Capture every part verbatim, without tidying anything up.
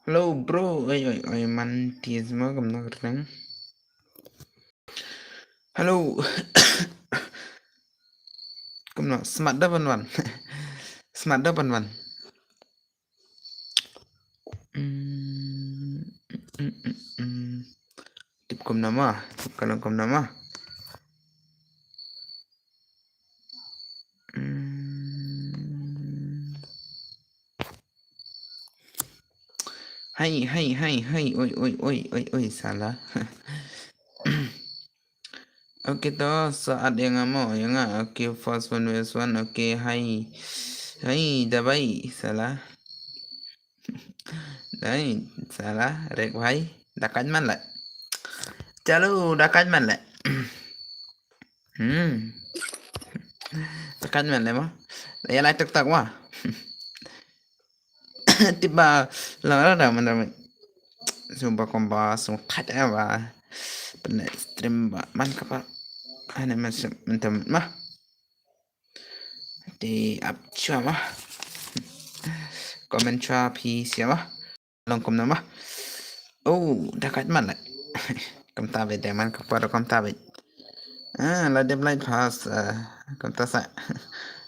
Hello bro, oi oi oi, man tis ma kam na kyrteng. Hello. Kumno, smat da ban wan. Smat da ban wan. Mm, mm, mm, mm. Tip kumno ma, tip ka long kumno ma. Mm. Hai, hai, hai, hai, oi, oi, oi, oi, oi, salah. Okay, to, sa at ïa nga mo, ïa nga. Okay, first one, first one, okay, hai. Hai, da bai, salah. Hai, salah, rek bhai. Da kait man le. Chalo, da kait man le. Hmm. Da kait man le mo. Ïa lai tuk tak wa. Tiba la la da man da. Sum ba kom ba sum khat eh ba. Pynne stream ba man ka ba. Ane man sum man tam ma. Te ap chwa ma. Comment chwa phi sia ma. Long kumno ma. Oh, da kait man le. Kumta beit da man ka por kumta beit. Ah, la dep light pass. Ah, kumta sa.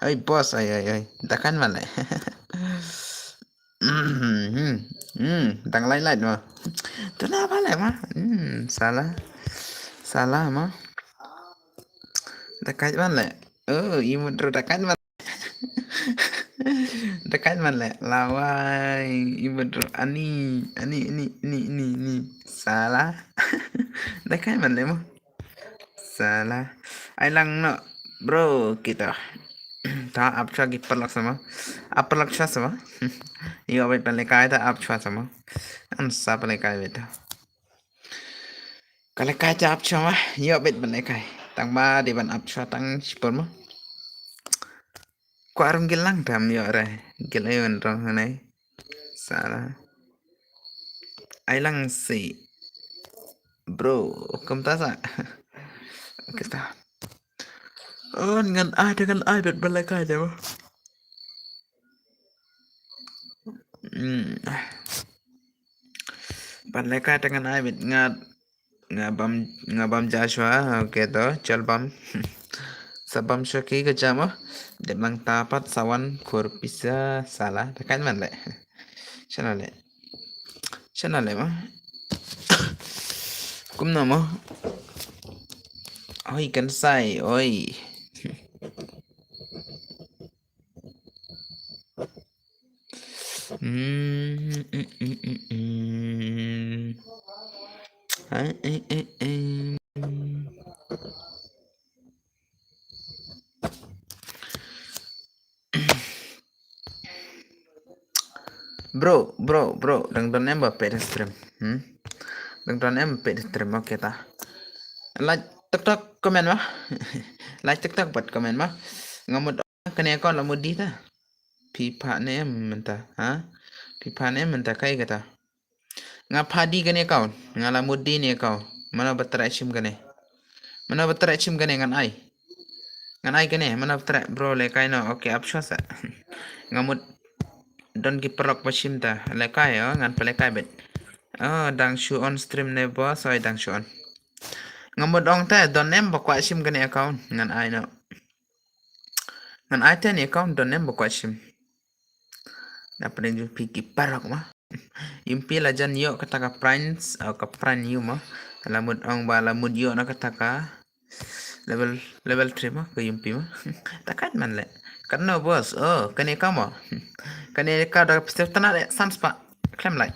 Oi boss, oi oi oi. Da kait man le. Hmm, hmm, hmm, dang light light ma. Tu na ba le ma. Hmm, salah. Salah ma. Da kait man le. Oh, imut ru da kait man. Da kait man le. Lawai, imut ru ani, ani, ani, ani, ani, ani. Salah. Da kait man le mo. Salah. Ai lang no. Bro, kita. Ta ap chwa ki paralok sama. Ap paralok chwa sama. Ïoh beit ban lehkai ta ap chwa sama. An sa ban lehkai beit ta. Ka lehkai ta ap chwa ma. Ïoh beit ban lehkai. Tang ba dei ban ap chwa tang shipor ma. Kwah rum gil lang tam ïoh re. Gil ayon rong hanai. Salah. Ai lang si. Bro, kumta sa. Kita. Oh, ngan ai, ngan ai beit ban lehkai te mo. Hmm. Ban lehkai te ngan ai beit nga, nga bam, nga bam ja shwa, okay to, chal bam. Sa bam shwa ki ka ja mo. Dep lang ta pat sa wan khur pisa salah. Da kait man le. Shana le. Shana le ma. Kumno ma. Oi kan sai, oi. Mm, mm, mm, mm, mm. Ai, ai, ai, ai. Bro, bro, bro, dang don em ba peit stream. Hmm? Dang don em peit stream, okay ta. Like, tok tok comment ma. Like, tok tok bad comment ma. Nga mut kane account la mut di ta. Phi phah ne em mynta, ha? Phi phah ne em mynta kai kata. Nga phah di kane account, nga la mut di ne account. Mano ba trei shim kane? Mano ba trei shim kane ngan ai? Ngan ai kane, mano ba trei bro lehkai no, okay ap shwa sa. Nga mut don ki paralok ba shim ta, lehkai oh, ngan pynlehkai beit. Oh, dang shu on stream ne boss, oi dang shu on. Nga mut ong te, don em ba kwah shim kane account, ngan ai no. Ngan ai te ne account don em ba kwah shim. Na pdeng jong phi ki paralok ma. Ym phi la jan ïoh kata ka prank, oh, ka prank ïoh ma. La mut ong ba la mut ïoh na kata ka level, level three ma, ka ym phi ma. Da kait man le. Katno boss, oh, kane ka mo. Kane ka da pistol tana de, san spah. Khlem lai.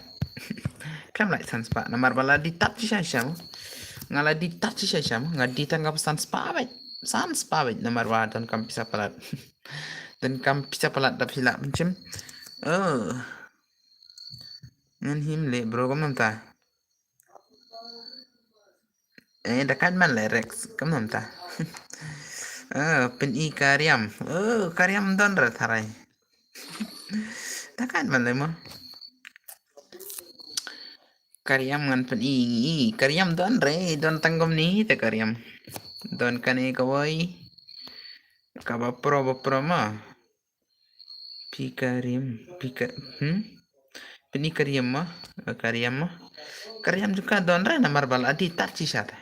Khlem lai san spah. Namar ba la di tat shisha shisha mo. Nga la di tat shisha shisha mo. Nga di tang ka san spah beit. San spah beit. Namar ba don kam pisa palat. Don kam pisa palat da phi lah pynshim. Oh. Ngan him le bro, kumno mynta? Eh, da kait man le Rex, kumno mynta? Oh, pyni ka riam. Oh, ka riam don re tharai. Da kait man le mo. Ka riam ngan pyni, ka riam don re, don tang kumne te ka riam. Don kane kawei. Kaba pro, ba pro ma. Phi ka riam, phi ka, hmm? Pyni ka riam mo, ka riam mo. Ka riam jong ka don re namar ba la dih tat shisha te.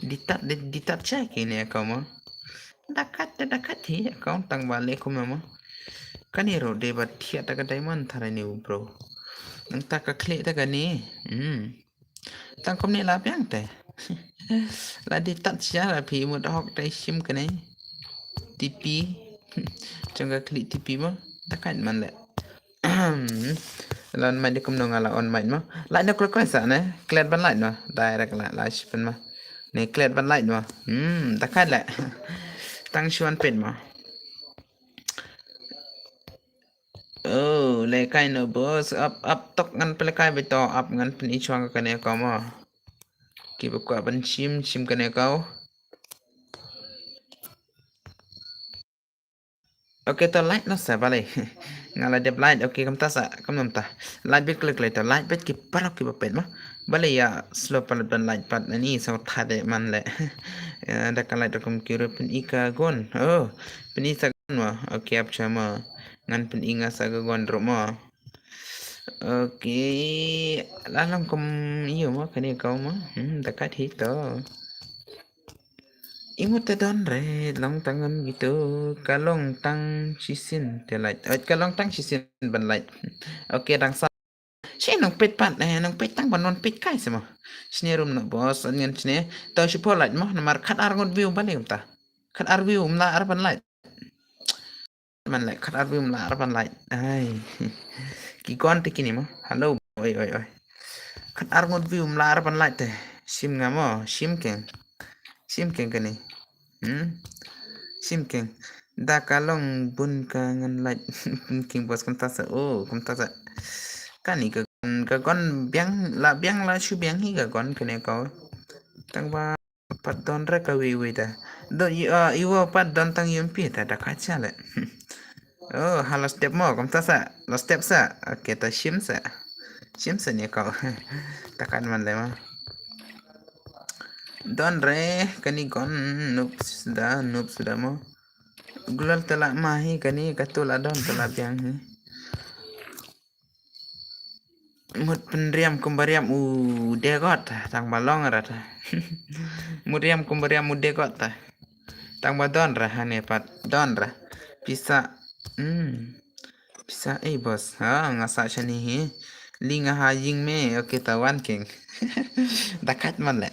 Dih tat, dih, dih tat shisha kine account mo. Da kat te da kat hi account tang ba leh kumno mo. Kane ruh dei ba thiah ta ka diamond tharai ne u bro. Nangta ka khlieh ta kane. Hmm. Tang kumne la biang te. La dih tat shisha la phi mut hok te shim kane. T P. Jong ka khlieh T P mo. Da kat man leh. La on mic dei kumno nga la on mic mo. Light noh kloi kloi sa ne. Klet ban light noh. Direct la la shipan mo. Ne klet ban light mo. Hmm, da kat leh. Tang shuan pet mo. Oh, leh kai noh boss. Ap ap tok ngan pynleh kai beit to. Ap ngan pyni shuwa kane ko mo. Kiba kwah ban shim shim kane ko. Okay, to light noh sa balei. Nga la dep light, okay, kumta sa, kumno mynta. Light beit klik light, to light beit ki paralok kiba peit mo. Balei ïa slow palat ban light pat ani sa thad de man leh. Eh, da ka light ruh kum ki ruh pyni ka gun. Oh, pyni sa gun mo. Okay, ap cha mo. Ngan pyni nga sa ka gun ruh mo. Okay, la long kum ïa mo kane ko mo. Hmm, da kat hi to. I mut te don re long tang ngam gitu, ka long tang shisien te light. Oh, ka long tang shisien ban light. Okay, dang sa. Shi nang peit pat, eh, nang peit tang ban non peit kai se mo. Shne rum no boss, an ngan shne. To shi pho light mo, namar khat ar ngut view ban light ta. Khat ar view mla ar ban light. Man leh, khat ar view mla ar ban light. Ai. Ki gon te kini mo. Hello. Oi, oi, oi. Khat ar ngut view mla ar ban light te. Shim nga mo, shim keng. Shim keng kani. Hmm? Shim keng. Da ka long bun ka ngan light. Bun keng boss kumta sa. Oh, kumta sa. Kani ka gon, ka gon biang, la biang la shu biang hi ka gon kane ko. Tang ba Pat don re ka wei wei ta. Don i, ah, i wa pat don tang yum pi ta da ka cha le. Oh, ha la step mo, kumta sa. La step sa. Okay, ta shim sa. Shim sa ni ko. Ta kan man le ma. Don re, kani gon, noob suda, noob suda mo. Glal ta la ma hi, kani ka tu la don, ta la biang hi. Mut pynriam kumba riam u degot, tang ba long ra ta. Mut riam kumba riam u degot ta. Tang ba don ra, hane pat, don ra. Pisa, hmm. Pisa, eh, boss. Ha, nga sa shani hi. Li nga ha ying me, okay, ta wan king. Da kat man le.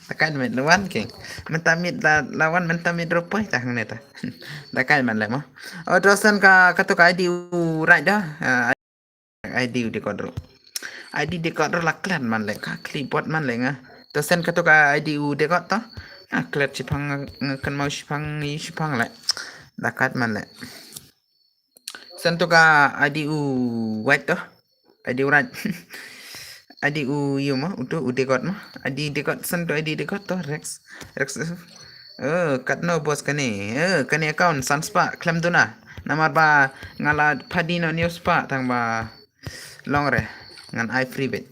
Da kat man le wan king. Mynta mit la, la wan mynta mit ro poi ta hangne ta. Da kat man le mo. Oh, dosen ka, ka tu ka I D u right da. Ah, I D u degot ro. I D degot ro la klet man le ka clipboard man le nga. Dosen ka tu ka I D u degot to. Ah, klet shipang nga kan mau shipang i shipang le. Da kat man le. Sen tu ka I D u white to. I D u right. I D u yu mo, utu u degot mo. I D degot sen tu I D degot to Rex. Rex. Eh, katno boss kane. Eh, kane account san spah khlem duna. Namar ba nga la phadi no news pa tang ba long re. Ngan ai free bet.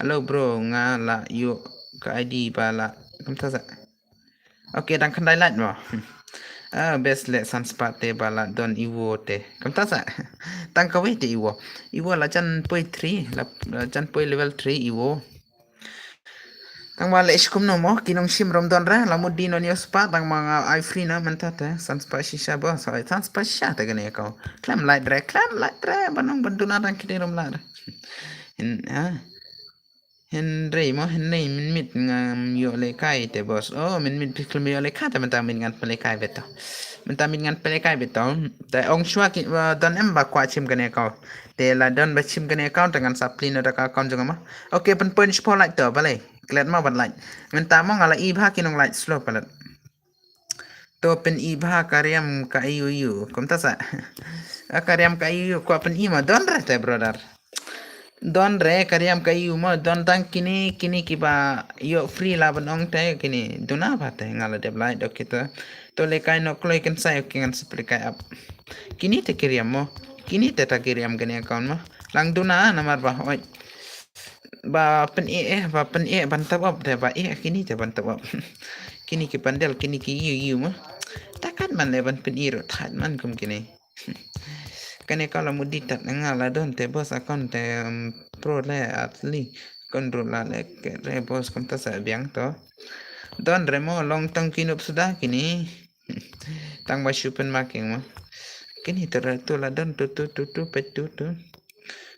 Hello bro, nga la yu ka I D ba la. Kumta sa. Okay, dang khyndai light mo. Ah, best le san spah te ba la don iwo te. Kumta sa. Tang kawei te iwo. Iwo la jan poi three, la, la jan poi level three iwo. Tang ba le shi kumno mo, ki nong shim rom don re, la mut di non yo spah, tang ba nga ai free na mynta te, san spah shisha bo, so san spah shisha te kane ko. Khlem light re, khlem light re, ba nong ban duna tang kine rom light re. Hin, ah. Hynrei mo, hynrei mynmiet ngam ïoh lehkai te boss. Oh, mynmiet phi khlem ïoh lehkai te mynta miet ngan pynlehkai bet to. Mynta miet ngan pynlehkai bet to. Te ong shuwa ki, uh, don em ba kwah shim kane account. Te la don ba shim kane account te ngan sa plie noh da ka account jong nga mo. Okay, pynpoi shipor light to, balei. Klet mo ban light. Mynta mo nga la i bha ki nong light slow palat. To pyni bha ka riam ka I U U. Kumta sa. Ka riam ka I U U kwah pyni mo. Don re te brother. Don re ka riam ka I U U mo. Don tang kine, kine kiba ïoh free la ban ong te kine. Duna bha te nga la dep light, okay to. To lehkai noh kloi kynsai, okay ngan sa plie kai ap. Kine te ki riam mo. Kine te ta ki riam kane account mo. Lang duna namar ba hoi. Ba pyn-i eh, ba pyn-i ban top up te ba eh, kine te ban top up. Kine ki bundle, kine ki U U U mo. Ta kat man le ban pyn-i ruh, thait man kum kine. Kane ka la mut di tat nga la don te boss account te, um, pro le atli. Kon ru la le ke re boss kumta sa biang to. Don re mo long tang kinup suda kini. Tang ba shu pen making mo. Kini tu re tu la don tu tu tu tu pet tu tu.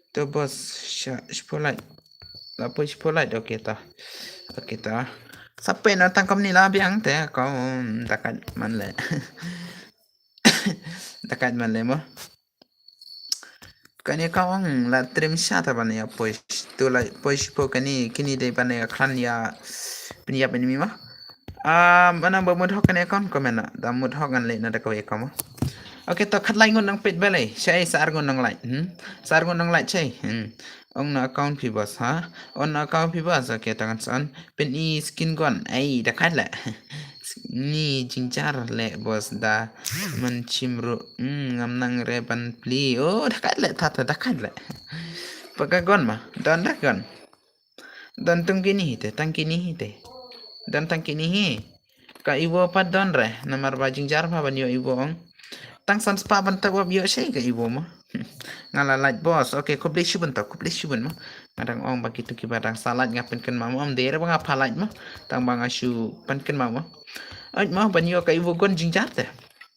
Tu boss sha shpo light. La poi shpo light, okay ta. Okay ta. Sape na tang kam ni la biang te ko, um, dakat man le. Dakat man le mo. Kane ka ong la trim sha ta ban ïa poi. Tu la poi shpo kani kini dei ban ïa klan ïa pynïap enemy ma. Ah, mana ba mut hok kane account ko mena. Da mut hok ngan leh na da kawei account ma. Okay, to khat lai ngun nang pit balei. Shai sa ar ngun nang lai. Hmm. Sa ar ngun nang lai shai. Hmm. Ong na account phi boss ha. Ong na account phi boss. Okay, to ngan sa on. Pyn i skin gun. Ai, da khat le. Ni jingjar le boss da man chim ru. Hmm, ngam nang re ban pli. Oh, da khat le, ta ta da khat le. Paka gun ma, don da gun. Don tung kini hi te, tang kini hi te. Don tang kini hi. Ka iwo pat don re, namar ba jingjar ba ban ïoh iwo ong. Tang san spah ban tawap ïoh shai ka iwo ma. Nga la light boss. Okay, khublei shibun to, khublei shibun ma. Nga dang ong ba kitu kiba dang sa light nga pynken ma, ma ong dei re ba nga pha light ma. Tang ba nga shu pynken ma ma. Ait ma ban ïoh ka iwo gun jingjar te.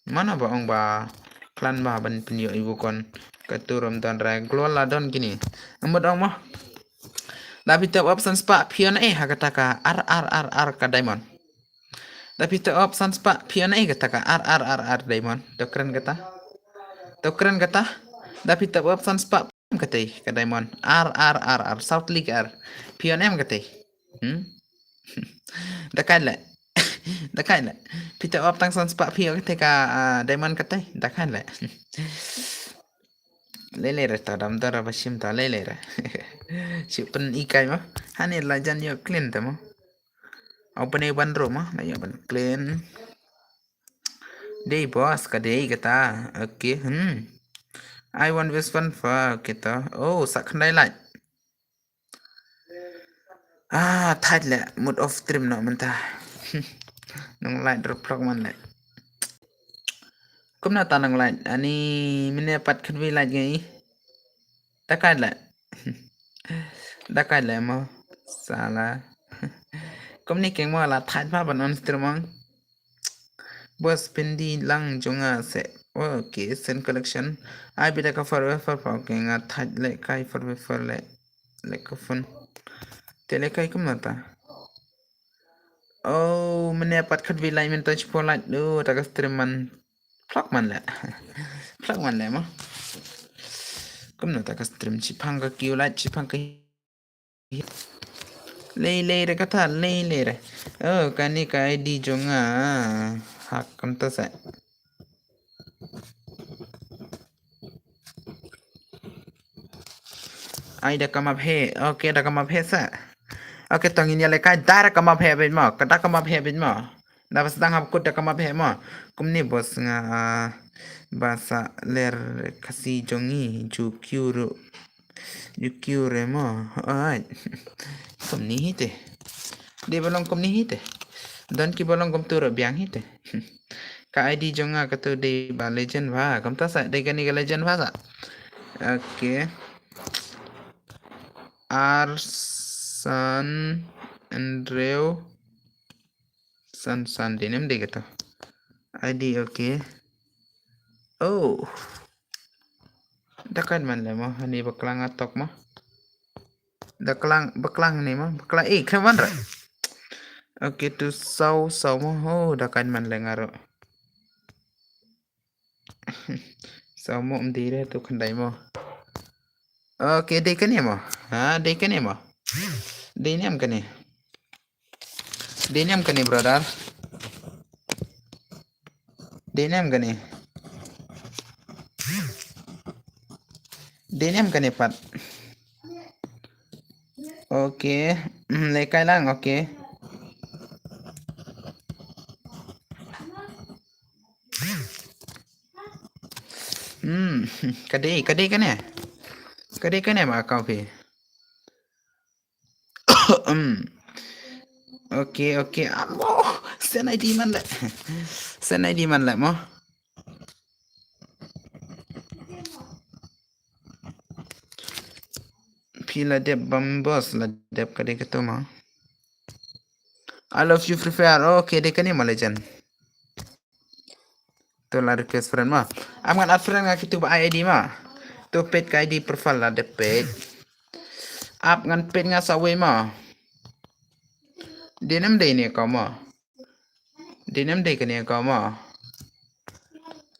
Mana ba ong ba klan ba ban pynïoh iwo gun. Ka turum don re, glow la don kini. Amut ong ma. Da phi tawap san spah phi ïoh na e ha kata ka ar ar ar ar ka diamond. Da phi tawap san spah phi ïoh na e kata ka ar ar ar ar diamond. To kren kata. To kren kata. Da phi tawap san spah kata ka diamond. Ar ar ar ar South League ar. Phi ïoh na em kata. Hmm? Da kai le. Da kai le. Phi tawap tang san spah phi ïoh kata ka, ah, diamond kata. Da kai le. Lele re ta dam dara ba shim ta lele re. Shu pyn ikai ma. Hani la jan ïoh clean ta ma. Au pyn i ban ro ma, la ïoh ban clean. Dei boss ka dei kata. Okay, hmm. I want this one for kita. Oh, sa khyndai light. Ah, thait le, mood off stream noh mynta. Nong light ru phlok man le. Kumno ta nong light, ani mine pat khat wi light ngi. Da kai le. Da kai le mo, sala. Kumni keng mo la thait ba ban on stream ong. Boss pyndonkam lang jong nga se. Okay, send collection. Ai bida ka forever pa, okay, nga thait le kai forever le. Le ka phone. Te le kai kumno ta. Oh, mane pat khat wi lai men touch po lai. Oh, ta ka stream man. Phlak man le. Phlak man le mo. Kumno ta ka stream chi phang ka kiu lai chi phang ka Lei lei re kata, lei lei re. Oh, kane ka I D jong nga. Hak kam ta sa. Ai da kam ap he. Okay, da kam ap he sa. Okay, tong in ya le kai da kam ap he bit mo. Ka da kam ap he bit mo. Da bas dang hap kut da kam ap he mo. Kumni boss nga, ah, ba sa ler Khasi jong ngi ju kiu ru. Ju kiu re mo. Ai. Kumni hi te. Dei ba long kumni hi te. Don ki ba long kumtu ru biang hi te. Ka I D jong nga katu dei ba legend ba. Kumta sa dei kani ka legend ba sa. Okay. Arsan Andrew San San dei nem dei kata. I D okay. Oh. Da kan man le mo, hani baklang atok mo. Da klang, baklang ni mo, baklang, eh, kena man ra. Okay, tu sau, sau mo. Oh, da kan man le nga ru. Sau mo mdire tu khandai mo. Okay, dei kane mo. Ha, dei kane mo. Dei nem kane. Dei nem kane, brother. Dei nem kane. Dei nem kane pat. Okay. Hmm, le kai lang, okay. Hmm, ka dei, ka dei kane. Ka dei kane ma account phi. Hmm. Okay, okay. Amo, send I D man le. Send I D man le mo. Ki la dep bam boss, la dep ka dei katu ma. I love you Free Fire. Okay, dei kane ma legend. To la request friend ma. Ap ngan add friend nga kitu ba I D ma. To peit ka I D profile la dep peit. Ap ngan peit nga sa wei ma. Dei ne ym dei ne ka ma. Dei ne ym dei kane ka ma.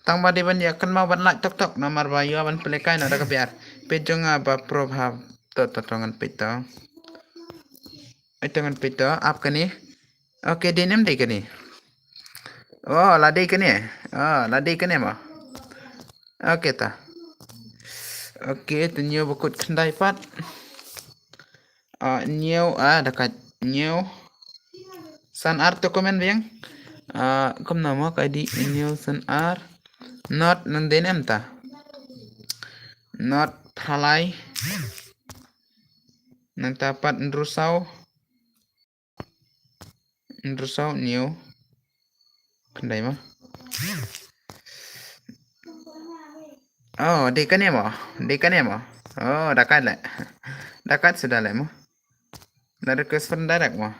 Tang ba dei ban ïa kynmaw ban like tok tok namar ba ïa ban pynlehkai na da ka biar. Peit jong nga ba pro ha to to to ngan peit to. Ai to ngan peit to ap kane. Okay, dei ne ym dei kane. Oh, la dei kane. Oh, la dei kane ma. Okay ta. Okay, to ñiew ba kut khyndai pat. Ah, ñiew, ah, da ka ñiew. San ar to comment biang. Ah, kumno mo ka I D ñiew san ar. Not nang dei ne em ta. Not phralai. Nangta pat hynriew saw. Hynriew saw ñiew. Khyndai mo. Oh, dei kane mo. Dei kane mo. Oh, da kat leh. Da kat suda leh mo. La request friend direct mo.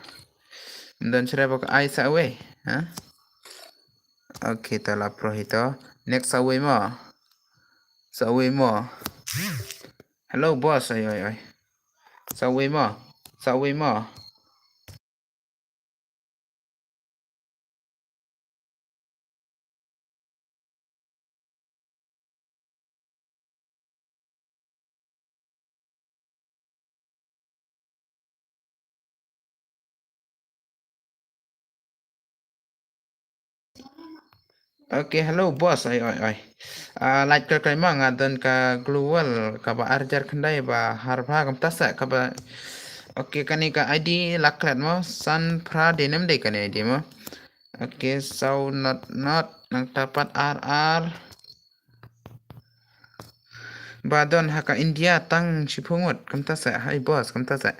Ym don shuh ba ka ai sa wei. Ha? Okay, to la pro hi to. Next sa wei mo. Sa wei mo. Hello boss, oi oi oi. Sa wei mo. Sa wei mo. Okay, hello boss. Oi oi oi. Ah, lait ka kai ma nga don ka global kaba arjar khyndai ba har ba kam tasa kaba. Okay, kane ka I D la klet mo san phra dei ne ym dei kane I D mo. Okay, so not not nangta pat ar ar. Ba don ha ka India tang shiphew ngut, kumta sa, hai boss, kumta sa.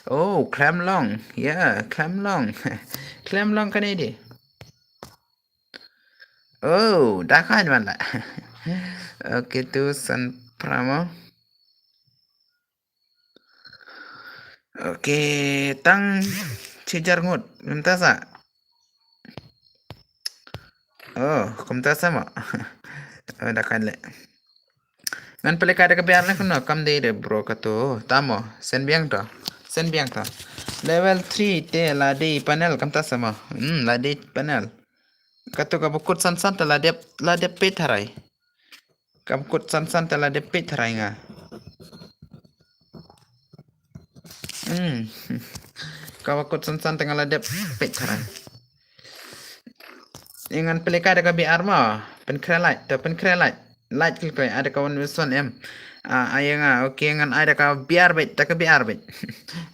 Oh, khlem long. Yeah, khlem long. Khlem long kane dei. Oh, da khan man la. Okay, to san phra mo. Okay, tang shi hajar ngut, kumta sa. Oh, kumta sa mo. Oh, da khan leh. Ngan pynlehkai da ka biar ne kumno, kam dei re bro katu. Tamo, send biang to. Send biang to. Level three te la dei panel kumta sa mo. Hmm, la dei panel. Katu kaba kut san san te la dep, la dep peit tharai. Kaba kut san san te la dep peit tharai nga. Hmm. Kaba kut san san te nga la dep peit tharai. Ngan pynlehkai da ka biar mo. Pynkhreh lait, to pynkhreh lait. Lait khlem khlem, ai da ka one versus one em. Ah, ai nga, okay, ngan ai da ka biar beit, da ka biar beit.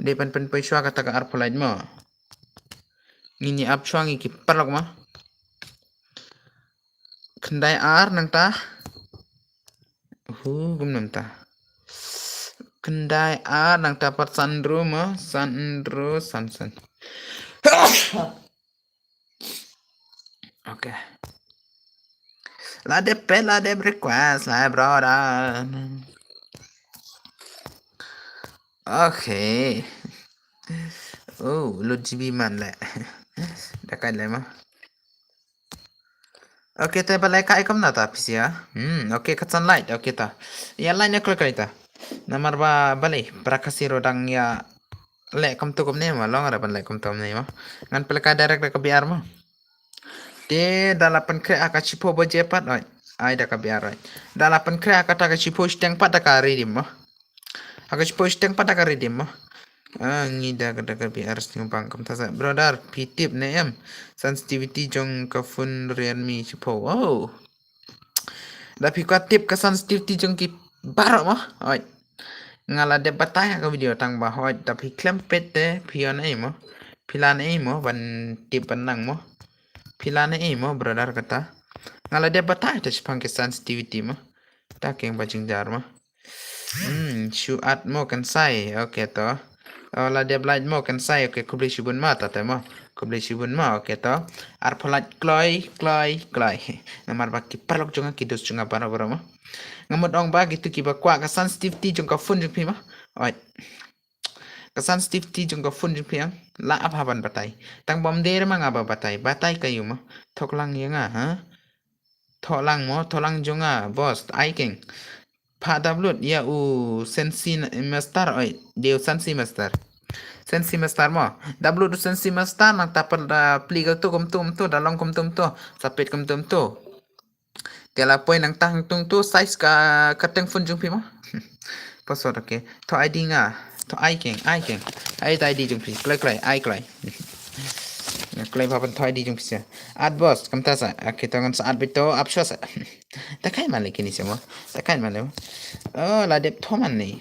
Dei pyn pynpoi shuwa kata ka arphew lait mo. Ngin ïa ap shuwa ngi ki paralok mo. Khyndai ar nangta. Hu, kumno mynta. Khyndai ar nangta pat san hynriew mo, san hynriew san san. Okay. La dep peit, la dep request, la brother. Okay. Oh, lut G B man leh. Da kai leh mo. Okay, te balei ka ai kumno ta phi sha? Hmm, okay, ka san lait, okay ta. Ïa lait ne khlem khlem ta. Namar ba balei, para Khasi ruh dang ïa leh kumtu kumne mo, long ruh ban leh kumtu kumne mo. Ngan pynlehkai direct da ka biar mo. Te da la pynkhreh ha ka shiphew baje pat, oi. Ai da ka biar, oi. Da la pynkhreh ha kata ka shiphew shiteng pat da ka redeem mo. Ha ka shiphew shiteng pat da ka redeem mo. Ah, ngi da ka, da ka biar sting bang kumta sa. Brother, phi tip ne em sensitivity jong ka phone Realme shiphew? Oh. Da phi kwah tip ka sensitivity jong ki baroh mo. Oi. Nga la dep batai ha ka video tang ba hoi, da phi khlem peit te phi ïoh ne ei mo. Phi lah ne ei mo ban tip ban nang mo. Phi lah ne ei mo brother kata. Nga la dep batai te shaphang ki sensitivity mo. Ta keng ba jingjar mo. Hmm, shu at mo kan sai. Okay to. Oh, la dep lait mo kan sai. Okay, khublei shibun mo ta te mo. Khublei shibun mo. Okay to. Arphew lait kloi kloi kloi. Namar ba ki paralok jong nga, ki dos jong nga baroh baroh mo. Nga mut ong ba kitu kiba kwah ka sensitivity jong ka phone jong phi mo. Oi. Ka sensitivity jong ka phone jong phi ang la ap haban batai. Tang bam der ma nga ba batai. Batai ka yu ma. Thok lang ïa nga ha. Thok lang mo, thok lang jong nga boss. Ai keng. Pha download ïa u Sensi Master oi. Dei u Sensi Master. Sensi Master mo. Download u Sensi Master nang ta pli ka tu kum tu kum tu da long kum tu kum tu. Sapit kum tu kum tu. Te la poi nang tang tung tu size ka ka teng phone jong phi mo. Password okay. Tho I D nga. Tho ai keng, ai keng. Ai ta I D jong phi. Kloi kloi, ai kloi. Kloi pha pan tho I D jong phi sa. Add boss, kam ta sa. Okay, to ngan sa add bit to, ap sho sa. Ta kai man le kini sa mo. Ta kai man le mo. Oh, la dep tho man ni.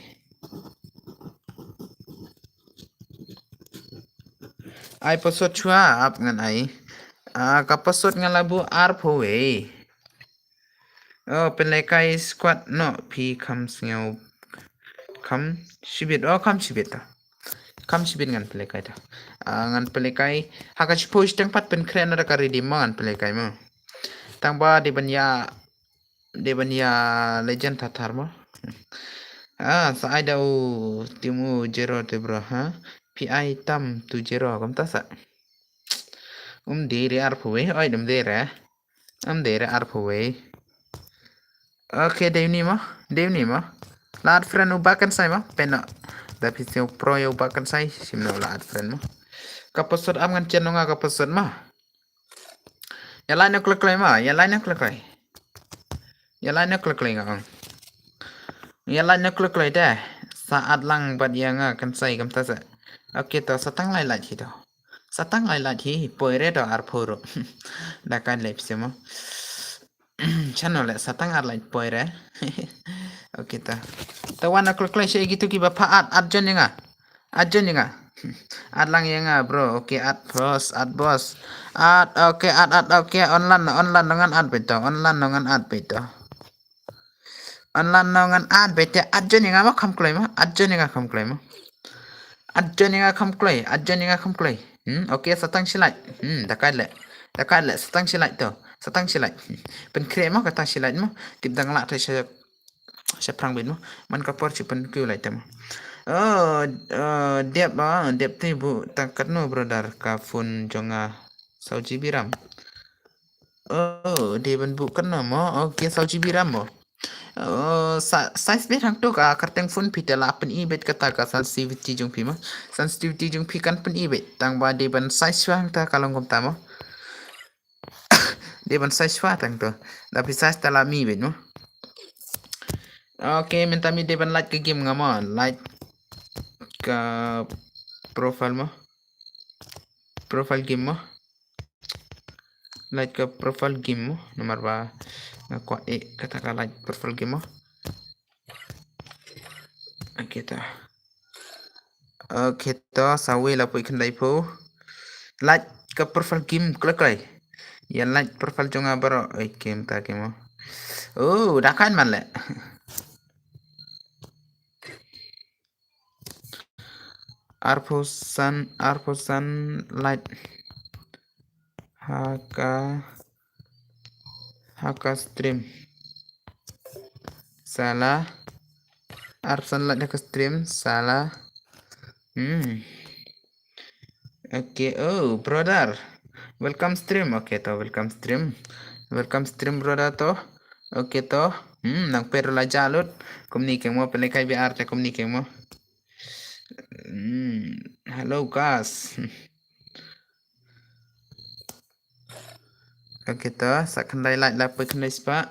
Ai password chwa ap ngan ai. Ah, ka password ngan la bu ar pho wei. Oh, pynlekai squad no phi kham sngew kham shibit. Oh, kham shibit ta. Kham shibit ngan pynlekai ta. Ah, ngan pynlekai ha ka chipo teng pat pynkhreh na da ka ready ma ngan pynlekai ma. Tang ba dei ban ïa dei ban ïa legend ta thar ma. Ah, sa ai da u tim u zero te bro ha. Phi ai tam tu zero kam ta sa. Um dei re ar pho wei oi dum dei re. Am dei re ar pho wei. Okay, dei ni ma, dei ni ma. La add friend u bakan sai ma, peno. Da phi sio pro u bakan sai, sim no la add friend ma. Ka password am ngan chen nga ka password ma. Ïa lai no kloi kloi ma, ïa lai no kloi kloi. Ïa lai no kloi kloi nga. Ïa lai no kloi kloi de. Sa add lang bad ïa nga kan sai kam ta sa. Okay to, sa tang lai lai hi to. Sa tang lai lai hi, poi re to ar pho ro. Da kan le phi sio ma. Channel le sa tang ar lai poi re. Okay ta. Ta wan a kloi kloi shi gitu ki ba pha add, add join nga. Add join nga. Add lang ïa nga bro. Okay, add boss, add boss. Add, okay, add, add, okay, online, online ngan add bit to. Online ngan add bit to. Online ngan add bit to. Add join nga ma kham kloi ma. Add join nga kham kloi ma. Add join nga kham kloi. Add join nga kham kloi. Hmm, okay, sa tang shi lai. Hmm, da kai le. Da kai le, sa tang shi lai to. Sa tang shi lai. Pynkhreh ma ka tang shi lai ma. Tip dang la to sha sha phrang bit mo. Man ka por chi pyn kiew lai te mo. Oh, oh, dep ah, dep te bu tang katno brother ka phone jong nga saw G B RAM. Oh, dei ban bu katno mo. Okay, saw G B RAM mo. Oh, sa size bit hang to ka kyrteng phone phi te la pyn i bit kata ka sensitivity jong phi mo. Sensitivity jong phi kan pyn i bit. Tang ba dei ban size hang ta ka long kum ta mo. Dei ban size fa tang to. Da phi size ta la mi bit mo. Okay, mynta mi dei ban lait ka game nga mo. Lait ka profile mo. Profile game mo. Lait ka profile game mo. Namar ba nga kwah eh kata ka lait profile game mo. Okay ta. Okay to, sa wei la poi khyndai phew. Lait ka profile game kloi kloi. Ïa lait profile jong nga baroh. Oi, game ta game. Oh, da kan man le. Arphew san, arphew san lait. Ha ka, ha ka stream. Salah. Arphew san lait ha ka stream. Salah. Hmm. Okay, oh, brother. Welcome stream. Okay, to, welcome stream. Welcome stream, brother, to. Okay, to. Hmm, nang pero la jalut. Kumni keng mo, pele kai bi arte kumni keng mo. Hmm, hello, guys. Okay to, sa khyndai lait la poi khyndai spah.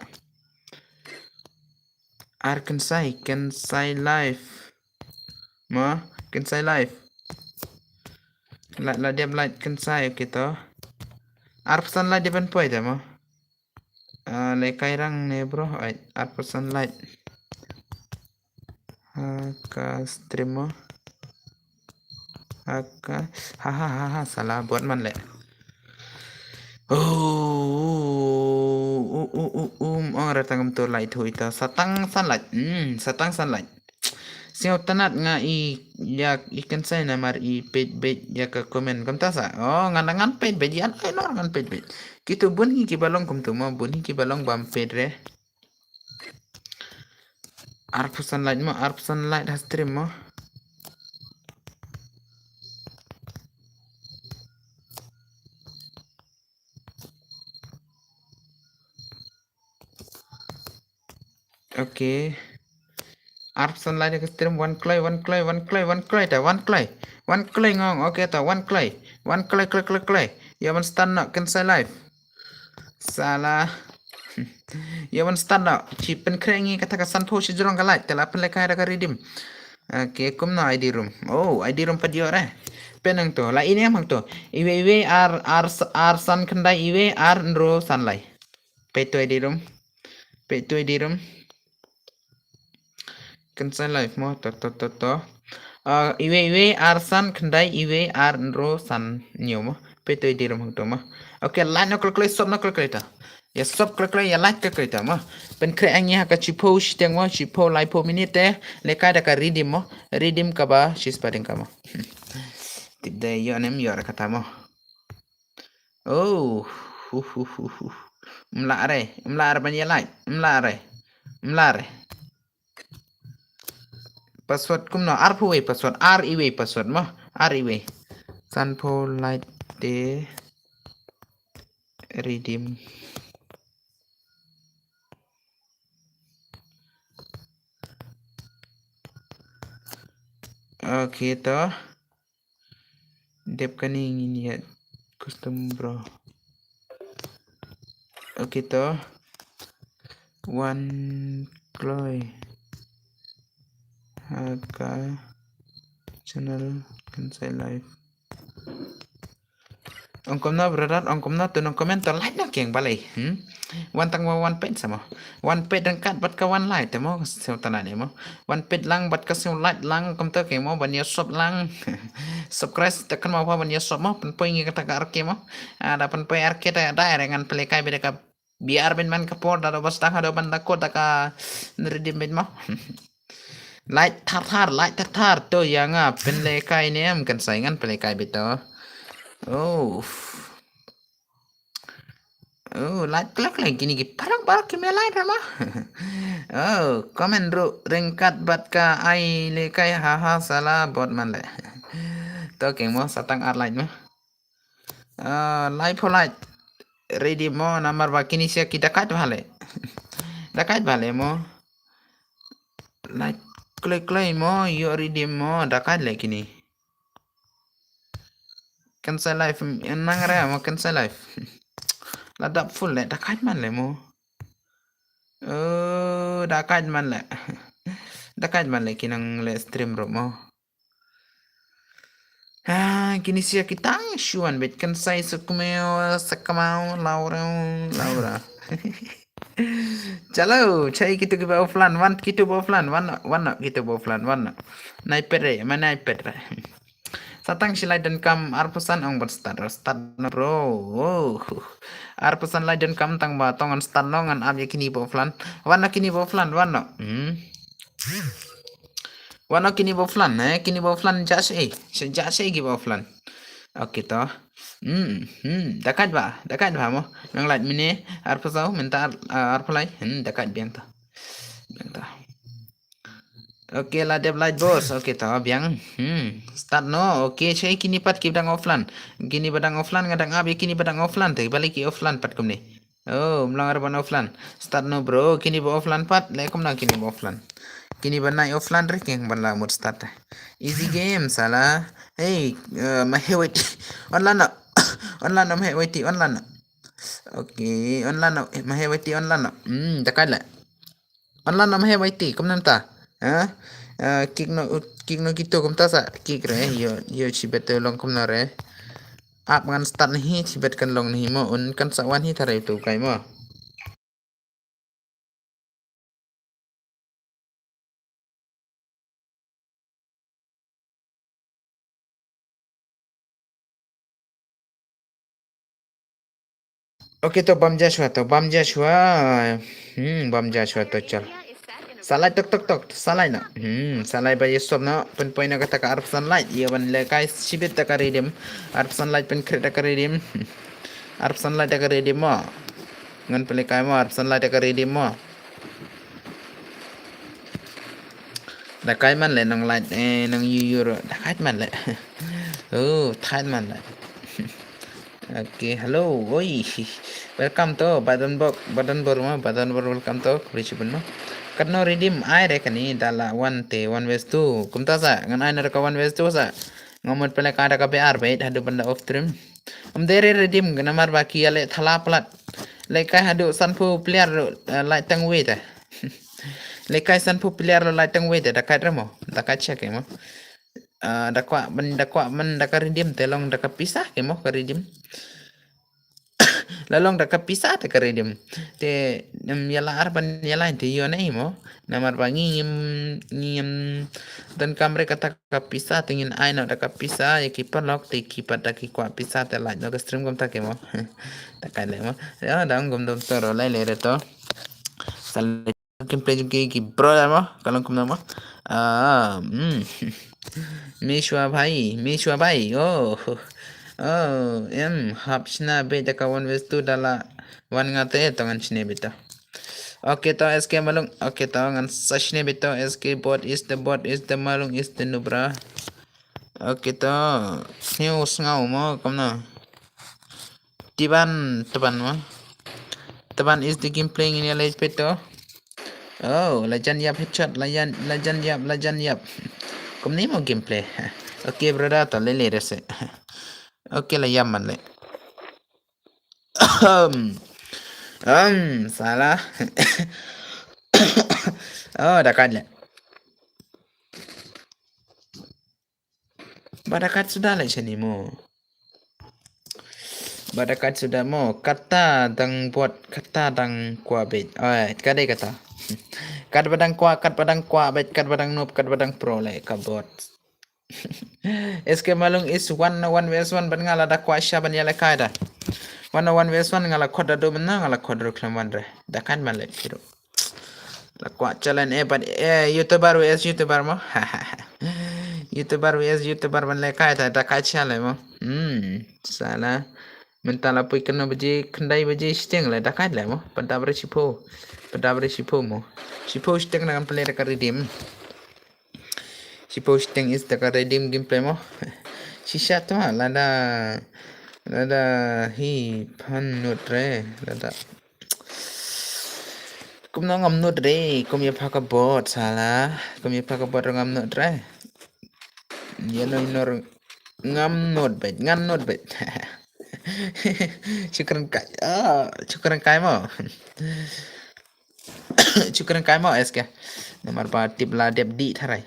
Ar kynsai, kynsai live. Mo, kynsai live. La, la dep lait kynsai, okay to. Arphew san lait dep ban poi da mo. Ah, le kai rang ne bro, ai, arphew san lait. Ha ka stream mo. Ha ka, ha ha ha ha, salah buat man le. Oh, oh, oh, oh, um, ong ra tang kum to lait thui ta. Satang san lait. Hmm, satang san lait. Sngewtynnat nga i ïa i kynsai namar i peit beit ïa ka comment kumta sa. Oh, ngan ngan peit beit ïa ai nor ngan peit beit. Kitu bun hi kiba long kumtu mo, bun hi kiba long bam peit re. Arphew san lait mo, arphew san lait ha stream mo. Okay. Arphew san lai da ka stream, wan kloi, wan kloi, wan kloi, wan kloi ta, wan kloi. Wan kloi ngong, okay ta, wan kloi. Wan kloi, kloi, kloi, kloi. Ïa wan start noh, kan sa live. Sala. Ïa wan start noh. Shi pynkhreh ngi kata ka sanphew shijrong ka like, te la pynlehkai da ka redeem. Okay, kumno I D room. Oh, I D room pat ïoh re. Pynang to, la ine hangto. Iwei iwei ar, ar, ar san khyndai iwei ar hynriew san lai. Peit to I D room. Peit to I D room. Kan sa live mo, to, to, to, to. Ah, iwei, iwei, ar san, khyndai, iwei, ar, hynriew, san, hynñiew mo. Peit to I D room hangto mo. Okay, like noh kloi kloi, sub noh kloi kloi ta. Ïa sub kloi kloi, ïa like kloi kloi ta mo. Pynkhreh ngi ha ka shiphew shiteng mo, shiphew laiphew minit te. Lehkai da ka redeem mo. Redeem kaba shispah tyngka mo. Tip dei ïoh ne em ïoh re kata mo. Oh. Hu, hu, hu, hu. Ym lah re, ym lah re ban ïa like, ym lah re. Ym lah re. Password kumno, arphew wei password, ar iwei password mo, ar iwei. Sanphew like te redeem. Okay to. Dep kane ngin ïa custom bro. Okay to. Wan kloi ha ka channel kan sa live. Ong kumno brother, ong kumno to nong comment to like noh keng balei. Hmm? Wan tang wa wan peit sa mo. Wan peit ryngkat bad ka wan like te mo, sngewtynnat ne mo. Wan peit lang bad ka sngew like lang kumta keng mo, ban ïa sub lang. Subscribe te kan mo, ban ïa sub mo, pynpoi ngi kata ka ar K mo. Ah, da pynpoi ar K da, da re ngan pynlehkai bad ka biar ben man ka por da, da bas da ka, da ban da kot da ka redeem ben mo. Like thar thar, like thar thar to ïa nga pynlehkai ne em, kan sa ngan pynlehkai bad to. Oh. Oh, like klak lagi kini ki parang parang ki me like ra mo. Oh, comment ruh ryngkat bad ka ai lehkai, ha ha, sala bot man le. To keng mo, sa tang ar like mo. Ah, laiphew like. Redeem mo, namar ba kini sia ki dakait bha le. Dakait bha le mo. Like kloi kloi mo, ïoh redeem mo, dakait le kini. Kan sa live, nang re mo kan sa live. La dap full le, dakait man le mo. Oh, dakait man le. Dakait man le ki nang le stream ruh mo. Ah, kini sia ki tang shuan bad kan sa sukmeo, sakmao, laureo, laura. Chalo, chai kitu ki ba offline, wan kitu ba offline, wan, wan kitu ba offline, wan. Nai pere, ma nai pere. Sa tang shi lai donkam arphew san ong ban start, start noh bro. Oh. Arphew san lai donkam tang ba tong ngan start noh, ngan ap ïa kini ba offline. Wan noh kini ba offline, wan noh. Hmm. Wan noh kini ba offline, eh, kini ba offline jah shi, shi jah shi ki ba offline. Okay to. Hmm, hmm, dakait ba, dakait ba mo. Nang lai mine, arphew saw, mynta ar-, ah, arphew lai, hmm, dakait biang to. Biang to. Okay, la dep light boss. Okay, to biang. Hmm, start noh. Okay, shai kini pat ki ba dang offline. Kini ba dang offline, nga dang ap ïa kini ba dang offline. Te balei ki offline pat kumne. Oh, mlang ar ban offline. Start noh bro. Kini ba offline pat, le kumno kini ba offline. Kini ba nai offline re keng ban la mut start. Easy game, sala. Hey, uh, ma he wait. Online noh. Online noh, ma he wait, online noh. Okay, online noh. Ma he wait, online noh. Hmm, dakait le. Online noh, ma he wait, kumno mynta. Ha? Ah, kick noh, kick noh kitu kumta sa. Kick re, ïoh, ïoh shibet long kumno re. Ap ngan start nahi, shibet kan long nahi mo, un kan sa wan hi tharai tu kai mo. Okay, to bam Joshua, to bam Joshua. Hmm, bam Joshua to chal. Sa lai tok tok tok, sa lai noh. Hmm, sa lai ba ïa sub noh, pynpoi noh kata ka arphew san lai, ïa ban lehkai shibit da ka redeem. Arphew san lai pynkhreh da ka redeem. Arphew san lai da ka redeem mo. Ngan pynlehkai mo, arphew san lai da ka redeem mo. Dakait man le nang lai, eh, nang yu yu ruh. Dakait man le. Oh, thait man le. Okay, hello. Oi. Welcome to Badan Bok, Badan Bor ma, Badan Bor, welcome to. Richie Bun ma. Katno redeem ai re kani dala one te one west two. Kumta sa ngan ai na ka one west two sa. Ngamut pele ka da ka B R bait hadu banda off stream. Am dere redeem kena mar baki ale thala plat. Lekai hadu sanphew player ru, eh, lai tang wei ta. Lekai sanphew player ru lai tang wei ta, da kat remo, da kat check mo. Ah, da kwah ban, da kwah ban da ka redeem te long da ka pisa ke mo ka redeem. La long da ka pisa te ka redeem. Te em yala ar ban yala te yo na mo. Namar ba ngi ngim, ngim dan kamre kata ka pisa te ngin ai no da ka pisa ya ki paralok te ki pat da ki kwah pisa te like no ka stream kumta ke mo. Ta kai le mo. Ya dang gum dum to ro lai le re to. Sal gameplay jong ki, ki bro da mo. Ka long kumno mo. Ah, hmm. Mishwa bhai, Mishwa bhai. Oh. Oh, em hap shna be da ka one west two dala one nga te to ngan shne be to. Okay to S K Malung. Okay to ngan sa shne be to. S K bot is the bot is the Malung is the nubra. Okay to. Snew sngaw mo kumno. Tiban, Tiban mo. Tiban is the gameplay ngin ya lej be to. Oh, lajan yap headshot, lajan, lajan yap, lajan yap. Kumni mo gameplay. Okay brother to le le rese. Okay la yam man le. Um, um, salah. Oh, da kat le. Ba da kat suda le shani mo. Ba da kat suda mo. Kata dang bot, kata dang kwah bait. Oi, ka dei kata. Kat ba dang kwah, kat ba dang kwah bait, kat ba dang noob, kat ba dang pro le ka bot. S K Malung is one, one versus one ban nga la da kwah sha ban ya le kai da. One, one versus one nga la khot da do ban nga la khot ru khlem wan re. Da kan man le kiro. La kwah challenge eh ban eh YouTuber versus YouTuber mo. YouTuber versus YouTuber ban le kai da da kai cha le mo. Hmm, sala. Mynta la pui kano baje khyndai baje shiteng le da kai le mo. Pada bre shiphew. Pada bre shiphew mo. Shiphew shiteng na kan play da ka redeem. Shiphew shiteng is da ka redeem gameplay mo. Shisha to lada, lada hi phan nut re lada. Kumno ngam nut re, kum ya pha ka bot sala. Kum ya pha ka bot ngam nut re. Ya no inor ngam nut bet, ngam nut bet. Shukran kai. Ah, shukran kai mo. Shukran kai mo S K. Namar ba tip la dep di tharai.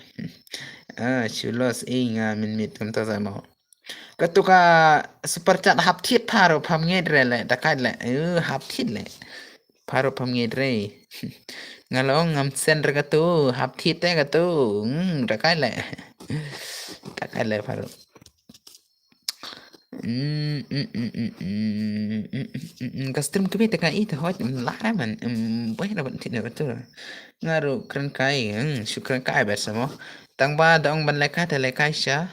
Ah, shu los i nga min mit kumta sa mo. Katu ka super chat hap thied pharo pham ngeit re le da kai le. Eh, hap thied le. Pharo pham ngeit re. Nga long ngam sen re katu hap thied te katu. Hmm, da kai le. Da kai le pharo. Mm, mm, mm, mm, mm, mm, mm, mm, mm. Ka stream ka bit ka i te hoj, mm, la ra man. Mm, boy ra ban tin ra tu. Nga ru kren kai, mm, shu kren kai ber samo. Tang ba dong ban lekai te lekai sha.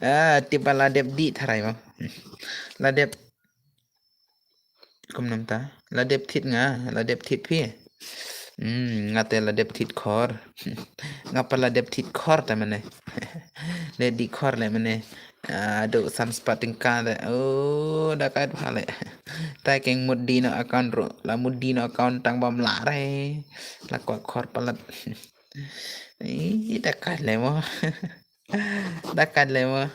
Ah, ti ba la dep di tharai mo. La dep Kum nam ta, la dep thit nga, la dep thit phi. Hmm, nga te la dep thit khor. Nga pa la dep thit khor ta mane. Le di khor le mane. Ah, do san spat tingka le. Oh, da kai pha le. Ta keng mut di no account ro. La mut di no account tang bam la re. La kwa khor palat. Ih, da kai le mo. Da kai le mo.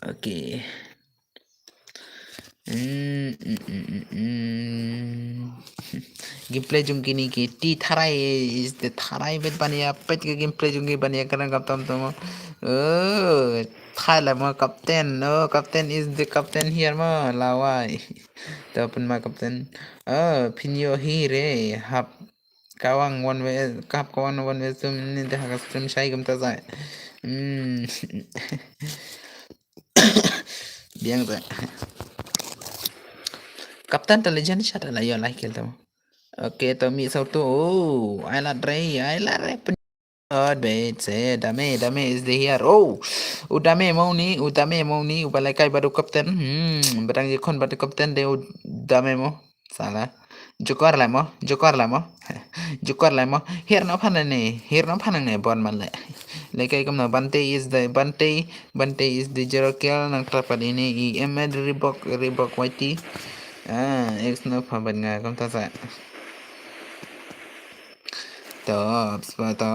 Okay. Mm, mm, mm, mm, mm. Gameplay jong kini ki ti tharai is the tharai bet ban ya pet ke gameplay jong ki ban ya kena kap tam tam. Oh, thai la mo captain. Oh, captain is the captain here mo. Lawai. To pun ma captain. Oh, pin yo hi re. Hap Kawang one way, kap kawang one way tu ni dah ka stream shai kum ta zai. Hmm. Biang ta. Captain ta legend sha ta la yo lai kel ta. Okay, to mi sau tu. Oh, ai la dre, ai la re pen. Oh, wait, se dame, dame is the here. Oh, u dame mau ni, u dame mau ni, u balai kai badu captain. Hmm, badang je khon badu captain de u dame mo. Salah. Jukor la mo, jukor la mo. Jukor la mo. Here no phanang ne, here no phanang ne bon man le. Lekai kumno Bante is the, Bante, Bante is the zero kill nang trapal ini i M Ed Reebok, Reebok Y T. Ah, X no pha ban nga kumta sa. To, spa to.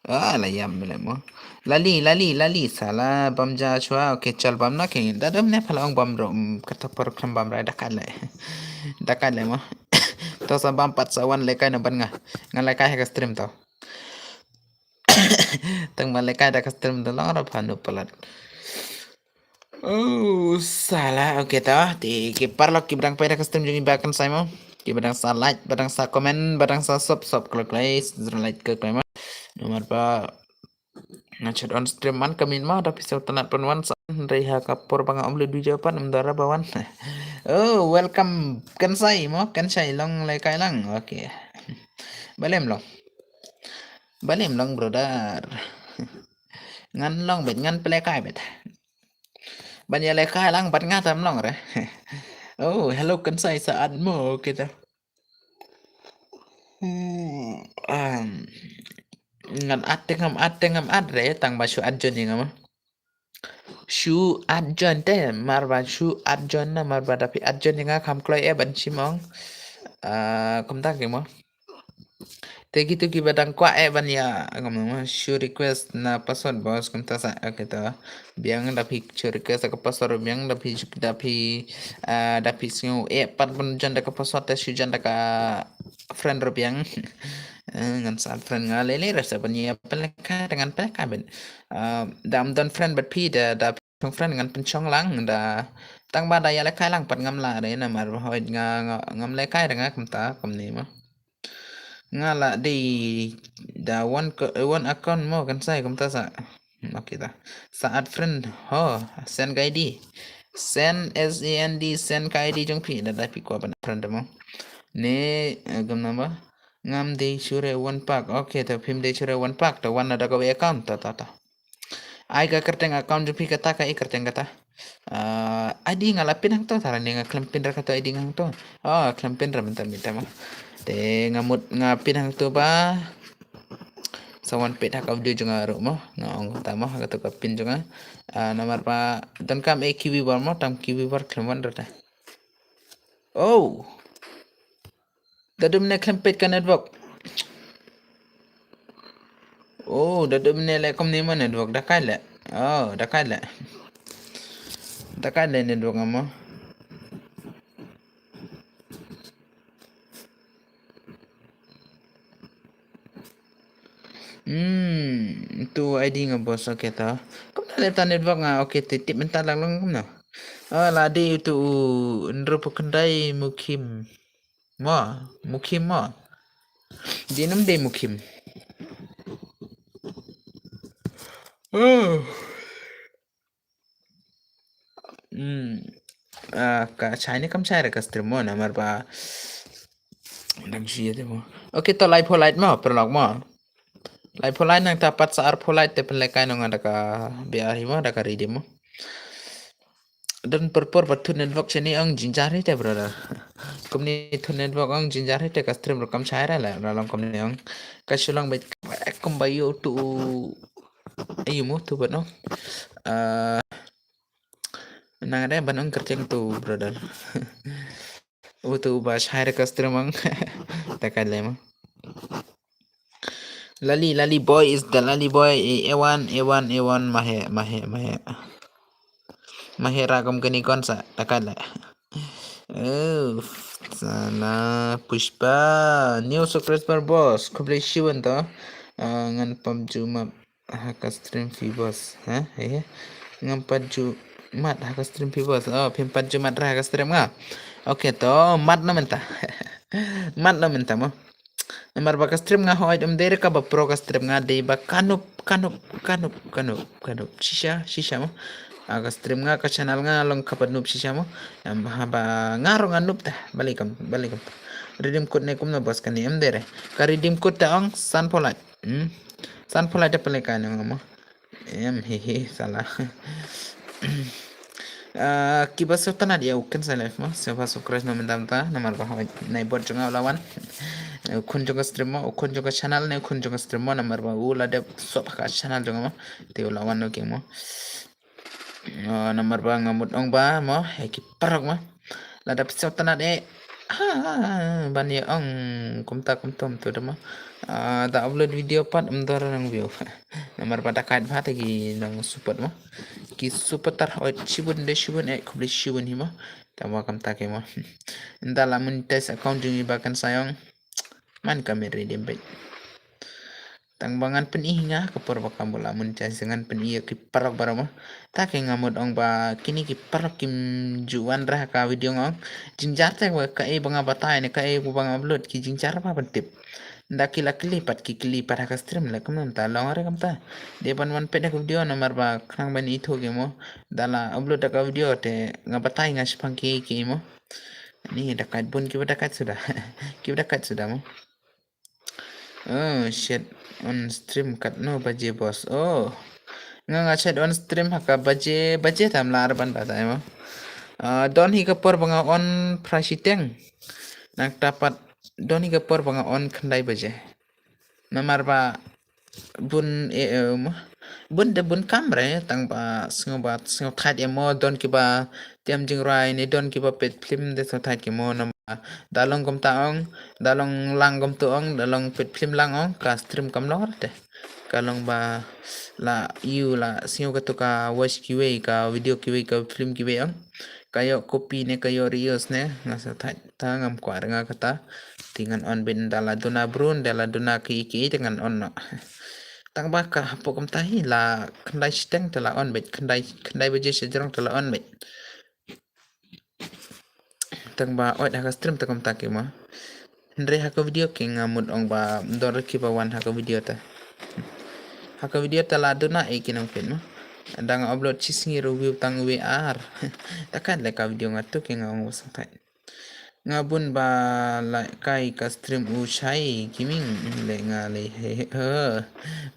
Ah, la yam le mo. Lali, lali, lali, sala bam ja chwa, okay, chal bam na ke. Da dum ne phala ong bam ro, mm, kata por kham bam ra dakat le. Dakat le mo. To sa bam pat sa wan lekai na ban nga. Nga lekai ha ka stream to. Tang ma lekai da ka stream to long ra phanu palat. Oh, sala, okay to. Te ki paralok ki ba dang peit da ka stream jong i ba kan sai mo. Ki ba dang sa like, ba dang sa comment, ba dang sa sub, sub kloi kloi, like kloi kloi mo. Namar ba nga chot on stream man ka min mo, da pisa tanat pun wan sa, hynrei ha ka por ba nga ym leh video pat ym dara ba wan. Oh, welcome Kansai mo, Kansai long lekai lang. Okay. Balem long. Balem long brother. Ngan long bet, ngan pynlekai bet. Ban ïa lekai lang bad nga tam long re. Oh, hello Kansai sa at mo kita. Hmm, um, ngan at te ngam at te ngam at re tang ba shu at join ïa nga ma. Shu at join te mar ba shu at join na mar ba da phi at join ïa nga kham kloi eh ban shim ong. Ah, kumta ki mo. Te kitu ki ba dang kwah eh ban ïa ngam ma shu request na password boss kumta sa, okay to. Biang da phi shu request ka password biang da phi da phi, ah, da phi sngew eh pat ban join da ka password te shu join da ka friend ruh biang. Eh, ngan sa friend nga lei lei rasa ban ïa pynlekai da ngan pynlekai ban. Ah, da ym don friend bad phi da da pynchong friend ngan pynchong lang da tang ba da ïa lekai lang pat ngam lah re namar ba hoi nga, nga ngam lekai re nga kumta kumne ma. Nga la dei da one, one account mo Kansai kumta sa. Hmm, okay ta. Sa add friend ho, send ka I D. Send, S E N D, send ka I D jong phi da da phi kwah ban friend mo. Ne, eh, gam number. Ngam dei shu re one pack. Okay ta phim dei shu re one pack ta wan na da ka wei account ta ta ta. Ai ka kyrteng account jong phi kata ka i kyrteng kata. Ah, I D nga la pin hangto tara ne nga khlem pin ra kato I D nga hangto. Oh, khlem pin ra mynta mynta mo. Te nga mut nga pin hangto ba. Sa wan peit ha ka video jong nga ruh mo. Nga ong kata mo ha kato ka pin jong nga. Ah, namar ba donkam e Kiwi bar mo tam Kiwi bar khlem wan ra ta. Oh. Da dum ne khlem peit ka network. Oh, da dum ne le kumne ma network da kai le. Oh, da kai le. Da kai le network nga mo. Hmm, tu I D nga boss, okay ta. Kumta le ta network nga, okay te tip mynta lang long kumno. Ah, la dei tu u Ndru Pukendai Mukim. Mo, Mukim mo. Di nam dei Mukim. Oh. Hmm. Ah, ka chai ne kam chai re ka stream mo namar ba. Dang shi te mo. Okay to lai pho lai mo, paralok mo. Lai pho lai nang ta pat sa ar pho lai te pynlekai nang da ka B R hi mo, da ka redeem mo. Don por por ba thun network shani ong jinjar hi te brother. Kumni thun network ong jinjar hi te ka stream ruh kam chai ra la, ra long kumni ong. Ka shu long ba kum ba ïoh tu ayu mo tu ba no. Ah, nang ada ban ong kyrteng tu brother. U tu ba shai re ka stream ong. Ta ka le mo. Lali, Lali boy is the Lali boy. A one, A one, A one, mahe, mahe, mahe. Mahe ra kum kani kon sa, ta ka le. Oh, sana Pushpa. New subscriber boss. Khublei shibun to. Ah, ngan pom jumap ha ka stream phi boss. Ha? Eh? Ngam pat ju mat ha ka stream phi boss. Oh, phim pat ju mat ra ha ka stream nga. Okay to, mat na mynta. Mat na mynta mo. Namar ba ka stream nga hoi um dei re ka ba pro ka stream nga dei ba kanup, kanup, kanup, kanup, kanup. Shisha, shisha mo. Ah, ka stream nga ka channel nga long ka ba nup shisha mo. Em, ha ba nga rong nga nup ta. Balikum, balikum. Redeem code ne kumno boss kani em dei re. Ka redeem code ta ong san pho lai. Hmm. San pho lai da pale ka nang mo. Em, he, he, sala. Ah, kiba sngewtynnat ïa u Khynsai Live mo, sngewbha subscribe noh mynta mynta, namar ba hoi, nai bot jong nga u la wan. U khun jong ka stream mo, u khun jong ka channel ne u khun jong ka stream mo, namar ba u la dep sop ha ka channel jong nga mo. Te u la wan noh keiñ mo. Ah, namar ba nga mut ong ba mo, eh, ki paralok mo. Lada phi sngewtynnat eh, ha, ban ïa ong kumta kumta kumta da mo. Ah, da upload video pat ym don re nang view. Namar ba da kait bha te ki nang support mo. Ki supporter hoi shibun de shibun eh, khublei shibun hi mo. Tang ba kumta keiñ mo. Ynda la monetize account jong i ba Khynsai ong. Man ka meri dem beit. Tang ba ngan pyni hi nga ka por ba kam bula monetize, ngan pyni ïa ki paralok baroh mo. Ta keiñ nga mut ong ba kine ki paralok kim ju wan re ha ka video nga ong. Jynjar te ba kaei ba nga batai ne kaei ba nga upload, ki jynjar ba ban tip. Ynda ki la kylli pat, ki kylli pat ha ka stream, la kumno mynta, long re kumta. Dei ban wan peit ha ka video namar ba khnang ban ithuh keiñ mo. Da la upload da ka video te nga batai nga shaphang kiei kiei mo. Ni da kait bun kiba da kait suda. Kiba da kait suda mo. Oh shit, on stream katno baje boss? Oh. Nga nga shet on stream ha ka baje, baje tam la ar ban batai mo. Ah, don hi ka por ba nga on phra shiteng. Nangta pat don hi ka por ba nga on khyndai baje. Namar ba bun, eh, eh, mo. Bun de bun kam re, tang ba sngew ba, sngew thait ïa mo, don kiba tiam jingrwai ne don kiba peit film de sngew thait ki mo, namar ba da long kumta ong, da long lang kumta ong, da long peit film lang ong, ka stream kam long re te. Ka long ba la ïoh la sngew kato ka watch kiwei, ka video kiwei, ka film kiwei ong. Ka ïoh copy ne, ka ïoh reuse ne, nga sngew thait. Ta ngam kwah re nga kata. Te ngan on beit ynda la duna briew, ynda la duna kiei kiei te ngan on noh. Tang ba ka hapoh kumta hi la khyndai shiteng te la on beit, khyndai, khyndai baje shajrong te la on beit. Tang ba oit ha ka stream te kumta keiñ mo. Hynrei ha ka video keiñ nga mut ong ba ym don re kiba wan ha ka video te. Ha ka video te la duna eh ki nongpeit mo. Ynda nga upload shi sngi ruh view tang wei ar. Ta kait leh ka video nga tu keiñ nga ong ba sngewthait. Nga bun ba lehkai ka stream u Shai Gaming, leh nga leh he he.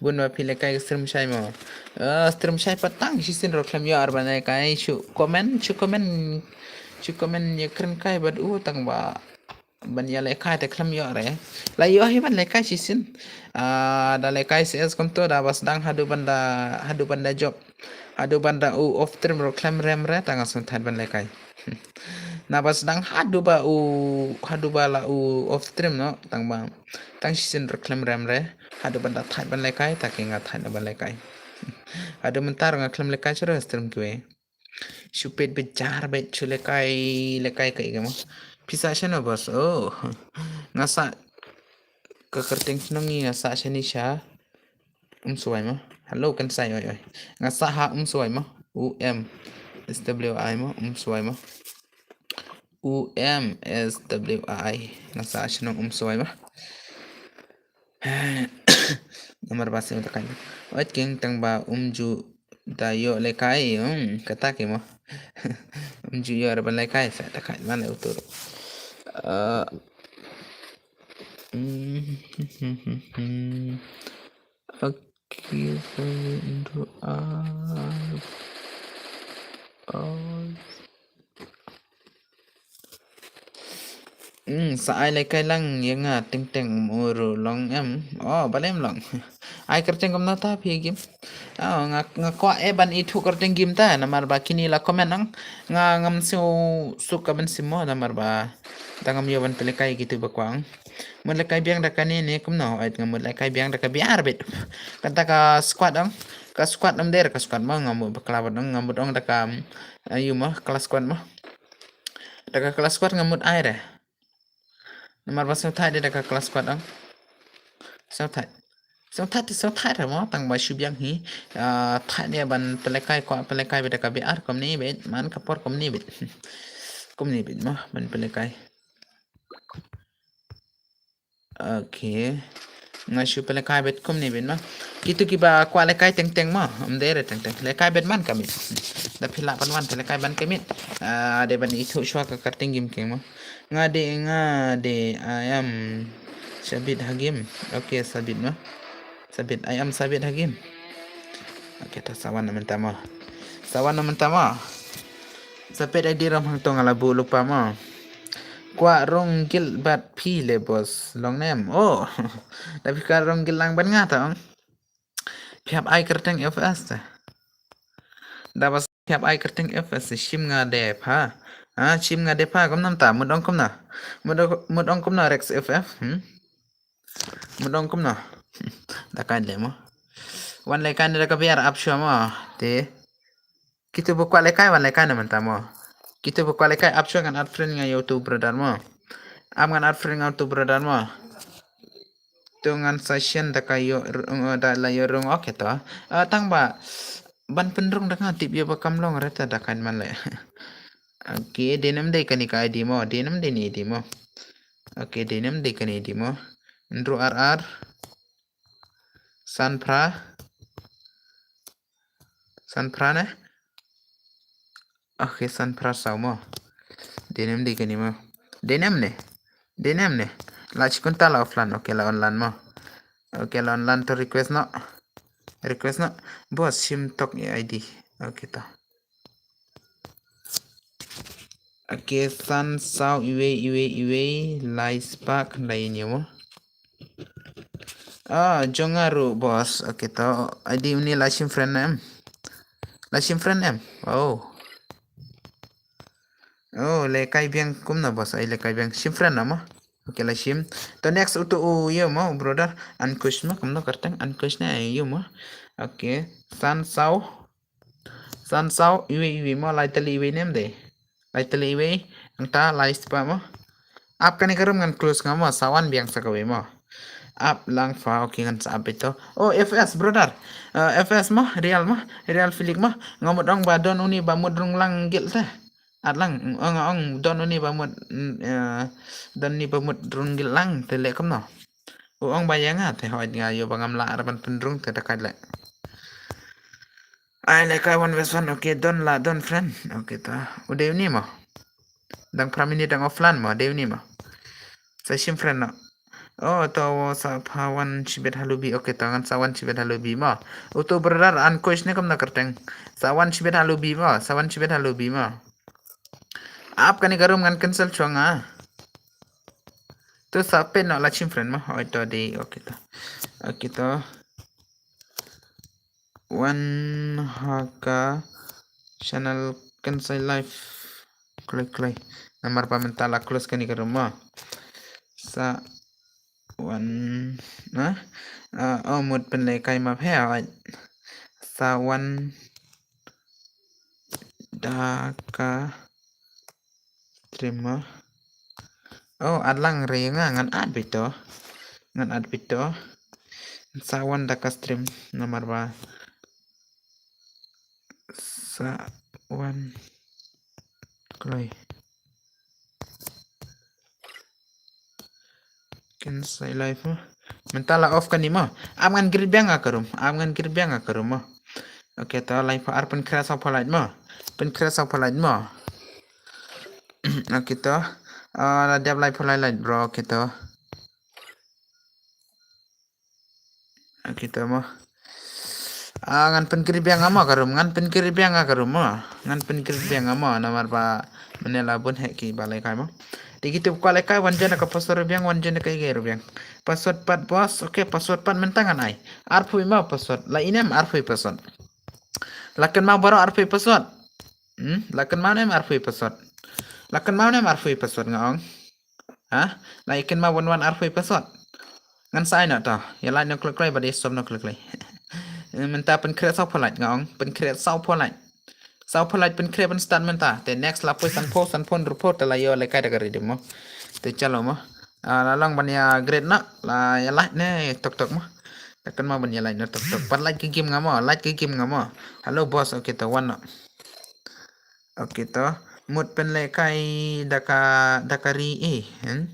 Bun ba phi lehkai ka stream Shai mo. Eh, stream Shai pat tang shisien ruh khlem ïoh ar ban lehkai, shu comment, shu comment, shu comment ïa kren kai bad u tang ba ban ïa lehkai te khlem ïoh re. La ïoh hi ban lehkai shisien. Ah, da lehkai C S kumto da ba sdang haduh ban da, haduh ban da jop. Haduh ban da u off stream ruh khlem rem re, tang nga sngewthait ban lehkai. Na ba sdang haduh ba u, haduh ba la u off stream noh, tang ba, tang shisien ruh khlem rem re, haduh ban da thait ban lehkai, ta keiñ nga thait noh ban lehkai. Haduh mynta ruh nga khlem lehkai shuh re stream kiwei. Shu peit bijar beit, shu lehkai, lehkai kaei kaei mo. Phi sah shano boss? Oh. Nga sah ka kyrteng shnong ngi, nga sah shane sha Umswai mo. Hello, Khynsai, oi, oi. Nga sah ha Umswai mo. U M S W I mo, Umswai mo. U M S W I. Nga sah shnong Umswai mo. Namar ba sngewthuh kan. Oi, keiñ tang ba um ju da ïoh lehkai, um, kata keiñ mo. Um ju ïoh re ban lehkai, sa da kai man le utur. Eh, mm, okay, so into a, oh. Hmm, sa ai lehkai lang ïa nga teng teng, um, uru long em. Oh, balei ym long. Ai kyrteng kumno ta phi game. Oh, nga, nga kwah eh ban ithuh kyrteng game ta, namar ba kine la comment nang. Nga ngam sngewsuk ka ban sim mo, namar ba da ngam ïoh ban pynlehkai kitu ba kwah. Mut lehkai biang da kane ne kumno, ait nga mut lehkai biang da ka biar beit. Kata ka squad ong, ka squad ym dei re ka squad mo, nga mut bakla bad ong, nga mut ong da ka, ayu mo, class squad mo. Da ka class squad nga mut ai re. Namar ba sngewthait de da ka class squad ong. Sngewthait. Sngewthait, sngewthait re mo, tang ba shu biang hi. Ah, thait de ban pynlehkai, kwah pynlehkai beit da ka biar kumne beit, man ka por kumne beit. Kumne beit mo, ban pynlehkai. Okay. Nga shu pynlehkai beit kumne beit mo. Kitu kiba kwah lehkai teng teng mo. Ym dei re teng teng. Lehkai beit man ka miet. Da phi lah ban wan pynlehkai ban ka miet. Ah, dei ban ithuh shuwa ka kyrteng game keiñ mo. Nga dei, nga dei, I am Sabit ha game. Okay, Sabit mo. Sabit, I am Sabit ha game. Okay, ta sa wan na mynta mo. Sa wan na mynta mo. Sa peit ID ram hangto nga la buh lypa mo. Kwah rung guild bad phi le boss. Long nem. Oh. Tapi ka rung guild lang bad nga ta ong. Phi hap ai kyrteng FS ta. Da bas phi hap ai kyrteng FS shim nga de pha. Ha, shim nga de pha kumnam ta mut ong kumna. Mut ong, mut ong kumna Rex FF. Hmm? Mut ong kumna. Da kai le mo. Wan le kai da ka biar ap shwa mo. Te. Kitu bu kwah le kai wan le kai na menta mo. Kitu bu kwah le kai ap shwa ngan add friend nga yo tu brother mo. Am ngan add friend nga tu brother mo. Tu ngan sa shen da ka yo, r-, da la yo rung, okay to. Ah, tang ba ban pynrung da nga tip yo ba kam long reta da kan man le. Okay, de nem de kani ka ID mo, de nem de ni ID mo. Okay, de nem de kani ID mo. Ndru R R. San phra. San phra ne? Okay, san phra saw mo. De nem de kani mo. De nem ne. De nem ne. La chi kunta la offline. Okay, la online mo. Okay, la online to request no. Request no. Boss shim tok i ID. Okay to. Okay, san saw iwei iwei iwei lai spah lai ni mo. Ah, jong nga ruh boss. Okay to. ID uni la shim friend em. La shim friend em. Oh. Oh, le kai biang kumna boss. Ai le kai biang shim friend na mo. Okay, la shim. To next utu u yo mo brother. Ankush mo kumno kyrteng Ankush ne yo mo. Okay. San saw. San saw iwei iwei mo lai tali iwei nem de. Lai tali iwei. Nta lai spah mo. Ap kani ka room ngan close nga mo, sa wan biang sa kawei mo. Ap lang fa, okay ngan sa ap ito. Oh, FS brother. Uh, FS mo, Real mo, Real Felix mo. Nga mut ong ba don uni ba mut rung lang guild te. At lang, ong ong don uni ba mut, mm, uh, don uni ba mut rung guild lang te le kumno. U ong ba ya nga te hoi nga yo ba ngam la ar ban pynrung te da kai le. Ai le kai one versus one, okay, don la, don friend. Okay ta. U dei uni mo. Dang pra minit dang offline mo, dei uni mo. Sa shim friend no. Oh, to wo sa pha wan shibet halubi. Okay, to ngan sa wan shibet halubi mo. Utu brother Ankush ne kumno kyrteng. Sa wan shibet halubi mo, sa wan shibet halubi mo. Ap kani ka room ngan cancel chong ah. Tu sa peit no la shim friend mo. Oi to dei, okay to. Okay to. Wan ha ka channel Kensai Live. Kloi kloi. Namar ba mynta la close kani ka room mo. Sa wan na. Ah, oh, mut pynlehkai ma phe. Sa wan da ka stream mo. Oh, at lang re nga ngan at bito. Ngan at bito. Sa wan da ka stream namar ba sa wan kloi. Kensai Live mo. Mynta la off kani mo. Am ngan grid biang ka room. Am ngan grid biang ka room mo. Okay to live ar pynkhreh sa phalait mo. Pynkhreh sa phalait mo. Okay to. Ah, la dep live phalait light bro, okay to. Okay to mo. Ah, ngan pynkhreh biang mo ka room, ngan pynkhreh biang ka room mo. Ngan pynkhreh biang mo namar ba mane la bun hek ki ba lehkai mo. Dei kitu kwah lehkai wan jan ka password biang, wan jan ka ige biang. Password pat boss, okay, password pat mynta ngan ai. Arphew mo password. La inem arphew password. La kynmaw baroh arphew password. Hmm, la kynmaw nem arphew password. La kynmaw nem arphew password nga ong. Ha? La kynmaw wan wan arphew password. Ngan sa ai no to. Ïa like no klik like ba dei sub no klik like. Mynta pynkhreh saw phalait nga ong, pynkhreh saw phalait. Saw phalait pynkhreh ban start mynta. Te next la poi san phew, san phew report te la ïoh lehkai da ka redeem mo. Te chalo mo. Ah, la long ban ïa grade na, la ïa like ne tok tok mo. Ta kynmaw ban ïa like ne tok tok. Pat like ki game nga mo, like ki game nga mo. Hello boss, okay to wan no. Okay to. Mut pynlehkai da ka, da ka ri eh. Hmm?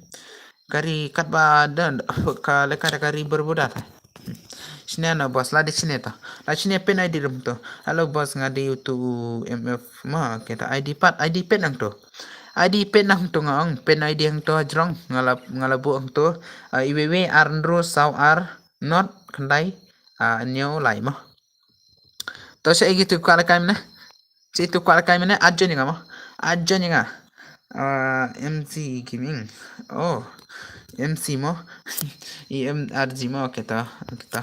Ka ri katba da ka lehkai da ka ri berbuda ta. Shine no boss, la dei shine to. La shine pin ID rum to. Hello boss, nga dei utu MF ma, okay to. ID pat, ID pin nang to. ID pin nang to nga ong, pin ID hang to jrong, nga la, nga la buh hang to. Ah, iwei wei ar hynriew saw ar not khyndai, ah, hynñiew lai mo. To sha igi tu kwah lehkai mane. Sha itu kwah lehkai mane, at join nga mo. Ajan nga. Uh, M C Gaming. Oh, M C mo. E M R G mo, okay to. Okay to.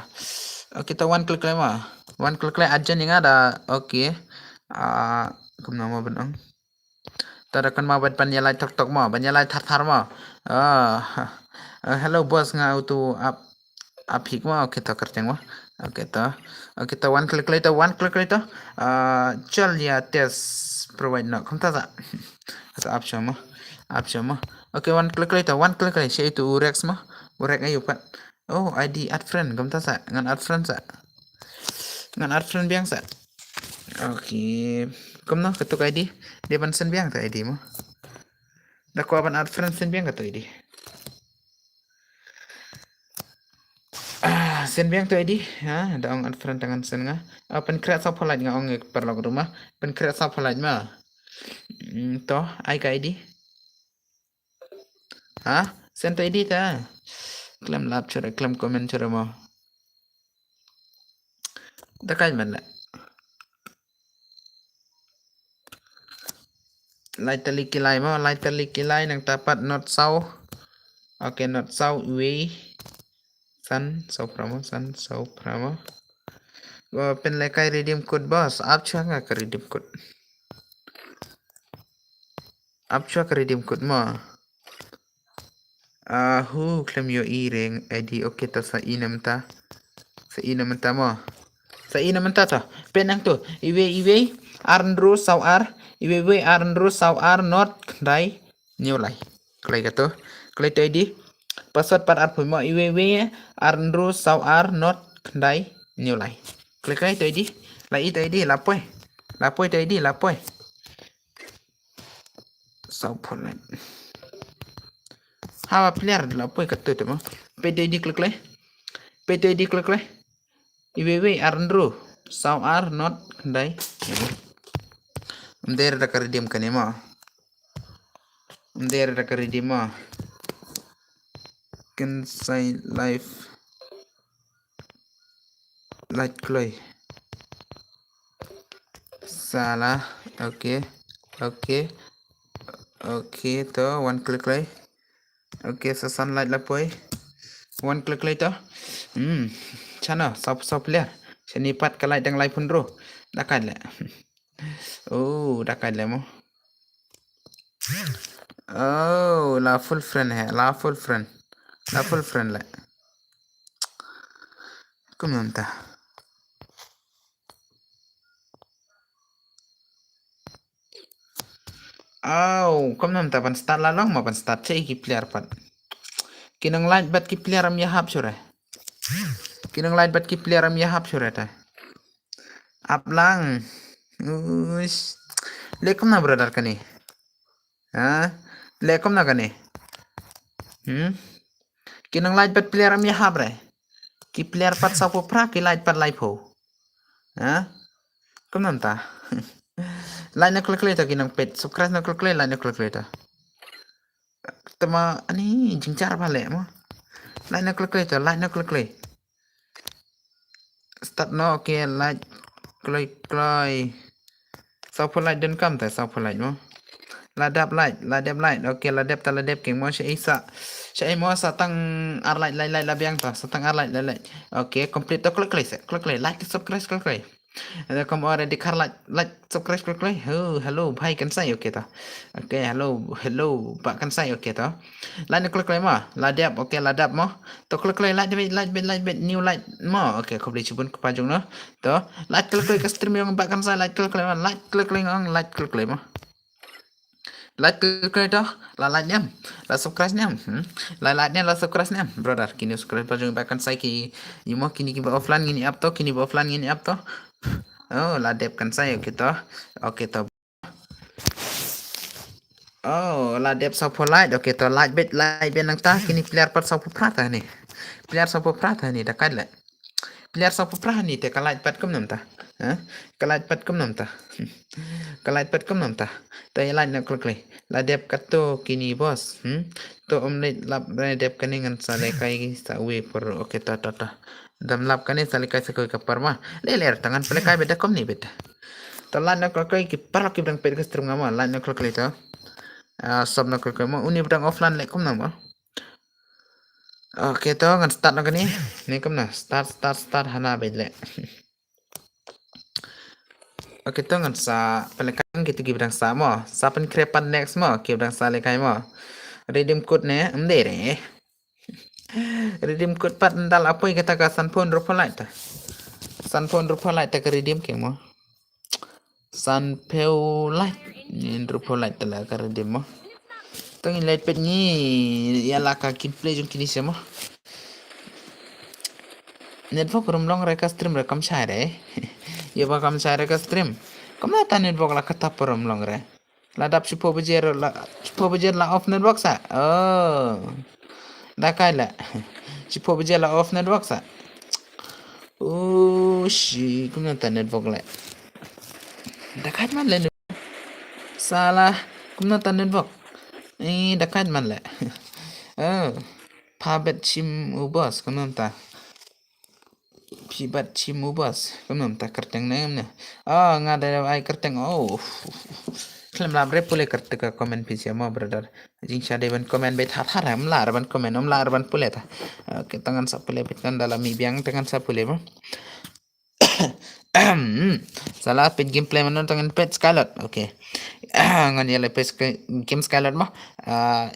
Okay to, wan khlei mo. Wan khlei ajan nga da. Okay. Uh, kumno mo ban ong. To da kan mo ban, ban ïalai tok tok mo, ban ïalai thar thar mo. Ah, uh, hello boss, nga utu ap ap hik mo, okay to, kyrteng mo. Okay to. Okay to, wan khlei to, wan khlei to. Uh, chal ya test provide no. Kumta sa. Ap sha mo. Ap sha mo. Okay, wan khlei to, wan khlei. Shi itu u Rex mo. U Rex ayu pat. Oh, I D add friend, kumta sa. Ngan add friend sa. Ngan add friend biang sa. Okay. Kumno katuk I D? Dei ban send biang tu I D mo. Da kwah ban add friend, send biang katuk I D. Ah, send biang tu I D. Ha, da ong add friend, tang ngan send nga. Ah, pynkhreh saw phew lait nga ong ïa paralok ruh ma. Pynkhreh saw phew lait ma. Hmm, to, ai ka I D. Ha? Send tu I D ta. Khlem lap shuh re, khlem comment shuh re mo. Da kai man la. Lai tylli ki lai mo, lai tylli ki lai, nangta pat not saw. Okay, not saw, wei. San saw phra mo, san saw phra mo. Pynlehkai redeem code boss, ap shuwa nga ka redeem code. Ap shuwa ka redeem code mo. Ah, hu, khlem ïohi re I D, okay to, sa i na mynta. Sa i na mynta mo. Sa i na mynta to. Peit nangtu. Iwei, iwei, ar hynriew saw ar. Iwei, iwei, ar hynriew saw ar, not khyndai hynñiew lai. Khlei kato. Khlei to I D. Password pat arphew mo. Iwei, iwei, ar hynriew saw ar, not khyndai hynñiew lai. Khlei, khlei to I D. La i to I D, la poi. La poi to I D, la poi. Saw phew lait. Hawa player la poi kato te mo. Peit to I D, khlei khlei. Peit to I D, khlei khlei. Iwei iwei, ar hynriew saw ar, not khyndai. Ym dei re da ka redeem kane mo. Ym dei re da ka redeem mo. Kynsai live. Lait kloi. Sala. Okay. Okay. Okay, to, wan khlei khlei. Okay, sa san lait la poi. Wan khlei khlei to. Hmm. Shano, saw, saw player. Shane pat ka lait dang lai phew hynriew. Da kai leh. Oh, da kai leh mo. Oh, la full friend he, la full friend. La full friend leh. Kumno mynta. Aw, kumno mynta ban start la long ma ban start, che ki player pat. Ki nang lait bad ki player ym ïahap shuh re. Ki nang lait bad ki player ym ïahap shuh re te. Ap lang. Uish. Leh kumno brother kane. Ha? Leh kumno kane. Hmm? Ki nang lait bad player ym ïahap re. Ki player pat saw phew phra, ki lait pat lai phew. Ha? Kumno mynta. Lait na khlei khlei to ki nang peit. Subscribe na khlei khlei, lait na khlei khlei to. Te ma ani jingjar ba leh mo. Lait na khlei khlei to, lait na khlei khlei. Start no, okay, lait khlei khlei. Saw phew lait don kam te, saw phew lait mo. La dep lait, la dep lait. Okay, la dep ta, la dep keng mo, sha i sa. Sha i mo, sa tang ar lait, lait, lait la biang ta, sa tang ar lait, lait, lait. Okay, complete to, khlei khlei se, khlei khlei, like, subscribe, khlei khlei. Ada kam already khar lait, like, subscribe, khlei khlei. Ho, hello, bhai Kansai, okay ta. Okay, hello, hello, bah Kansai, okay ta. Lait na khlei khlei mo, la dep, okay, la dep mo. To khlei khlei, lait bit, lait bit, lait bit, new lait mo. Okay, khublei shibun kpa jong no. To, lait khlei khlei ka stream jong bah Kansai, lait khlei khlei mo, lait khlei khlei ngong, lait khlei khlei mo. Lait khlei khlei to, la lait niam, la subscribe niam. Hmm? La lait niam, la subscribe niam. Brother, kini subscribe pa jong bah Kansai ki, imo kini ki ba offline ngin ap to, kini ba offline ngin ap to. Oh, la dep Kansai, okay to. Okay to. Oh, la dep saw phew lait. Okay to, lait bit, lait bit nangta, kini player pat saw phew phra ta ni. Player saw phew phra ta ni, da kai leh. Player saw phew phra ni te ka lait pat kumno mynta. Ha? Ka lait pat kumno mynta. Ka lait pat kumno mynta. Te ïa lait na khlei khlei. La dep kato kini boss. Hmm? To ym leit lap ne dep kane ngan sa lehkai sa uwei por. Okay, ta, ta, ta. Dam lap kane sa lehkai sa kawei ka por ma. Leh leh ta ngan pynlehkai beit da kumne beit. To light noh khlei khlei ki paralok kiba dang peit ka stream nga mo. Light noh khlei khlei to. Ah, sub noh khlei khlei mo. Uni ba dang offline leh kumno mo. Okay to ngan start noh kane. Ni kumno. Start, start, start hana beit leh. Okay to ngan sa pynlehkai kito kiba dang sah mo. Sa pynkhreh pat next mo. Kiba dang sah lehkai mo. Redeem code ne. Ym dei re. Redeem code pat ndal apoi kata ka sanphew hynriewphew light ta. Sanphew hynriewphew light ta ka redeem keng mo. Sanphew light. Ni hynriewphew light ta la ka redeem mo. To ngin leit peit ngi ïa la ka gameplay jong kine sha mo. Network rum long re ka stream re kam shai re. Ïa ba kam shai re ka stream. Kumno ta network la kata pa rum long re. La dap shiphew baje la, shiphew baje la off network sa. Oh. Da kai la. Shiphew baje la off network sa. Oh, shi kumno ta network le. Da kai man le. Sala kumno ta network. Eh, da kai man le. Oh. Phabet shim u boss kumno ta. Phi bat shim u boss. Kumno ta kyrteng ne ne. Oh, nga da ai kyrteng. Oh. Khlem lap re pule kyrteng ka comment phi sia mo brother. Jing sha dei ban comment bet hat hat em la ban comment em la ban pule ta. Okay, tangan sa pule bet kan dalam mi biang tangan sa pule mo. Sala pet gameplay mana tangan pet Skylord. Okay. Ngan ïa le pet game Skylord mo. Ah,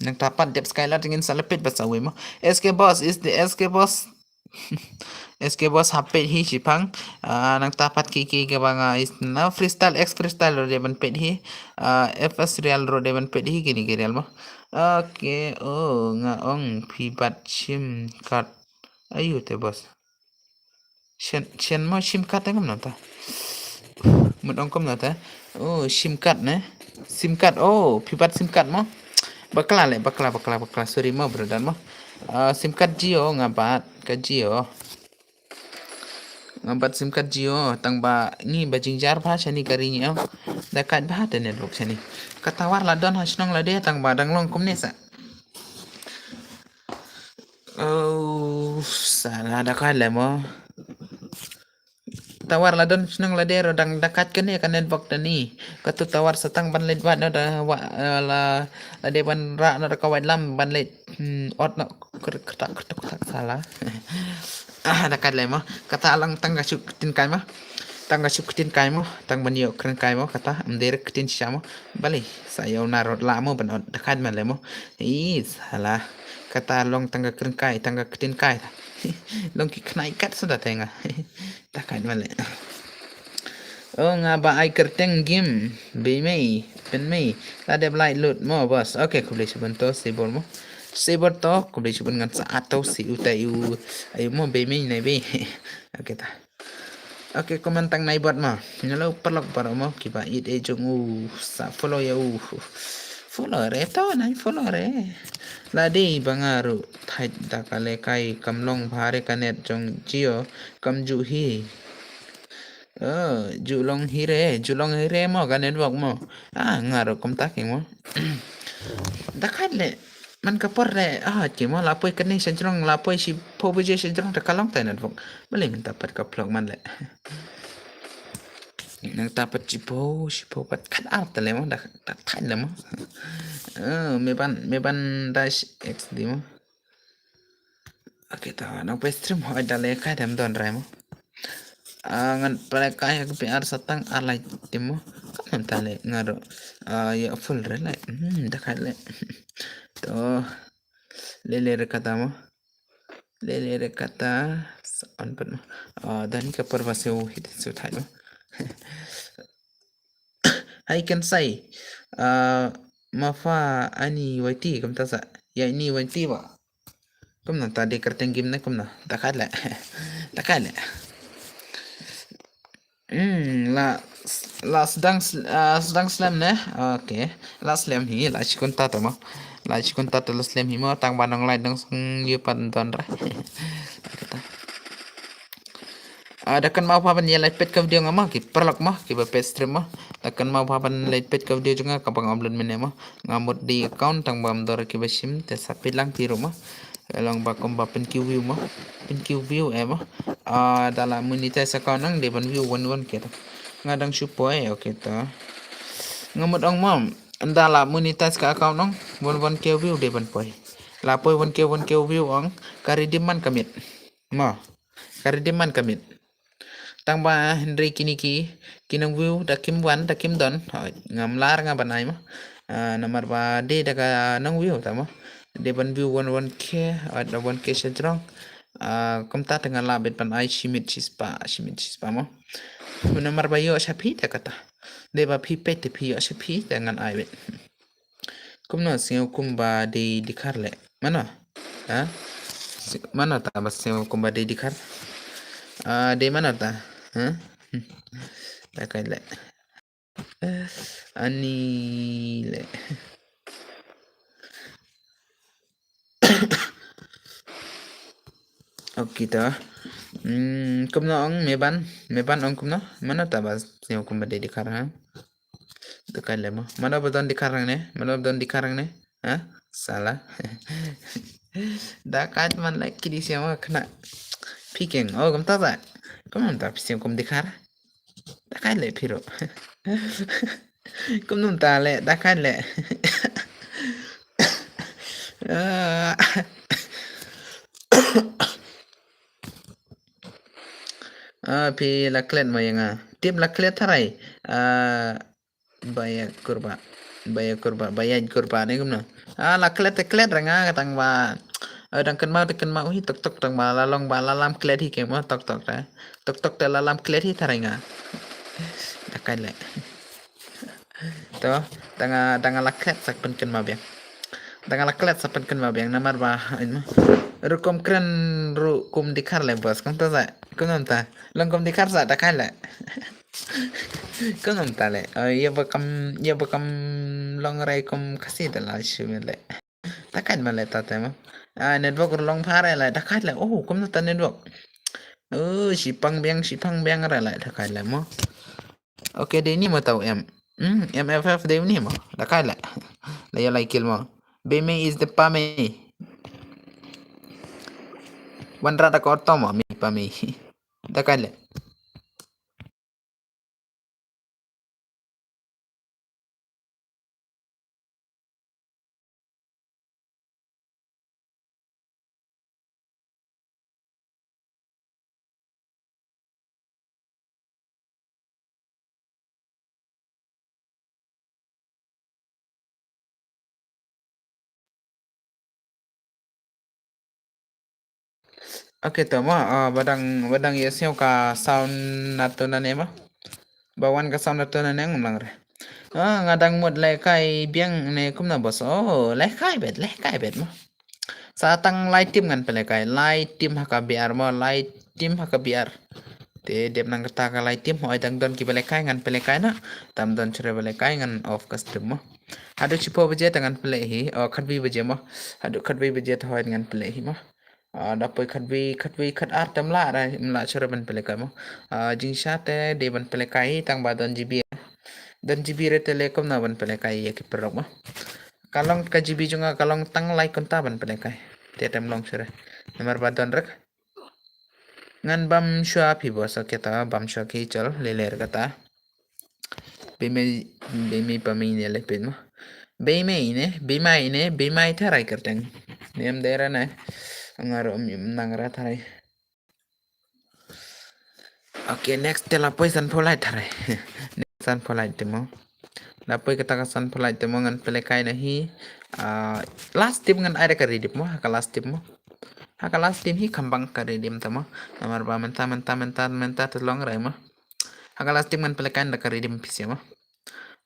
nang tapat dep Skylord ngin sa lepit ba sawi mo. S K boss is the S K boss. S K boss hapet hi shipang. Ah, nang tapat ki ki ke banga is na freestyle X freestyle ro de ban pet hi. Ah, F S real ro de ban pet hi kini ki real mo. Okay, oh nga ong phi bat shim kat. Ayu te boss. Shen, shen mo shim kat ngam nata. Mut ong kum nata. Oh, shim kat ne. Sim kat. Oh, phi bat sim kat mo. Bakla le, bakla, bakla, bakla. Sorry mo brother mo. Ah, sim kat Jio nga bat ka Jio. Nga bat sim kat Jio tang ba ngi ba jingjar ba shani ka ri ngi ong. Da kat ba te network shani. Ka tower la don ha shnong la de tang ba dang long kumne sa. Oh, sala da kai le mo. Tower la don shnong la de ro dang da kat kane ka network da ni. Ka tu tower sa tang ban leit wat no da wa, eh, la, la de ban ra no da ka wait lam ban leit, hmm, ot no kr-, ktak ktak ktak sala. Ah, da kat le mo. Kata lang tang ka shu ktin kai mo. Tang ka shu ktin kai mo. Tang ban ïoh kren kai mo kata. Am der ktin sha mo. Bali sa ïoh na rot la mo ban ot da kat ma le mo. Ih, sala. Kata long tang ka kren kai, tang ka ktin kai. Long ki khnai kat sa da tenga. Da kat ma le. Oh, nga ba ai kyrteng game. Bei mei, pen mei. La dep lai lut mo boss. Okay, khublei shibun to, sibor mo. Sibor to, khublei shibun ngan sa ato si utai u. Ayu mo bei mei nai bei. Okay ta. Okay, comment tang nai bot mo. Hello paralok baroh mo kiba it e jong u sa follow ïa u. Follow re to nai follow re. La dei ba nga ruh thait da ka lehkai kam long bha re ka net jong Jio kam ju hi. Oh, ju long hi re, ju long hi re mo ka network mo. Ah, nga ruh kumta ki mo. Da khat le man ka por le ah ki mo la poi kane sha jrong la poi shiphew baje sha jrong ta ka long ta network. Balei mynta pat ka phlok man le. Nang ta pat shiphew, shiphew pat khat ar ta le mo da ta thait le mo. Ah, me ban, me ban dash X di mo. Okay, ta nang peit stream hoi da lehkai dem don rai mo. Ah, ngan peit kai ha ka P R sa tang ar lai tim mo. Kam ta le nga ruh. Ah, ïa full re le. Hmm, da khat le. To. Le le re kata mo. Le le re kata. Sa on pat mo. Ah, da ni ka por ba se u hit su thai mo. Hai kan sai. Ah, mafa ani waiti kam ta sa. Ya ini waiti ba. Kumno ta dei kyrteng game ne kumno. Ta khat le. Ta khat le. Hmm, la, la sdang s-, ah, sdang slem ne. Okay. La slem hi, la shikun ta ta mo. La shikun ta ta la slem hi mo tang ba nang lai dang sung yu pan don ra. Kata. Ah, da kan mau pa ban ïa like pet ka video nga ma ki paralok ma ki ba pet stream ma. Da kan mau pa ban like pet ka video jong nga ka bang upload mene ma. Nga mut di account tang bam dor ki ba shim te sa pet lang ti ru ma. Long ba kum ba pynki view ma. Pynki view eh ma. Ah, da la monetize account nang de ban view wan wan ke ta. Nga dang shu poi, okay to. Nga mut ong mo, ynda la monetize ka account ong, one one K view dei ban poi. La poi one K, one K view ong, ka redeem man ka miet. Mo, ka redeem man ka miet. Tang ba hynrei kine ki, ki nong view da kim wan, da kim don. Hooid, ngam lah nga ban ai mo. Ah, namar ba dei da ka nong view ta mo. Dei ban view one one K, ah, da one K sha jrong. Ah, kumta te nga lah beit ban ai shi miet shi spah, shi miet shi spah mo. Namar ba ïoh sha phi te kata. Dei ba phi peit te phi ïoh sha phi te ngan ai beit. Kumno sngew kumba dei dkhar leh? Mano? Ha? Si-, mano ta ba sngew kumba dei dkhar? Ah, dei mano ta? Ha? Ta kai leh. Ani leh. Okay ta. Hmm, kumno ong Meban? Meban ong kumno? Mano ta ba sngew kumba dei dkhar ha? Dkhar leh mo. Mano ba don dkhar hangne? Mano ba don dkhar hangne? Ha? Sala. Da kat man leh kidi siama khna. Phi keng. Oh, kumta ta. Kumno ta phi sngew kum dkhar? Da kat leh phi ruh. Kumno ta leh, da kat leh. Ah. Ah, phi la klet mo ïa nga. Tip la klet tharai. Ah, ba ïaid kurba. Ba ïaid kurba, ba ïaid kurba ne kumno. Ah, la klet te klet ra nga tang ba. Ah, dang kynmaw te kynmaw hi tok tok tang ba la long ba la lam klet hi keng mo tok tok te. Tok tok te la lam klet hi tharai nga. Da kai leh. To, da nga, da nga la klet sa pynkynmaw biang. Da nga la klet sa pynkynmaw biang namar ba, ino. Rukom kren rukom dkhar leh boss, kumta sa, kumta. Long kum dkhar sa, da kai leh. Kumta leh. Oh, ïa ba kam, ïa ba kam long rai kum Khasi da la shu leh. Da kai ma leh ta te mo. Ah, network ruh long phare leh, da kai leh. Oh, kumta network. Oh, shi pang biang, shi pang biang re leh, da kai leh mo. Okay, dei ni mo tau em. Hmm, M F F dei ni mo. Da kai leh. La ïa lai kill mo. Be me is the pa me. Wan ra da ko to mo, me pa me. Da kai leh. Okay, to mo, ah, ba dang, ba dang ïa sngew ka sound na to na ne mo. Ba wan ka sound na to na ne ngam lang re. Ah, nga dang mut lehkai biang ne kumno boss. Oh, lehkai bet, lehkai bet mo. Sa tang lai team ngan pynlehkai, lai team ha ka B R mo, lai team ha ka B R. Te dep nang kata ka lai team, hooid dang don kiba lehkai ngan pynlehkai na. Tam don shuh re ba lehkai ngan off ka stream mo. Haduh shiphew baje te ngan pynleh hi, oh, khatwei baje mo. Haduh khatwei baje te hooid ngan pynleh hi mo. Ah, da poi khatwei, khatwei, khatar te ym lah re, ym lah shuh re ban pynlehkai mo. Ah, jingshisha te dei ban pynlehkai hi tang ba don G B. Don G B re te leh kumno ban pynlehkai ïa ki paralok mo. Ka long ka G B jong nga ka long tang lai kynta ban pynlehkai. Te tem long shuh re. Namar ba don re. Ngan bam shuwa phi boss, okay ta bam shuwa ki chol, leh leh kata. Be me, be me pa me ne leh peit mo. Be me ne, be mai ne, be mai tharai kyrteng. Niam dera ne. Nga ruh ym nang ra tharai. Okay, next te la poi san pholai tharai. Next san pholai te mo. La poi kata ka san pholai te mo ngan pynlehkai na hi. Ah, last team ngan ai da ka redeem mo, ha ka last team mo. Ha ka last team hi kham bang ka redeem te mo. Namar ba mynta, mynta, mynta, mynta te long re mo. Ha ka last team ngan pynlehkai da ka redeem pisa mo.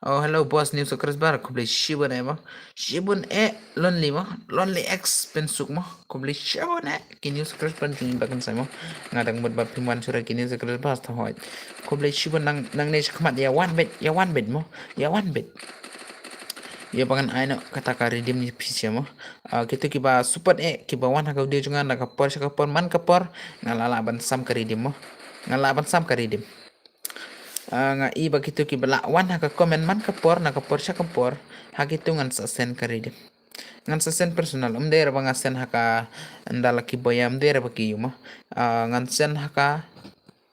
Oh, hello boss, new subscriber, khublei shibun eh mo. Shibun eh, Lonely mo. Lonely X Pynsuk mo. Khublei shibun eh. Ki new subscriber jong ngi ba kynsai mo. Nga dang mut ba phim wan shuh re ki new subscriber ta hooid. Khublei shibun nang, nangne shakhmat ïa wan beit, ïa wan beit mo. Ïa wan beit. Ïa ba ngan ai noh kata ka redeem ïa phi sha mo. Ah, kito kiba support eh, kiba wan ha ka video jong nga na ka por sha ka por, man ka por, nga la lah ban sam ka redeem mo. Nga la lah ban sam ka redeem. Ah, nga i ba kito kiba lah wan ha ka comment man ka por, na ka por sha ka por, ha kito ngan sa send ka redeem. Ngan sa send personal, ym dei re ba nga send ha ka, ynda la ki boya, ym dei re ba ki ïohi mo. Ah, ngan send ha ka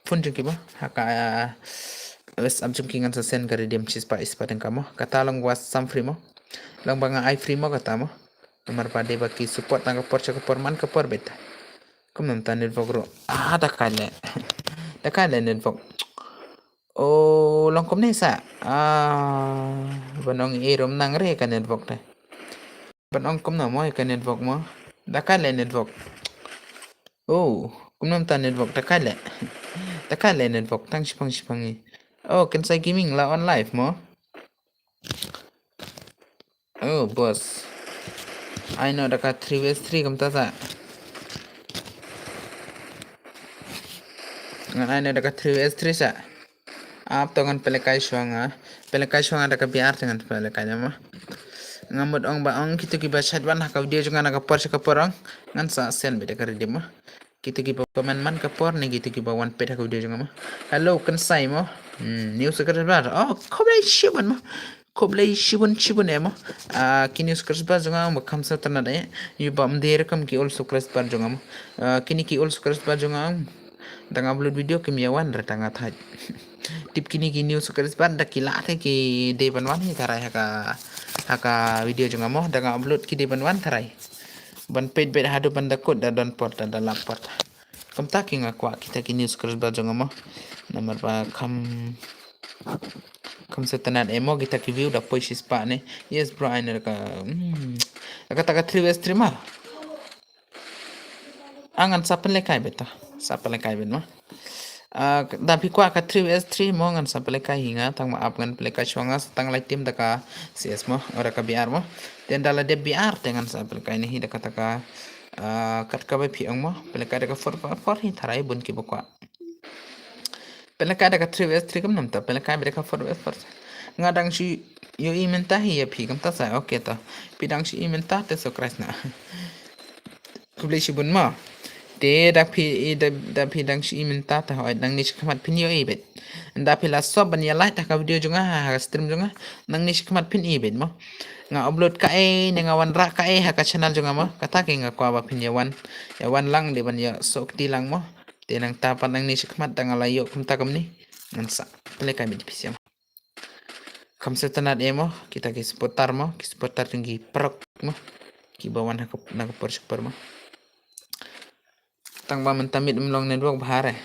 phone jong ki mo, ha ka, ah, WhatsApp jong ki ngan sa send ka redeem shispah shispah tyngka mo. Kata long WhatsApp free mo. Long ba nga ai free mo kata mo. Namar ba dei ba ki support tang ka por sha ka por man ka por beit. Kumno mynta network ruh. Ah, da kai leh. Da kai leh network. Oh, long kumne sa. Ah, ban ong i rum nang re ka network te. Ban ong kumno mo ka network mo. Da kai leh network. Oh, kumno mynta network, da kai leh. Da kai leh network tang shipang shipang i. Oh, Kynsai Gaming la on live mo. Oh, boss. Ai noh da ka three vs three kumta sa. Ngan ai noh da ka three vs three sa. Ap to ngan pynlehkai shuwa nga. Pynlehkai shuwa nga da ka B R te ngan pynlehkai mo. Nga mut ong ba ong kito kiba shait wan ha ka video jong nga na ka por sha ka por ong. Ngan sa send beit da ka redeem mo. Kito kiba comment man ka por ne kito kiba wan peit ha ka video jong nga mo. Hello, Kynsai mo. Hmm, new subscriber. Oh, khublei shibun mo. Khublei shibun shibun eh mo. Ah, ki new subscriber jong nga mo kham sa tana eh. Yu ba mdei rukom ki old subscriber jong nga mo. Ah, kini ki old subscriber jong nga. Dang upload video kim ïa wan re tang nga thait. Tip kini ki new subscriber da ki lah te ki dei ban wan hi tharai ha ka, ha ka video jong nga mo. Dang upload ki dei ban wan tharai. Ban peit beit haduh ban da kut da don por da, da lap por. Kumta ki nga kwah kita ki new subscriber jong nga mo. Namar ba kham, kham sa tana eh mo kita ki view da poi shispah ne. Yes bro, ai noh da ka. Hmm. Da kata ka three vs three mo. Ah, ngan sa pynlehkai beit to. Sa pynlehkai beit mo. Ah, da phi kwah ka three vs three mo ngan sa pynlehkai hi nga tang ma ap ngan pynlehkai shuwa nga sa tang lai team da ka C S mo, ora ka B R mo. Te da la dep B R te ngan sa pynlehkai ne hi da kata ka, ah, kat kaba phi ong mo. Pynlehkai da ka four four four hi tharai bun kiba kwah. Pynlehkai da ka three vs three kumno mynta, pynlekaibi da ka four vs four. Nga dang shu ïohi mynta hi ïa phi kumta sa, okay to. Phi dang shu ïohi mynta te subscribe na. Khublei shibun mo. Te da phi, da, da phi dang shu ïohi mynta te hooid nangne shakhmat phin ïohi beit. Da phi la sop ban ïa like ha ka video jong nga, ha ka stream jong nga, nangne shakhmat phin ïohi beit mo. Nga upload kaei ne nga wanrah kaei ha ka channel jong nga mo. Kata ki nga kwah ba phin ïa wan, ïa wan lang dei ban ïa suk kti lang mo. Te nangta pat nangne shakhmat da nga la ïoh kumta kumne. Ngan sa pynlehkai beit phi sha mo. Kham sa tana eh mo, kita ki supporter mo, ki supporter jong ki paralok mo. Kiba wan ha ka, na ka por sha ka por mo. Tang ba mynta miet ym long network bha re.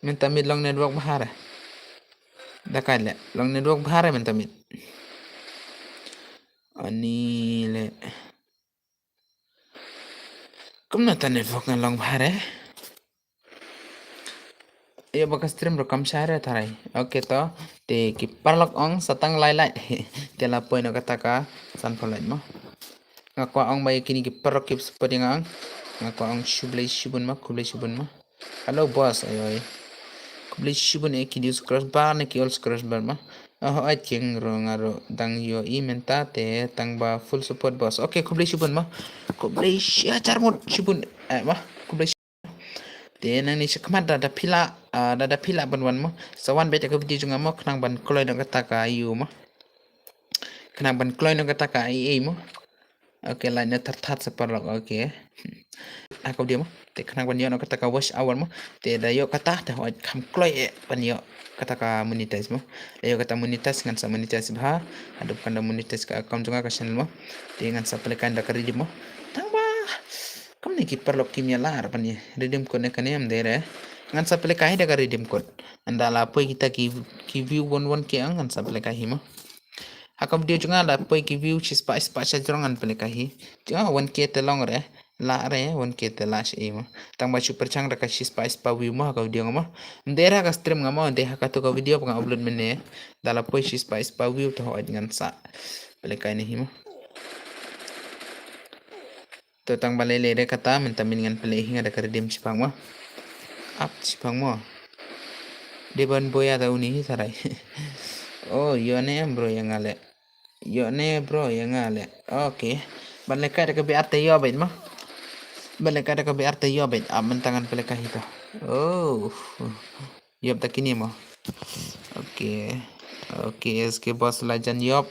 Mynta miet long network bha re. Da kai leh, long network bha re mynta miet. Ani leh. Kumno ta network nga long bha re. Ïa ba ka stream ruh kam shai re tharai. Okay to. Te ki paralok ong sa tang lai lai. Te la poi noh kata ka sanphew lai mo. Nga kwah ong ba ïa kini ki paralok ki support ïa nga ong. Nga kwah ong khublei shibun mo, khublei shibun mo. Hello boss, oi oi. Khublei shibun eh ki new subscriber ne ki old subscriber mo. Oh, ai kieng ruh nga ruh dang ïohi mynta te tang ba full support boss. Okay, khublei shibun mo. Khublei shi-, hajar ngut shibun. Eh, mo. Khublei shibun. Te nangne shakhmat da, da phi lah, ah, da, da phi lah ban wan mo. Sa wan beit ha ka video jong nga mo, khnang ban kloi noh kata ka ïa u mo. Khnang ban kloi noh kata ka ïa u mo. Okay, lai na thar thar sa paralok, okay. Ha ka video mo. Te khnang ban ïoh noh kata ka watch hour mo. Te da ïoh kata, te hooid kham kloi eh ban ïoh kata ka monetize mo. Da ïoh kata monetize ngan sa monetize bha. Haduh kan da monetize ka account jong nga ka channel mo. Te ngan sa pynlehkai da ka redeem mo. Tang ba. Kumne ki paralok kim ïa lah ban ïa redeem code ne kane ym dei re. Ngan sa pynlehkai da ka redeem code. Ynda la poi kita ki, ki view one one K ang ngan sa pynlehkai hi mo. Ha ka video jong nga la poi ki view shispah shispah sha jrong ngan pynlehkai hi. Jong nga one K te long re. Lah re, one K te lah shi mo. Tang ba shu pyrshang da ka shispah shispah view mo ha ka video nga mo. Ym dei re ha ka stream nga mo, ym dei ha kato ka video ba nga upload mynne. Da la poi shispah shispah view te hooid ngan sa pynlehkai ne hi mo. To tang ba lei lei re kata mynta mynne ngan pynlehkai hi nga da ka redeem shipang mo. Ap shipang mo. Dei ban boi ïa ta uni hi tharai. Oh, ïoh ne em bro ïa nga leh. Ïoh ne bro ïa nga leh. Okay. Ban lehkai da ka B R te ïoh beit mo. Ban lehkai da ka B R te ïoh beit. Ap mynta ngan pynlehkai hi to. Oh. Ïoh ta kine mo. Okay. Okay, S K Boss la jan ïoh.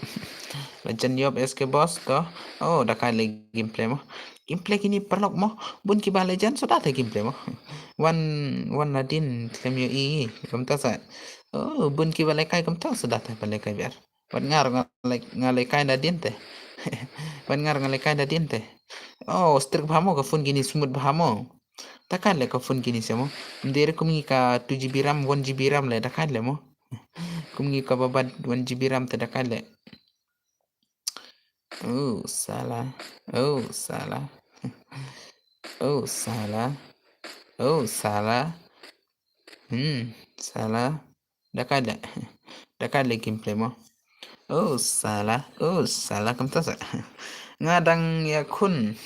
La jan ïoh S K Boss to. Oh, da kai leh gameplay mo. Gameplay kine paralok mo. Bun kiba la jan suda te gameplay mo. Wan, wan nadin khlem ïohi. Kumta sa. Oh, bun kiba lehkai kumta sa da te ba lehkai biar. Wat nga ruh nga leh, nga lehkai nadien te. Wat nga ruh nga lehkai nadien te. Oh, strict bha mo ka phone kine, smooth bha mo. Da kai leh ka phone kine se mo. Ym dei re kum ngi ka two G B RAM, one G B RAM leh da kai leh mo. Kum ngi kaba bad one G B RAM te da kai leh. Oh, sala. Oh, sala. Oh, sala. Oh, sala. Hmm, sala. Da kai leh. Da kai leh gameplay mo. Oh, sala. Oh, sala kumta sa. Nga dang ïakhun.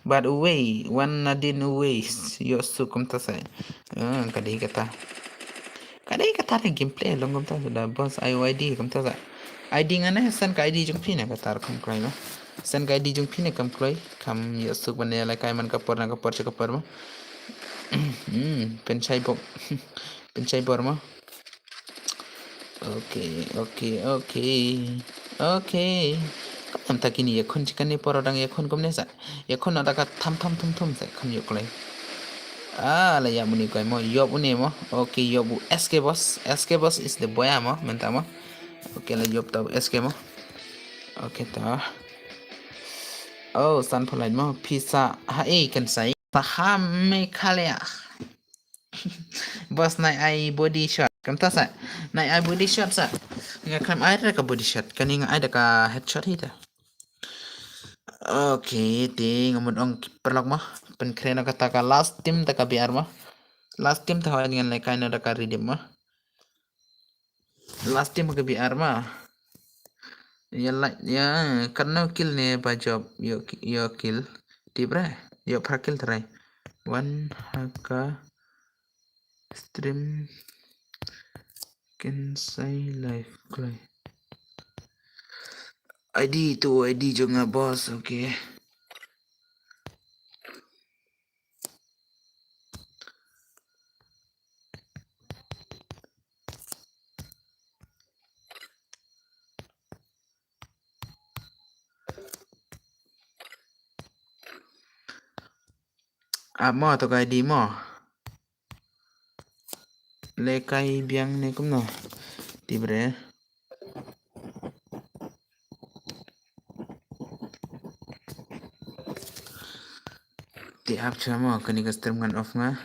Bad uwei, wan nadien uwei. Ïoh suk kumta sa. Oh, ka dei kata. Ka dei kata re gameplay long kumta sa da boss, ai u ID kumta sa. ID nga ne, send ka ID jong phi ne kata ruh kam kloi mo. Send ka ID jong phi ne kam kloi. Kam ïoh suk ban ïalehkai man ka por na ka por sha ka por mo. Hmm, pynshai bok. Pynshai bor mo. Okay, okay, okay. Okay. Kam ta kine ïakhun, shi kane por dang ïakhun kumne sa. Ïakhun noh da ka tham tham thum thum sa kam ïoh kloi. Ah, la ïap une kai mo, ïap une mo. Okay, ïap u SK boss. SK boss is the boy mo, mynta mo. Okay, la ïap ta u SK mo. Okay ta. Oh, san phalai mo. Pisa ha e kan sai. Paham me khalia. Boss, nai ai body shot. Kumta sa. Nai ai body shot sa. Nga khlem ai da ka body shot. Kane nga ai da ka headshot hi ta. Okay, te nga mut ong ki paralok mo. Pynkhreh noh kata ka last team da ka B R mo. Last team te hoi ngan lehkai noh da ka redeem mo. Last team ka B R mo. Ïa la, ïa katno kill ne ba jop, ïoh ki-, ïoh kill. Tip re, ïoh phra kill trai. Wan ha ka stream Kynsai live kloi. ID tu, ID jong nga boss, okay. Ap mo, to ka ID mo. Lehkai biang ne kumno. Tip re. Te ap shuwa mo, kane ka stream ngan off nga.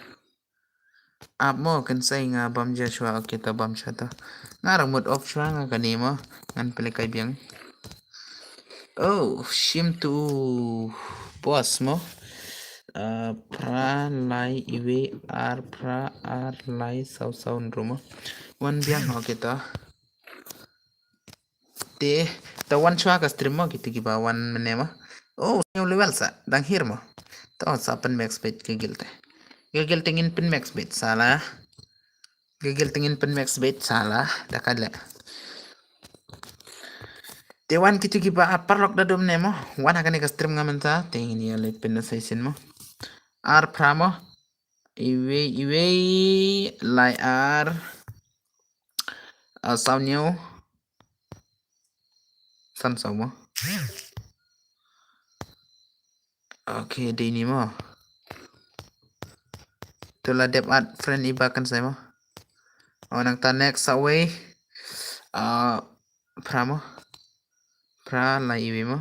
Ap mo, Kynsai, nga bam ja shuwa, okay, to bam shuwa to. Nga ruh mut off shuwa nga kane mo, ngan pynlehkai biang. Oh, shim tu boss mo. Ah, phra lai iwei ar phra ar lai saw saw hynriew mo. Wan biang, okay to. Te, to wan shuwa ka stream mo, kito kiba wan mynne mo. Oh, new level sa, dang hiar mo. To sa pynmax beit ka guild te. Ka guild te ngin pynmax beit sala. Ka guild te ngin pynmax beit sala, da ka leh. Te wan kito kiba paralok da dum ne mo. Wan ha kane ka stream nga mynta, te ngin ïa leit pynna session mo. Ar phra mo. Iwei, iwei, lai ar. Ah, saw hynñiew. San saw mo. Okay, dei ni mo. To la dep add friend iba Kynsai mo. Oh, nangta next sa wei. Ah, phra mo. Phra lai iwei mo.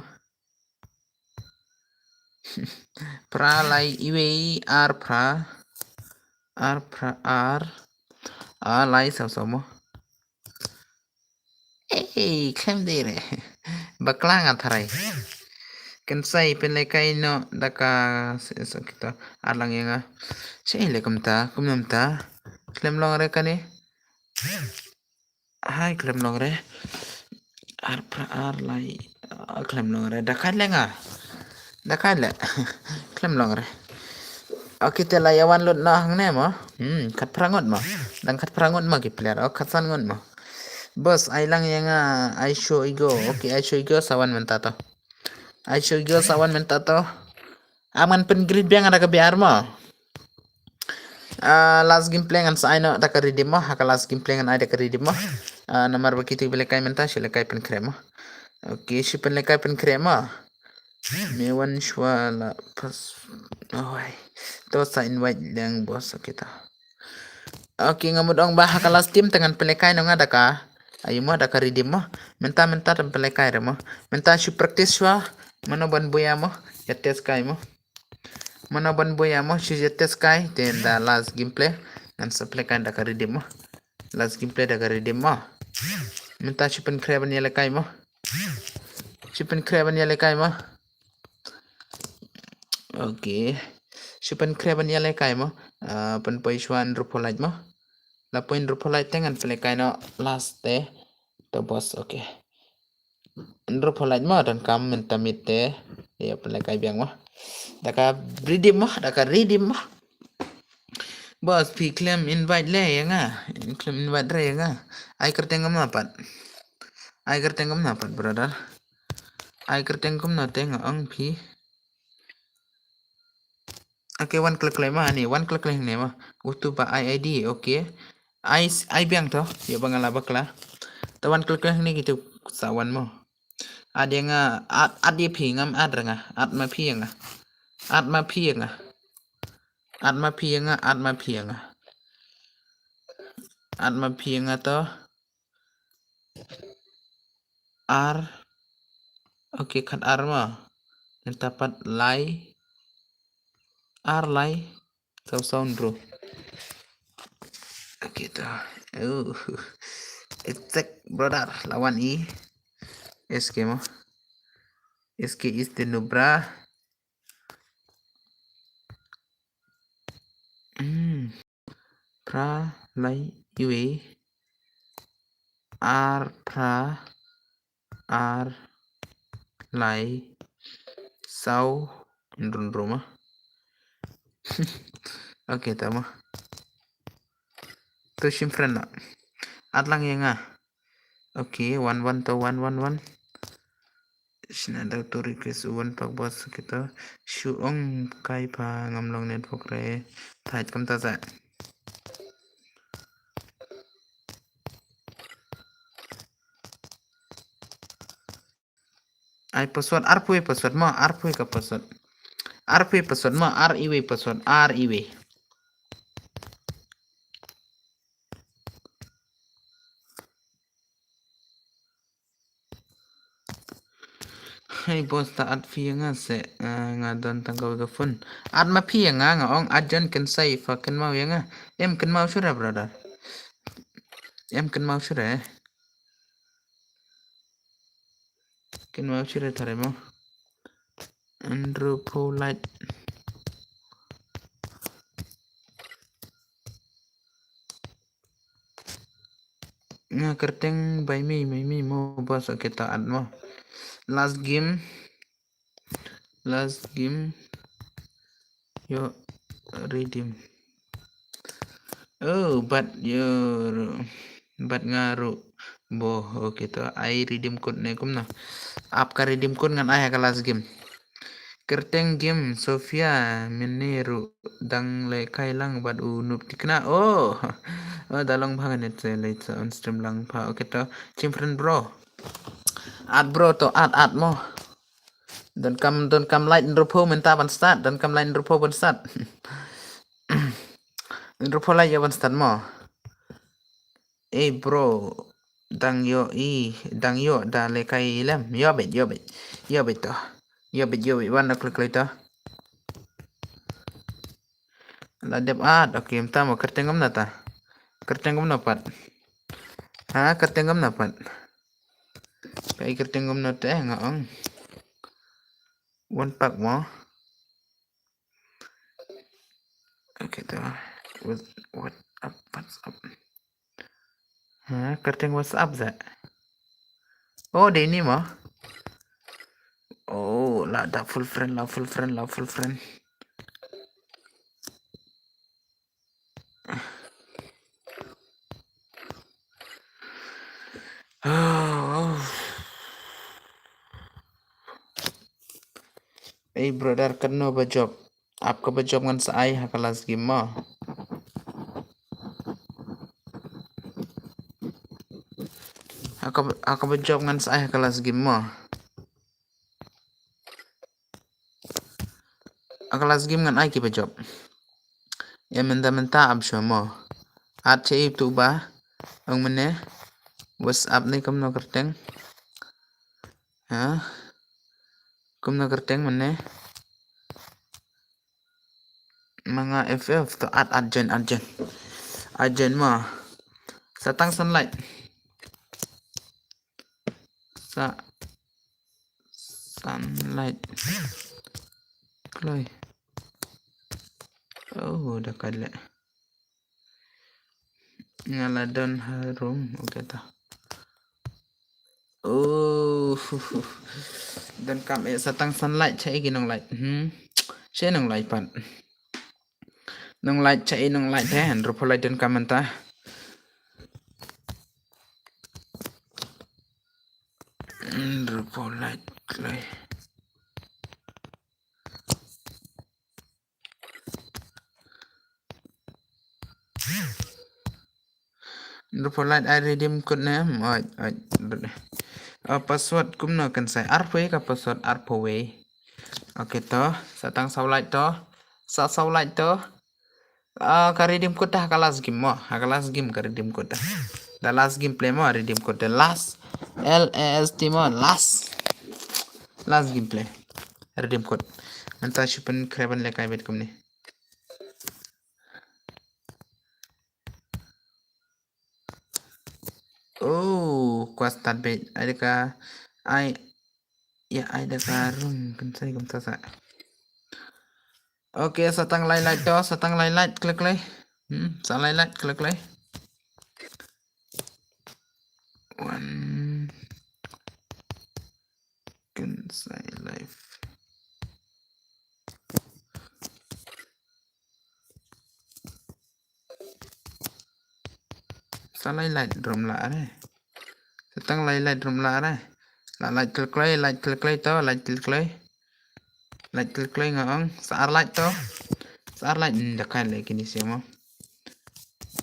Phra lai iwei ar phra. Ar phra ar. Ah, lai saw saw mo. Ei, khlem dei re. Bakla nga tharai. Kynsai pynlehkai noh da ka se-, se-, kito. Ar lang ïa nga. Che leh kumta, kumta. Khlem long re kane. Hai, khlem long re. Ar phra ar lai. Ah, khlem long re. Da kai leh nga. Da kai leh. Khlem long re. Okay, te la ïa wan lut noh hangne mo. Hmm, khatphra ngut mo. Dang khatphra ngut mo ki player. Oh, khatsan ngut mo. Boss, ai lang ïa nga, ai show igo. Okay, ai show igo sa wan mynta to. Ai show igo sa wan mynta to. Am ngan pyngreet biang da ka B R mo. Ah, last gameplay ngan sa ai noh da ka redeem mo. Ha ka last gameplay ngan ai da ka redeem mo. Ah, namar ba kito ba lehkai mynta, shu lehkai pynkhreh mo. Okay, shu pynlehkai pynkhreh mo. Me wan shuwa la pas. Oi. To sa invite lang boss kita. Okay, nga mut ong ba ha ka last team te ngan pynlehkai noh nga da ka, ayu mo, da ka redeem mo. Mynta, mynta te pynlehkai re mo. Mynta shu practice shuwa. Mano ban buya mo, ïa test kai mo. Mano ban buya mo, shu ïa test kai. Te da last gameplay ngan sa pynlehkai da ka redeem mo. Last gameplay da ka redeem mo. Mynta shu pynkhreh ban ïalehkai mo. Shu pynkhreh ban ïalehkai mo. Okay. Shu pynkhreh ban ïalehkai mo. Ah, pynpoi shuwa hynriewphew lait mo. La poi hynriewphew lait te ngan pynlehkai noh last te. To boss, okay. Hynriewphew lait mo, donkam mynta miet te. Ïa pynlehkai biang mo. Da ka redeem mo, da ka redeem mo. Boss, phi khlem invite leh ïa nga. Khlem invite re ïa nga. Ai kyrteng kumno pat? Ai kyrteng kumno pat, brother? Ai kyrteng kumno te nga ong phi? Okay, wan klik leh ma ni, wan klik leh ne ma. Utu ba ai I D, okay. Ai s-, ai biang to, ïa ba nga la bakla. To wan klik leh ne kitu sa wan mo. Ad ïa nga, ad, ad ïa phi ngam ad ra nga, ad ma phi ïa nga. Ad ma phi ïa nga. Ad ma phi ïa nga, ad ma phi ïa nga. Ad ma phi ïa nga to. Ar. Okay, khat ar ma. Nenta pat lai. Ar lai. Saw saw hynriew. Okay, to. Oh. Attack, brother. Lawan i. S K mo. S K is the nubra. Hmm. Phra lai iwei. Ar phra. Ar lai. Saw. Hynriew hynriew ma. Okay, tama. To shim friend na. At lang ïa nga. Okay, wan wan to, wan wan wan. Shna da to request u wan pak boss kita. Shu ong kai pha ngam long network re. Thait kam ta sa. Ai password, arphew password ma, arphew ka password. Arphew password ma, ar iwei password, ar iwei. Hey boss, ta at phi ïa nga se, eh, nga don tang kawei ka phone. At ma phi ïa nga, nga ong at jan ken sai pha kynmaw ïa nga. Em kynmaw shuh re, brother. Em kynmaw shuh re. Kynmaw shuh re tare mo. Andrew Polite. Nga kyrteng bai mi, bai mi mo boss, okay, ta at mo. Last game. Last game. Yo, redeem. Oh, but yo, but nga ruh. Bo, okay, to. Ai redeem code ne kumno. Ap ka redeem code ngan ai ha ka last game. Kyrteng game Sophia, mynne ruh dang lehkai lang bad u Noob Tikna. Oh. Oh, da long bha ne te leit sa on stream lang pha. Okay, to. Chim friend bro. At bro to, at, at mo. Donkam, donkam like hynriewphew mynta ban start, donkam like hynriewphew ban start. Hynriewphew like ïa ban start mo. Eh bro, dang ïoh i, dang ïoh da lehkai lem. Ïoh beit, ïoh beit. Ïoh beit to. Ïoh beit, ïoh beit, wan da klik leit to. La dep at, okay, mynta mo kyrteng kumno ta. Kyrteng kumno pat. Ha, kyrteng kumno pat. Ka i kyrteng kumno te nga ong. Wan pak mo. Okay, to. What, what up, what's up? Ha, kyrteng WhatsApp za. Oh, dei ni mo. Oh, la da full friend, la full friend, la full friend. Oh. Ei brother, kano ba jop? Ap ka ba jop ngan sa ai ha ka last game mo. Ha ka ba, ha ka ba jop ngan sa ai ha ka last game mo. Ha ka last game ngan ai ki ba jop. Ïa mynta mynta ap shuwa mo. At che ip tu ba. Ong mene. WhatsApp ni kumno kyrteng. Ha. Kumno kyrteng mene. Manga F F to at at join at join. At join ma. Satang sunlight. Sa sunlight. Kloi. Oh, da kale. Nga la don harum, okay ta. Oh, don kam eh satang sunlight cha igi nong light. Hmm. Che nong light pat. Nong light cha i nong light eh, rupo light don kam anta. Rupo light kloi. Rupo light ai redeem code ne, oi, oi. Uh, password kumno kan sai arpoi ka password arpoi. Okay to, satang saw light to, sa saw light to. Uh, ka redeem code ta ka last game mo, ha ka last game ka redeem code ta. The last game play mo redeem code the last L A S T mo last. Last game play. Redeem code. Nanta shupen kreban le kai bet kumni. Oh, kwas tat beit. Ai da ka ai ya ai da ka rum kan sai kum ta sa. Okay, satang lai lai to, satang lai lai klik lai. Hmm, sa lai lai klik lai. One kan sai live. Sa lai light drum la re. Satang lai light drum la re. La light klik lai, light klik lai to, light klik lai. Light klik lai nga ong. Sa ar light to. Sa ar light nda kai le kini siamo.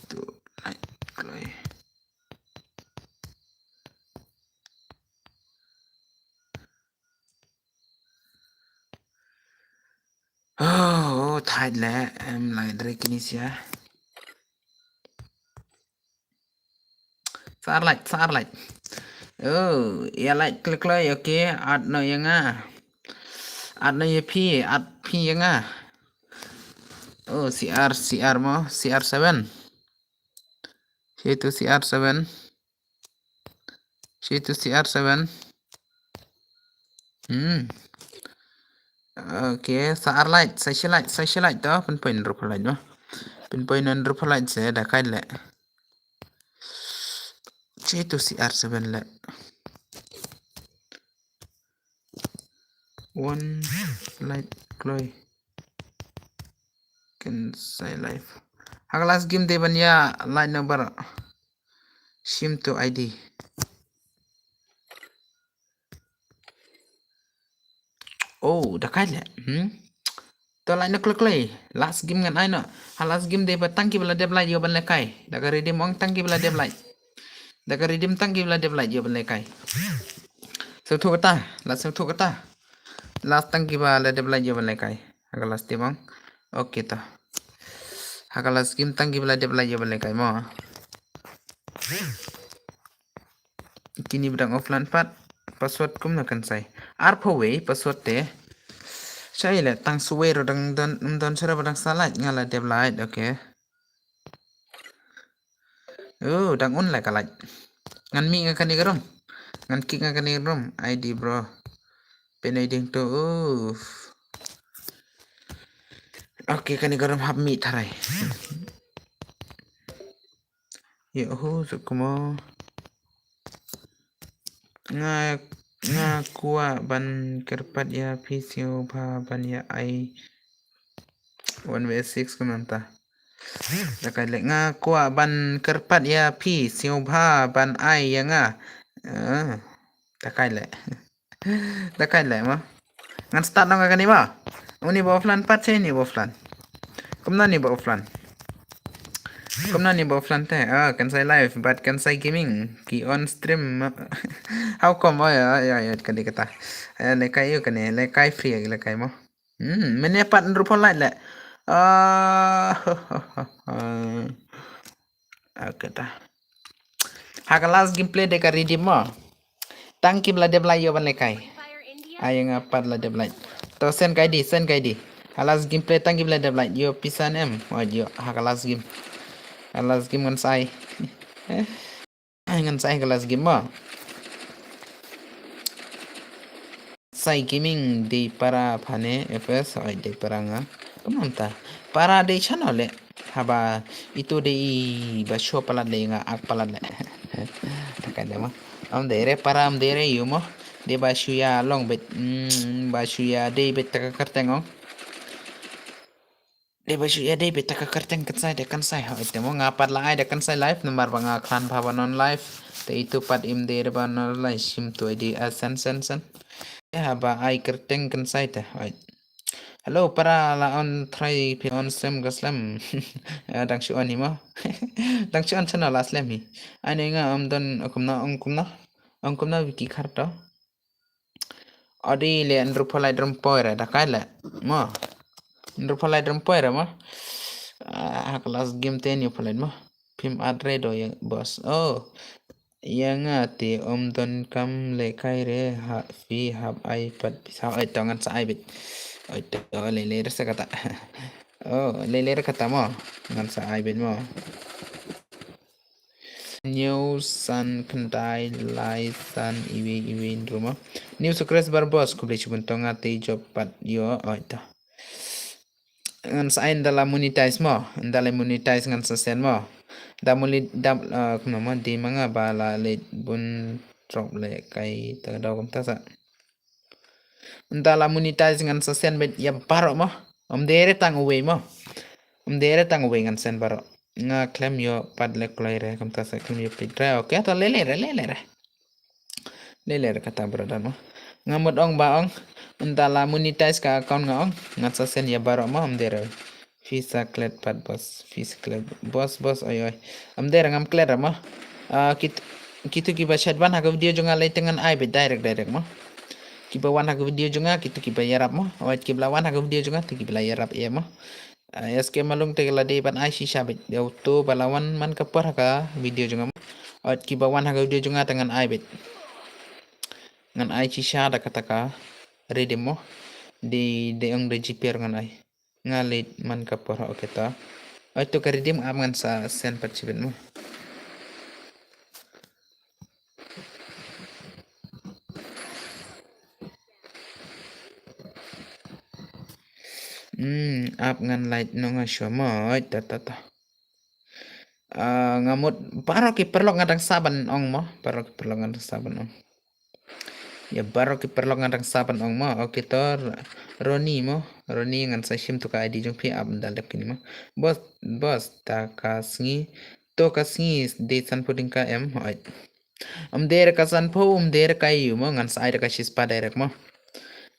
Tu light klik lai. Oh, thait le em lai dre kini sia. Sar lait, sar lait. Oh, ya lait klik lait, okay. At no ya nga. At no ya phi, at phi ya nga. Oh, C R, C R mo, C R seven. Situ C R seven. Situ C R seven. Hmm. Okay, sa ar lait, sa shi lait, sa shi lait to, pynpoin rupa lait mo. Pynpoin rupa lait se da kai le. Situ C R seven le. One light kloi. Kan sai live. Ha ka last game de ban ya light number. Shim to I D. Oh, da kai le. Hmm. To light no kloi kloi. Last game ngan ai no. Ha last game de ba tang ki ba la dep light yo ban le kai. Da ka redeem ong tang ki ba la dep light. Da ka redeem tang ki ba la dep light yo ban le kai. Sngewthuh kata, la sngewthuh kata. Last tang ki ba la dep light yo ban le kai. Ha ka last game ong. Okay to. Ha ka last game tang ki ba la dep light yo ban le kai mo. Kini ba dang offline pat. Password kumno kan sai. Arphew wei password te. Shai le tang suwei ro dang don, don sera ba dang sa light nga la dep light, okay. Oh, dang un la ka light. Ngan mih nga kane ka room. Ngan kick nga kane ka room. I D bro. Pynai ding to. Uff. Okay, kane ka room hap mih tharai. Yo ho, sukmo. Nga, nga kwah ban kyrpad ïa phi sngewbha ban ïa ai one way six kumta. Da kai le nga kwah ban kyrpad ïa phi sngewbha ban ai ïa nga. Ah, da kai le. Da kai le ma. Ngan start nong kane ba. Uni ba offline pat se ni ba offline. Kumno ni ba offline. Kumno ni ba offline te. Ah, kan sai live but kan sai gaming. Ki on stream. How come? Oh ya ya ya kane kata. Eh, le kai yu kane le kai free le kai mo. Hmm, mene pat rupa light le. Ah, Okay ta. Ha ka last gameplay de ka redeem mo. Tang ki ba la dep like ïoh ban lehkai. Ai nga pat la dep like. To send ka I D, send ka I D. Ha last gameplay tang ki ba la dep like ïoh pisa ne em. Oh ïoh ha ka last game. Ha last game ngan sa ai. Ngan sa ai ka last game mo. Sai Gaming dei para phane F S, oi dei para nga. Kumno mynta? Para dei channel le. Haba itu dei i ba shu palat le nga ak palat le. Takan dei mo. Am dei re para am dei re yu mo. Dei ba shu ïa long bet, mm, ba shu ïa dei bet taka kyrteng ong. Dei ba shu ïa dei beit ta ka kyrteng kynsai, da kynsai. Hooid te mo, nga pat la ai da kynsai live namar ba nga khlaiñ bha ban on live. Te itu pat im dei re ban on live, shim tu ai dei, ah, sen sen sen. Te haba ai kyrteng kynsai te. Hooid. Hello para, la on try phi on slem ka slem. Ah, dang shu on hi mo. Dang shu on channel la slem hi. Ai ne nga ym don kumno, ong kumno. Ong kumno wiki khar to. Odi le hynriewphew lai hynriewphew re da kai le. Mo. Hynriewphew lai hynriewphew re mo. Ah, ha ka last game te hynñiewphew lai mo. Phim at re do ïa boss. Oh. Ïa nga te ym don kam lehkai re ha phi hap ai pat pisa, oi to ngan sa ai beit. Oi to lei lei re sa kata. Oh, lei lei re kata mo. Ngan sa ai beit mo. Hynñiew san khyndai lai san iwei iwei hynriew mo. Hynñiew subscriber boss, khublei shibun to nga te jop pat ïoh, oi to. Ngan sa ai ynda la monetize mo, ynda la monetize ngan sa send mo. Da moni-, da, uh, kumno mo, dei ma nga ba la leit bun drop lehkai ta daw kumta sa. Ynda la monetize ngan sa send beit ïa baroh mo. Ym dei re tang uwei mo. Ym dei re tang uwei ngan send baroh. Nga khlem ïoh pat leh kloi re kumta sa khlem ïoh peit re. Okay to lei lei re lei lei re. Lei lei re kata brother mo. Nga mut ong ba ong. Ynda la monetize ka account nga ong. Ngan sa send ïa baroh mo ym dei re. Phi sa klet pat boss, phi sa klet boss, boss, oi oi. Ym dei re ngam klet re mo. Ah, kit-, kitu kiba shait wan ha ka video jong nga lei te ngan ai beit direct direct mo. Kiba wan ha ka video jong nga kitu kiba ïarap mo. Oi kiba la wan ha ka video jong nga te kiba la ïarap ïa mo. Ah, ïa skhem malung te la dei ban ai shisha beit. Ïa uto ba la wan man ka por ha ka video jong nga mo. Oi kiba wan ha ka video jong nga te ngan ai beit. Ngan ai shisha da kata ka redeem mo. Dei, dei ong da G P ngan ai. Nga leit man ka por, okay to. Oi to ka redeem ap ngan sa send pat shibit mo. Hmm, ap ngan lait nong nga shuwa mo, oi to to to. Ah, nga mut baroh ki paralok nga dang sa ban ong mo, baroh ki paralok nga dang sa ban ong. Ïa baroh ki paralok nga dang sa ban ong mo. Okay to Ronnie mo. Ronnie ngan sa shim tu ka I D jong phi ap dal dep kini mo. Boss, boss, ta ka sngi. To ka sngi dei sanphew tyngka em. Hooid. Ym dei re ka sanphew, ym dei re ka ïu mo. Ngan sa ai da ka shispah direct mo.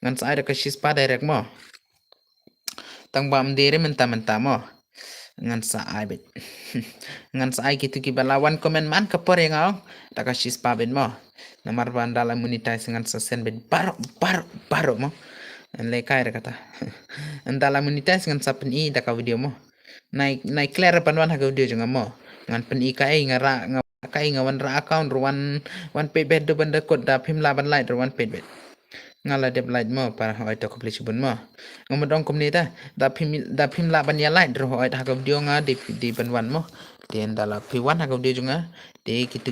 Ngan sa ai da ka shispah direct mo. Tang ba ym dei re mynta mynta mo. Ngan sa ai beit. Ngan sa ai kitu kiba la wan comment man ka por ïa nga ong. Da ka shispah beit mo. Namar ba ynda la monetize ngan sa send beit baroh, baroh, baroh mo. Lehkai re kata. Ynda la monetize ngan sa pyni da ka video mo. Nai, nai clear ban wan ha ka video jong nga mo. Ngan pyni kaei nga rah, nga kaei nga wanrah account ruh wan, wan peit beit, duh ban da kut, da phim lah ban like ruh wan peit beit. Nga la dep like mo, para hooid to khublei shibun mo. Nga mut ong kumne ta, da phim, da phim lah ban ïa like ruh hooid ha ka video nga dei, dei ban wan mo. Te ynda la phi wan ha ka video jong nga, te kitu,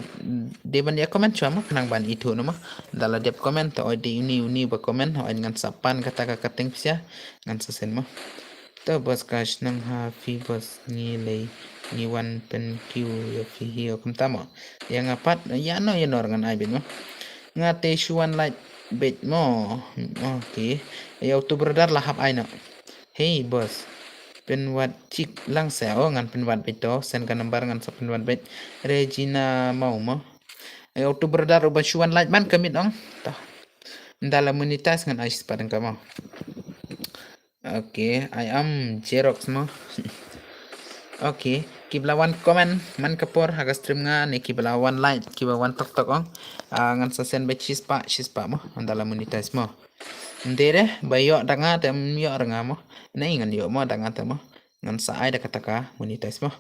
dei ban ïa comment shuwa mo, khnang ban ithuh noh mo. Ynda la dep comment, te hooid dei uni, uni ba comment, hooid ngan sa pan kata ka kyrteng pisa, ngan sa send mo. To boss ka shnong ha phi boss, ngi lei ngi wan pynkiew ïa phi hi o kumta mo. Ïa nga pat ïa no ïa no ngan ai beit mo. Nga te shu wan lait beit mo. Okay. Ïa utu brother la hap ai noh. Hey boss. Pynwad chik lang sa o, ngan pynwad beit to. Send ka number ngan sa pynwad beit. Regina Mau mo. Ïa utu brother uba shu wan lait man ka miet ong. To. Ynda la monetize ngan ai shispah tyngka mo. Okay, I am Xerox mo. Okay, kiba la wan comment man ka por ha ka stream nga ne kiba la wan like, kiba wan tok tok ong. Ah, ngan sa send beit shispah, shispah mo, ynda la monetize mo. Ym dei re ba ïoh da nga te ym ïoh da nga mo. Ne ngan ïoh mo da nga te mo. Ngan sa ai da kata ka monetize mo.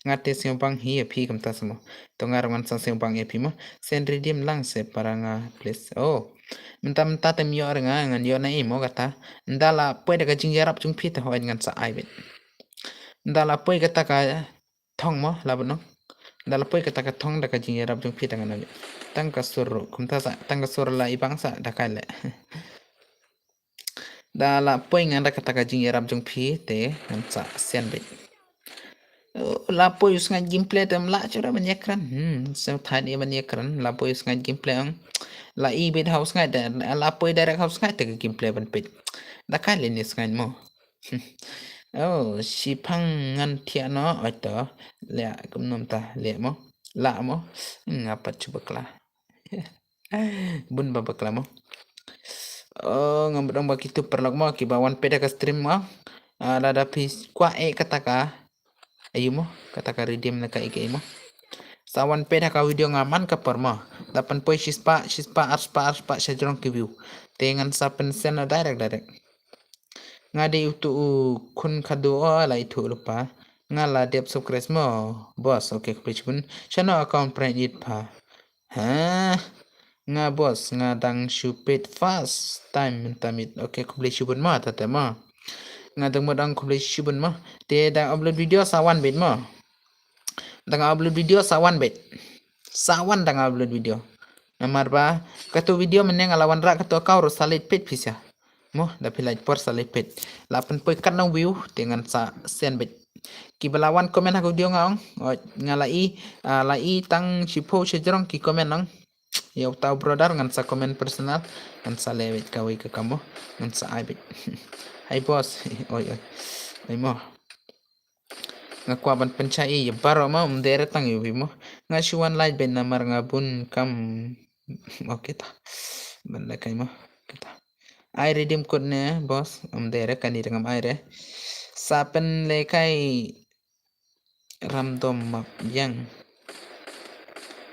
Nga te sngewbang hi ïa phi kumta sa mo. To nga ruh ngan sa sngewbang ïa phi mo. Send redeem lang sha para nga please. Oh. Mynta mynta te ym ïoh re nga, ngan ïoh na i mo kata. Ynda la poi da ka jingïarap jong phi te hooid ngan sa ai beit. Ynda la poi kata ka thong mo, la bynong. Ynda la poi kata ka thong da ka jingïarap jong phi te ngan ai beit. Tang ka sur ruh kumta sa, tang ka sur la i bang sa da kai leh. Da la poi ngan da kata ka jingïarap jong phi te ngan sa send beit. Oh, la poi u sngaid gameplay te ym lah shuh re ban ïakren. Hmm, sngewthuh ïa ban ïakren. La poi u sngaid gameplay ong. La i beit ha u sngaid te, la poi direct ha u sngaid te ka gameplay ban peit. Da kai leh ne sngaid mo. Oh, shiphang ngan thiah noh, oi to. Leh kumno mynta, leh mo. Lah mo. Nga pat shu bakla. Bun ba bakla mo. Oh, ngam bad ong ba kitu paralok mo kiba wan peit ha ka stream mo. Ah, lada phi kwah eh kata ka, aïu mo, kata ka redeem ne kaei kaei mo. Sa wan peit ha ka video nga man ka por mo. Da pynpoi shispah, shispah, arspah, arspah sha jrong ki view. Te ngan sa pynsend noh direct, direct. Nga dei utu u khun khadduh, oh, la ithuh lypa. Nga la dep subscribe mo, boss. Okay, khublei shibun. Shano account prank it pha. Ha? Nga boss, nga dang shu peit first time mynta miet. Okay, khublei shibun mo, tata mo. Nga dang mut ong khublei shibun mo. Te da upload video sa wan beit mo. Da nga upload video sa wan beit. Sa wan da nga upload video. Namar ba katu video mynne nga la wanrah katu account ruh sa leit peit pisa. Mo, da phi lait por sa leit peit. La pynpoi katno view te ngan sa send beit. Kiba la wan comment ha ka video nga ong. Oi, nga la i, ah, la i tang shiphew shajrong ki comment ong. Ïa uta u brother ngan sa comment personal. Ngan sa leh beit kawei ka kam mo. Ngan sa ai beit. Hai boss. Oi, oi. Oi mo. Nga kwah ban pynshai ïa baroh mo, ym dei re tang ïa u mo. Nga shu wan lait beit namar nga bun kam. Okay ta. Ban leh kai mo. Okay ta. Ai redeem code ne, boss, ym dei re kane te ngam ai re. Sa pynlehkai random map ïang.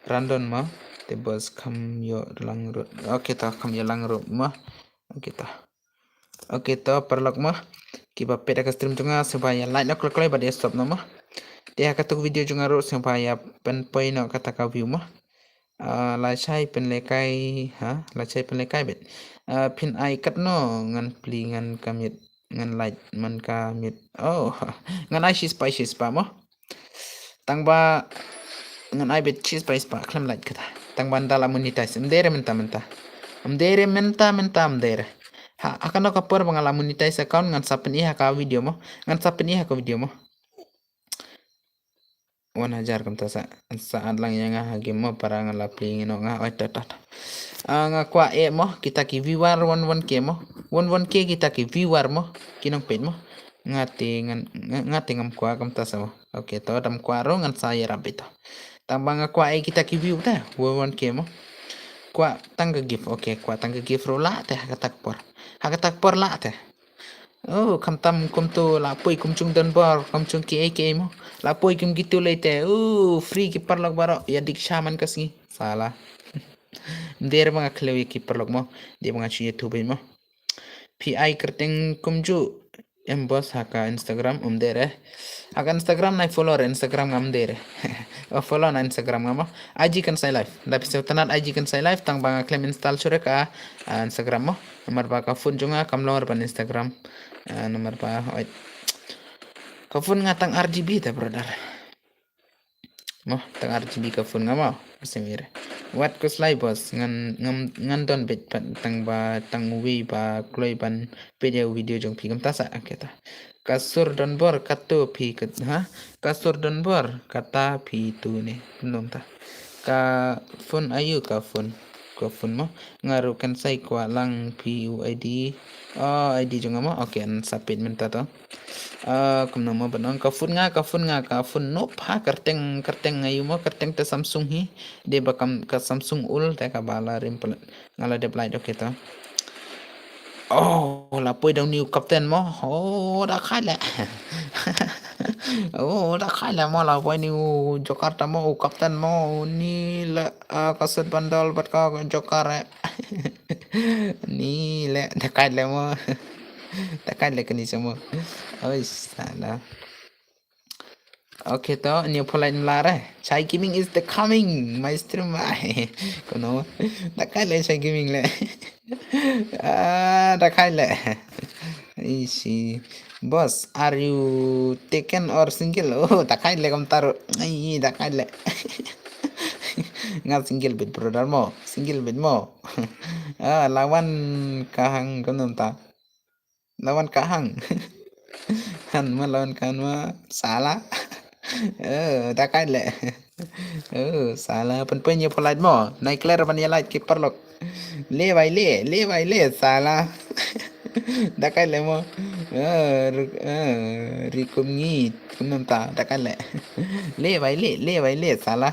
Random mo. Te boss kham ïoh lang ruh. Okay ta, kham ïoh lang ruh mo. Okay ta. Okay to paralok mo. Kiba peit ha ka stream jong nga sngewbha ïa like noh kloi kloi bad ïa sub noh mo. Te ha katu ka video jong nga ruh sngewbha ïa pynpoi noh kata ka view mo. Ah, lashai pynlehkai, ha, lashai pynlehkai beit. Ah, phin ai katno ngan plie ngan ka miet, ngan lait man ka miet. Oh, ngan ai shispah shispah mo. Tang ba ngan ai beit shispah shispah khlem lait kata. Tang ba ynda la monetize. Ym dei re mynta mynta. Ym dei re mynta mynta ym dei re. Ha, ha kano ka por ba nga la monetize account ngan sa pyni ha ka video mo. Ngan sa pyni ha ka video mo. Wan hajar kumta sa, sa at lang ïa nga ha game mo para nga la plie ngin nga oi ta ta ta. Ah, nga kwah eh mo kita ki viewer one one K mo. One one K kita ki viewer mo. Ki nongpeit mo. Nga te ngan, nga, nga te ngam kwah kumta sa mo. Okay to dam kwah ruh ngan sa ïarap beit to. Tang ba nga kwah eh kita ki view ta. One one K mo. Kwah tang ka gift. Okay, kwah tang ka gift ruh lah te ha kata ka por. Ha kata ka por lah te. Oh, khamtam kumto la poi kum jong Donbor, kum jong kiei kiei mo. La poi kum kitu lei te. Oh, free ki paralok baroh. Ïa dik sha man ka sngi. Sala. Ym dei re ba nga khlem ïa ki paralok mo. Dei ba nga shu ïathuh beit mo. Phi ai kyrteng kumjuh. Em boss ha ka Instagram ym dei re. Ha ka Instagram nai follow re Instagram ngam dei re. Oh, follow na Instagram ngam mo. I G Khynsai Live. Da phi sngewtynnat I G Khynsai Live tang ba nga khlem install shuh re ka, ah, Instagram mo. Namar ba ka phone jong nga kam long re ban Instagram. Ah, namar ba, oi. Ka phone nga tang R G B te brother. Mo, tang R G B ka phone nga mo. Ka simi re. Wat ko slai boss, ngan, ngan, ngan don beit pat tang ba, tang uwei ba kloi ban peit ïa u video jong phi kumta sa, okay ta. Ka sur Donbor katu phi kat, ha? Ka sur Donbor kata phi tu ne. Kumno mynta. Ka phone aïu ka phone. Ka phone mo. Nga ruh Khynsai kwah lang phi u I D. Oh, I D jong nga mo. Okay, ngan sa peit mynta to. Ah, kumno mo ban ong ka phone nga, ka phone nga, ka phone nope ha kyrteng, kyrteng aïu mo, kyrteng te Samsung hi. Dei ba kam ka Samsung ul te kaba la rim palat. Nga la dep lait, okay to. Oh, la poi da uni u captain mo. Oh, da khai leh. Oh, da khai leh mo la poi uni u Joker ta mo, u captain mo, uni leh, ah, ka set bundle bad ka Joker eh. Ni leh, da khai leh mo. Da khai leh kani sa mo. Oi, sala. Okay to, new polite mlare. Chai Gaming is the coming. My stream ai. Kono. Da kai le Chai Gaming le. Ah, da kai le. Isi. Boss, are you taken or single? Oh, da kai le kam taru. Ai, da kai le. Nga single bit brother mo. Single bit mo. Ah, lawan kahang kono ta. Lawan kahang. Han ma lawan kahang ma sala. Eh, da kai le. Eh, sala pun pun ye polite mo. Nai clear ban ye light keeper lok. Le bai le, le bai le sala. Da kai le mo. Eh, ri- eh, rikum ngi kum nam ta da kai le. Le bai le, le bai le sala.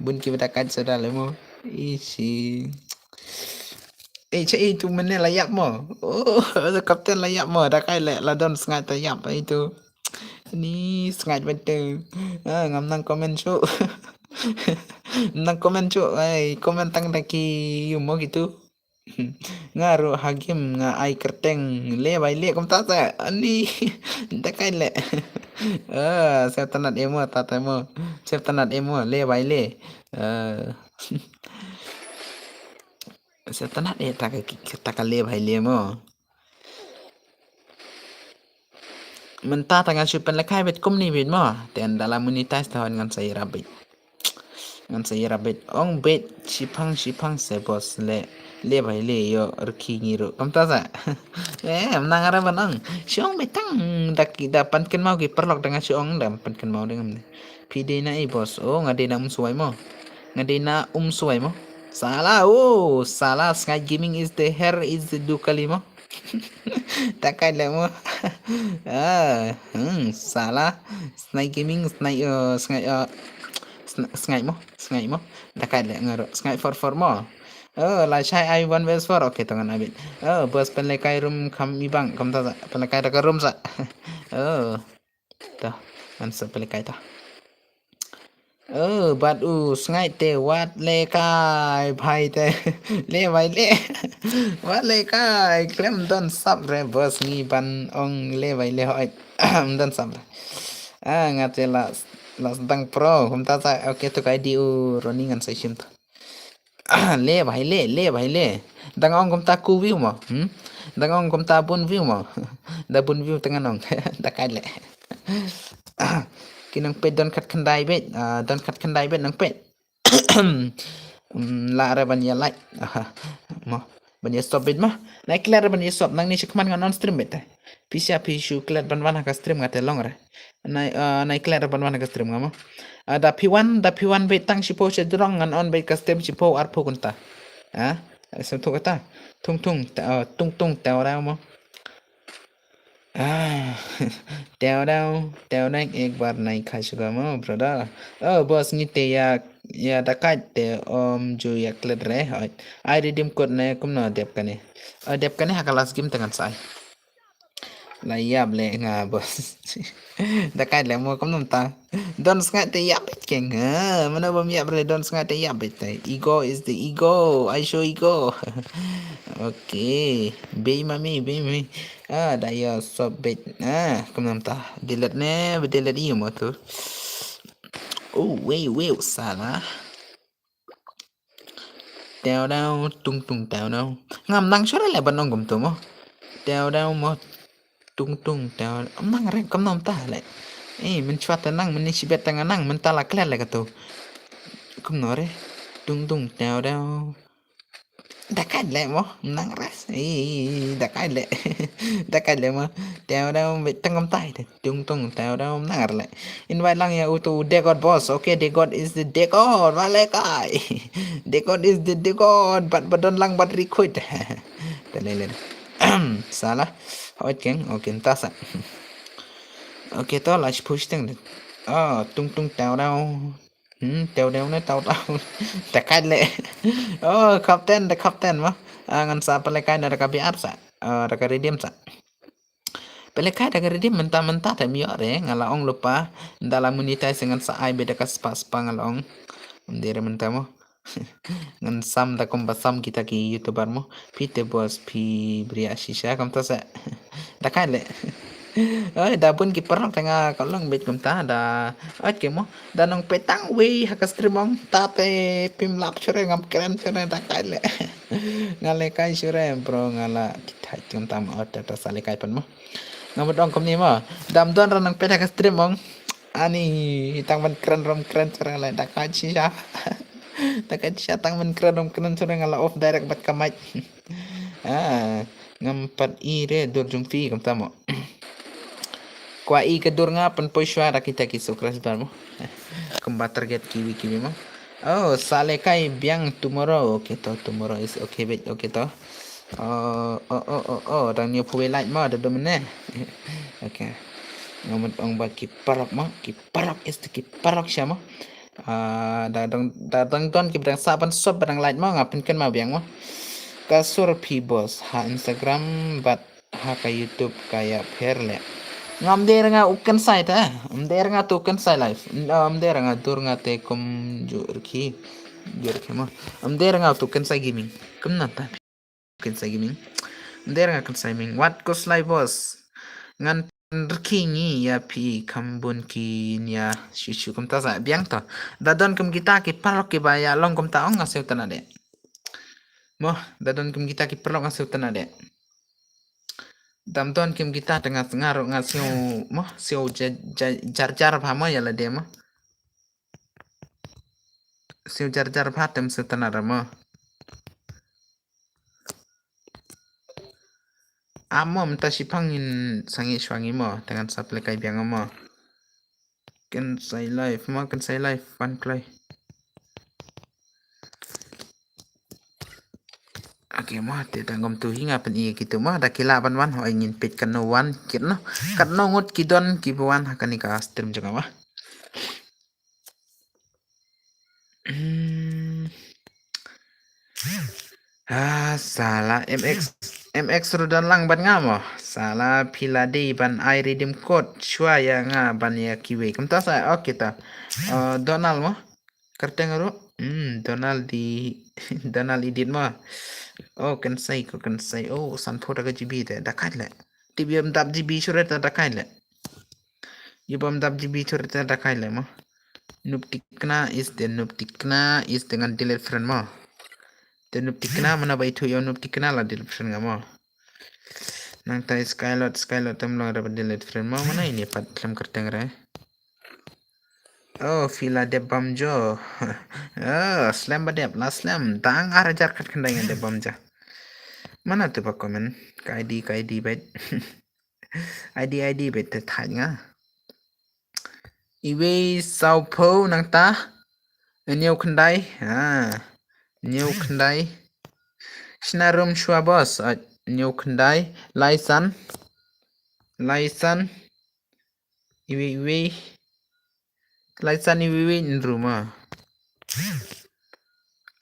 Bun ki ba da kai sada le mo. Isi. Eh, che itu mene la yap mo. Oh, the captain la yap mo. Da kai le la don sngai ta yap itu. Ni sngai betul. Ah, ngam nang comment chu. Nang comment chu. Ai, comment tang da ki yu mo gitu. Nga ru hagim nga ai kerteng le bai le kum ta sa. Ani da kai le. Ah, sep tanat emo ta ta mo. Sep tanat emo le bai le. Ah. Sa tanat eh ta ka ki- ta ka le bai le mo. Mynta ta ngan shu pynlekai bet kumni bet mo. Ten dala monetize ta hon ngan sa ira bet. Ngan sa ira bet. Ong bet shipang shipang se boss le. Le bai le yo rki ngiru. Kam ta sa. Eh, mnang ara ban ong. Shong betang da ki da pan ken mau ki perlok da ngan shong da pan ken mau da ngam. Pi de na i boss. Oh, nga de na um suai mo. Nga de na um suai mo. Sala, oh, sala, Sky Gaming is the hair is the dukali mo. Takai le mo. Ah, hmm, sala. Sky Gaming, Sky, uh, Sky, uh, Sky mo, Sky mo. Takai le ngaro, Sky for for mo. Oh, la chai I one versus four. Okay, tangan abit. Oh, bos pelekai room kam ibang, kam ta pelekai taka room sa. Oh. Ta, ngan sa pelekai ta. Oh, bat u sngai te wat le kai bhai te. Le bhai le. Wat le kai klem don sap re bos ngi ban ong le bhai le hoi. Don sap re. Ah, nga te la la dang pro. Kumta sa okay to kai di u Ronnie ngan sa shim ta. Le bhai le, le bhai le. Dang ong kumta ku view mo. Hmm? Dang ong kumta bun view mo. Da bun view tang ngan ong. Da kai le. Ki nang pet don khat khandai bet, ah, don khat khandai bet nang pet. Mm, la re ban ya like. Aha. Mo. Ban ya stop bet ma. Na clear ban ya stop nang ni shikman ngan on stream bet. Pisa pisu clear ban wan ha ka stream nga te long re. Na, ah, na clear ban wan ha ka stream nga mo. Ah, da piwan, da piwan bet tang shipo she drong ngan on bet ka stream shipo ar po kunta. Ah, sem tu kata. Tung tung, ta- ah, tung tung ta ora mo. Ah, teo dau, teo dau ek bar nai khai shuga mo, brother. Oh, boss ngi te ya, ya dakat te om ju ya klet re. Oi. Ai redeem code ne kumno dep kane. Oh, dep kane ha ka last game tengan sai. La yap le nga boss. Dakat le mo kumno ta. Don sngat te yap keng. Ha, mana bam yap re don sngat te yap te. Ego is the ego. I show ego. Okay. Be mami, be mami. Ah, da ya sob bet. Ah, kumno ta. Delete ne, delete iyo mo tu. Oh, wei wei sala. Teo dau tung tung teo dau. Ngam nang shore le ban ong kumtu mo. Teo dau mo tung tung teo. Nang re kumno ta le. Eh, men chwa ta nang men ni shibet ta nang men ta la klet le katu. Kumno re. Tung tung teo dau. Dakat le mo nang res. Eh, dakat le. Dakat le mo. Teo dau bet tang kumtai te. Tung tung teo dau nang re le. Invite lang ya utu Degod boss. Okay, Degod is the Degod. Wale kai. Degod is the Degod. But badon lang but recruit. Te le le. Sala. Hoi keng. Okay, ntasa. Okay, to la push teng. Ah, tung tung teo dau. Hmm, teo dau ne teo dau. Dakat le. Oh, captain, the captain mo. Ah, ngan sa pelekai na da ka biar sa. Ah, da ka redeem sa. Pelekai da ka redeem menta menta te mio re nga la ong lupa. Da la monetize ngan sa ai be da ka spa spa nga la ong. Ndere menta mo. Ngan sam da kumba sam kita ki youtuber mo. Phi te boss phi bria shisha kam ta sa. Dakat le. Ai, da bun ki paralok te nga ka long bit kumta da. Ai, ki mo. Da nang peit tang wei ha ka stream ong. Ta te phim lap shuh re, ngam kren shuh re da kai le. Nga le kai shuh re bro, nga la thait kumta mo, ta ta sa le kai pan mo. Nga mut ong kumne mo. Dam don ra nang peit ha ka stream ong. Ani tang ban kren rom kren shuh re, nga le da kai shisha. Da kai shisha, tang ban kren rom kren shuh re, nga la off direct bad ka mic. Ah, ngam pat i re dur jong phi kumta mo. Kwah i ka dur nga pynpoi shuwa da kita ki subscriber mo. Kumba target kiwi kiwi mo. Oh, sa le kai biang tomorrow. Okay to, tomorrow is okay bit, okay to. Oh, oh, oh, oh, oh, dang ñiewphew wei like mo da dum ne. Okay. Nga mut ong ba ki paralok mo, ki paralok is ki paralok sha mo. Ah, da dang, da dang don ki ba dang sa ban sub ba dang like mo, nga pynkynmaw biang mo. Ka sur phi boss ha Instagram bad ha ka YouTube ka ïa pher le. Ngam dei ra nga u kynsai ta, ngam dei ra nga tu kynsai live. Ngam dei ra nga dur nga te kumjuh rkhi. Juh rkhi mo. Ngam dei ra nga tu kynsai gaming. Kumna ta. Kynsai gaming. Ngam dei ra nga kynsai ming. Wat ko slai boss. Ngan rkhi ngi ïa phi kham bun ki nia shu shu kumta sa biang to. Da don kum kita ki paralok ki ba ïa long kumta ong nga siew tana de. Mo, da don kum kita ki paralok nga siew tana de. Dam don kum kita te nga nga ro nga siew mo, siew ja-, ja-, jar jar bha mo ïa lade mo. Siew jar jar bha tem siew tana ra mo. Amo mynta shiphang in sangeh shuwa ngi mo, te ngan sa plie kai biang mo. Kynsai live mo, kynsai live, wan kloi. Okay mo, te tang kum tu hi nga pyn-i kitu mo, da ki lah ban wan, hooid ngin peit katno wan kit no. Katno ngut ki don ki ba wan ha kane ka stream jong nga mo. Hmm. Ah, sala M X, M X ruh don lang bad nga mo. Sala phi la dei ban ai redeem code shuwa ïa nga ban ïa kiwei. Kumta sa, okay ta. Uh, Donald mo. Kyrteng ruh. Hmm, Donald di, Donald Edit mo. Oh, kynsai ko kynsai. Oh, sanphew ta ka G B te. Da khat le. Tip ïa bym dap G B shuh re ta da khat le. Ïa bym dap G B shuh re ta da khat le mo. Noob Tikna is the, Noob Tikna is the, ngan delete friend mo. Te Noob Tikna mana ba ithuh ïa Noob Tikna la delete friend nga mo. Nangta Skylord, Skylord tam long re ba delete friend mo, mana ini pat khlem kyrteng re. Oh, phi la dep bam jo. Oh, slem ba dep, la slem. Dang ar hajar khatkhyndai ngan dep bam ja. Mana tu ba comment? Ka I D, ka I D bait. I D, I D bait te thait nga. Iwei sawphew nangta. Hynñiew khyndai. Ha. Hynñiew khyndai. Shna room shuwa boss. Ah, hynñiew khyndai. Lai san. Lai san. Iwei, iwei. Lai san iwei, iwei hynriew mo.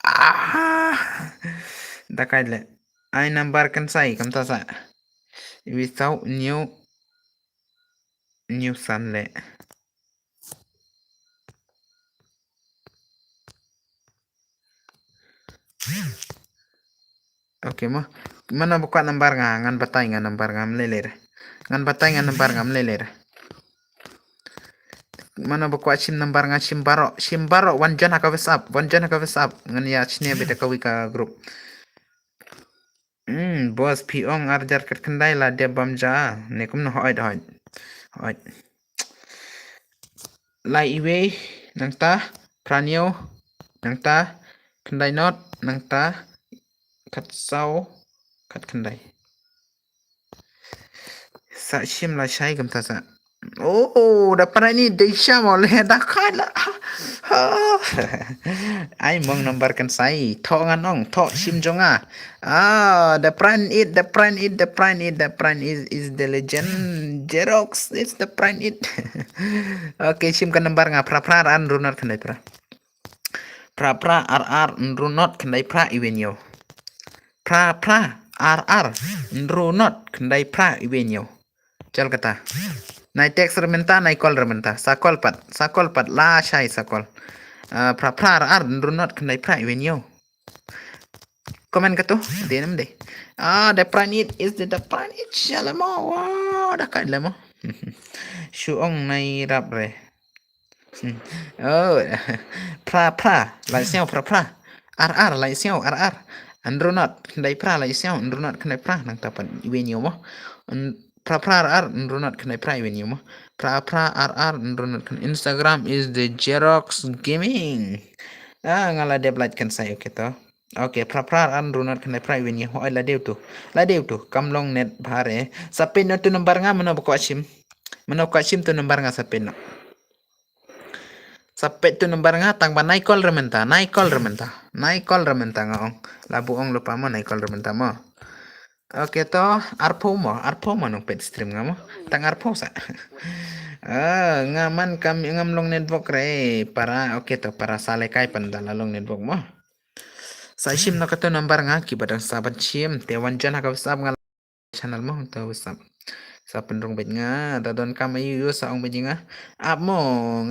Ah. Da kait le. Ai number kynsai kumta sa. Iwei saw hynñiew. Hynñiew san le. Okay mo. Mano ba kwah number nga, ngan batai nga number nga, ym lei lei re. Ngan batai nga number nga, ym lei lei re. Mano ba kwah shim number nga, shim baroh, shim baroh, wan join ha ka WhatsApp, wan join ha ka WhatsApp. Ngan ïa shim beit ha kawei ka group. Hmm, boss phi ong ar hajar khatkhyndai la dep bam ja. Ne kumno, hooid, hooid. Hooid. Lai iwei, nangta, phra hynñiew, nangta, khyndai not, nangta, khatsaw, khatkhyndai. Sa shim lashai kumta sa. Oh, da pynrai ni dei sha mo le da kait la. Ai mong number kynsai. Thoh ngan ong, thoh shim jong nga. Ah, the prime it, the prime it, the prime it, the prime is, is the legend. Xerox, it's the prime it. Okay, shim ka number nga phra phra ar ar hynriew not khyndai phra. Phra phra ar ar hynriew not khyndai phra iwei hynñiew. Phra phra ar ar hynriew not khyndai phra iwei hynñiew. Chal kata. Nai text re mynta, nai call re mynta. Sa call pat, sa call pat, lashai sa call. Ah, phra phra ar ar hynriew not khyndai phra iwei hynñiew. Comment kato, dei nam dei. Ah, the planet is the, the planet. Shalamo. Wow, da kai lamo. Shu ong nai rap re. Hmm. Oh, pra pra, lai siau pra pra. Ar ar, lai siau ar ar. Andronot, khyndai pra, lai siau, andronot, khyndai pra, nang tapan iwen yo mo. An-, pra pra ar ar, andronot, khyndai pra, iwen yo mo. Pra pra ar ar, andronot, khyndai. Instagram is the Xerox Gaming. Ah, nga la dep like kan sai, okay to. Okay, pra pra ar ar, andronot, khyndai pra, iwen yo. Oi, la deu tu. La deu tu. Kam long net bha re. Sa peit noh tu number nga, mano ba kwah shim. Mano kwah shim tu number nga, sa peit noh. Sa peit tu number nga, tang ba nai call re mynta, nai call re mynta, nai call re mynta nga ong. La bu ong lypa mo, nai call re mynta mo. Okay to, arphew mo, arphew mo nong peit stream nga mo. Tang arphew sa. Ah, nga man kam ngam long network re, para, okay to, para sa lehkai pan da la long network mo. Sa shim noh kato number nga, kiba dang sa ban shim, te wan join ha ka WhatsApp nga channel mo, to WhatsApp. Sa pynrung bad nga, da don kam aïu aïu sa ong bad nga. Ap mo,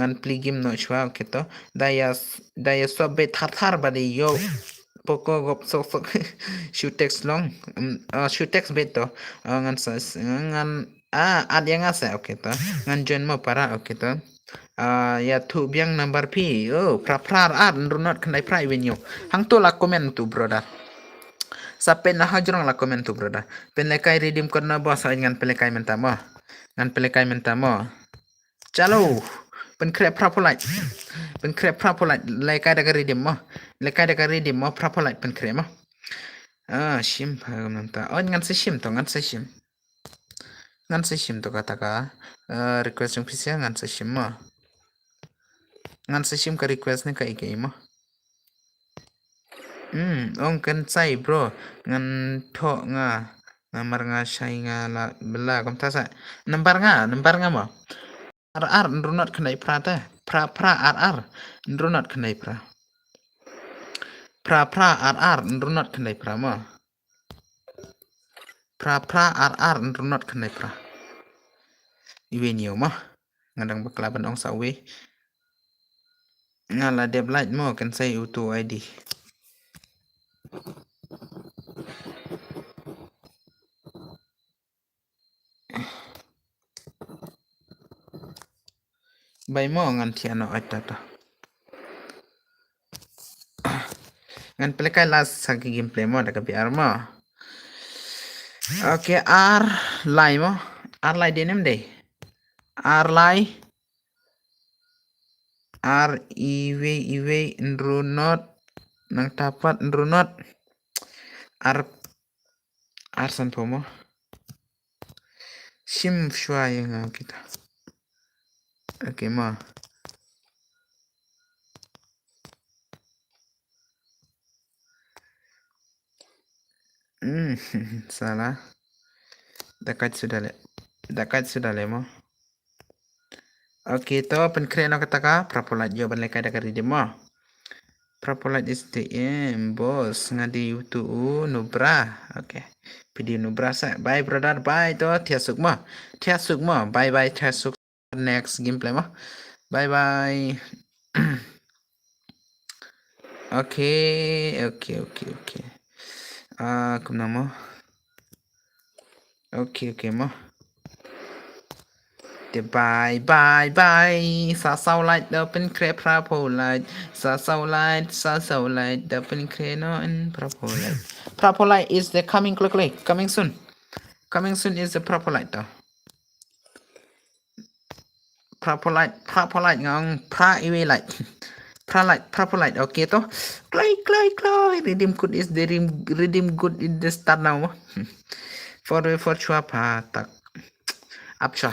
ngan plie game noh shuwa, okay to. Da ïa s-, da ïa sop bad thar thar bad ïoh. Poko gop sok sok. Shu text long. Mm, ah, shu text bad to. Ah, ngan sa, ngan, ah, add ïa nga sa, okay to. Ngan join mo para, okay to. Ah, ïathuh biang number phi. Oh, pra pra ar ar, andronot, khyndai pra, iwen yo. Hangto la comment tu, brother. Sa peit na hajrong la comment tu, brother. Pynlehkai redeem code na boss, ngan pynlehkai mynta mo. Ngan pynlehkai mynta mo. Chalo. Pynkhreh pra pholait. Pynkhreh pra pholait. Lehkai da ka redeem mo. Lehkai da ka redeem mo, pra pholait pynkhreh mo. Ah, shim pha mynta. Oh, ngan sa shim to, ngan sa shim. Ngan sa shim to kata ka, eh, request jong phi sha, ngan sa shim mo. Ngan sa shim ka request ne ka i ka i mo. Hmm, ong kan sai bro, ngan thoh nga, namar nga shai nga la bela kumta sa. Number nga, number nga mo. Ar ar, andronot, khyndai pra te. Pra pra ar ar, andronot, khyndai pra. Pra pra ar ar, andronot, khyndai pra mo. Pra pra ar ar, andronot, khyndai pra. Iwen yo mo. Nga dang bakla ban ong sa uwei. Nga la dep like mo, kan sai utu I D. Bai mo, ngan thiah noh ait ta ta. Ngan pynlehkai last sa ki gameplay mo, da ka B R mo. Okay, ar lai mo. Ar lai dei nem dei. Ar lai. Ar iwei iwei, andronot. Nang tapat, andronot. Ar Ar sanphew mo. Shim shuwa ïa nga kita. Okay mo. Hmm, salah. Da kait suda leh. Da kait suda leh mo. Okay, to pynkhreh noh kata ka, pra pholait ïoh ban lehkai da ka redeem mo. Pra pholait is the aim, boss, nga dei utu u Nubra. Okay. Phi dei u Nubra sa. Bye brother, bye to, thiah suk mo. Thiah suk mo. Bye bye, thiah suk. Next gameplay mo. Bye bye. Okay, okay, okay, okay. Ah, kumno mo. Okay, okay mo. Te bye, bye, bye. Sa saw light da pynkhreh pra pholait. Sa saw light, sa saw light da pynkhreh noh in pra pholait. Pra pholait is the coming quickly, coming soon. Coming soon is the pra pholait to. Pra pholait, pra pholait nga ong pra iwei light. Pra light, pra pholait. Okay to. Kloi, kloi, kloi. Redeem code is the redeem, redeem code is the start now mo. Four way four shuwa pha tak. Ap shuwa.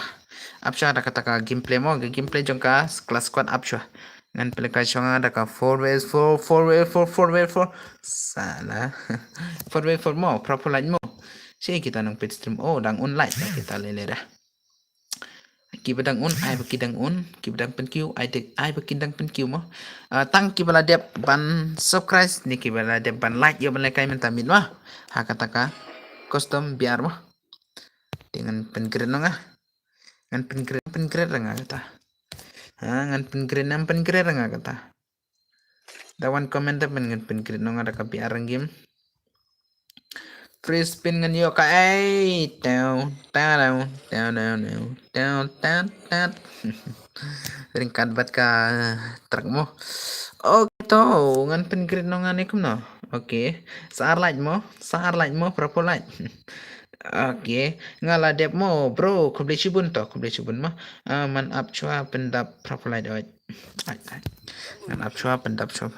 Ap shuwa da kata ka gameplay mo. Ka gameplay jong ka class squad ap shuwa. Ngan pynlehkai shong da ka four way four, four way four, four way four. Salah. Four way four mo, pra pholait mo. Shi kita nang peit stream. Oh, dang un light kita lele dah. Kiba dang un, ai ba ki dang un, kiba dang pynkiew, ai de, ai ba ki dang pynkiew mo. Ah, tang kiba la dep ban subscribe ne kiba la dep ban like ïoh ban lehkai mynta miet mo. Ha kata ka custom B R mo. Te ngan pynkhreh noh nga. Ngan pynkhreh, pynkhreh nga kata. Ha, ngan pynkhreh, ngan pynkhreh nga kata. Da wan comment da pyn, ngan pynkhreh noh nga da ka B R game. Free spin ngan ïoh kaei? Tew, tew, tew, tew, tew, tew, tew, tew. Ryngkat bad ka truck mo. Okay to, ngan pyngreet noh nga ne kumno. Okay. Sa ar lait mo, sa ar lait mo, phraphew lait. Okay. Nga la dep mo, bro, khublei shibun to, khublei shibun mo. Ah, man ap shuwa pyndap phraphew lait oi. Ai, ai. Ngan ap shuwa pyndap shuwa.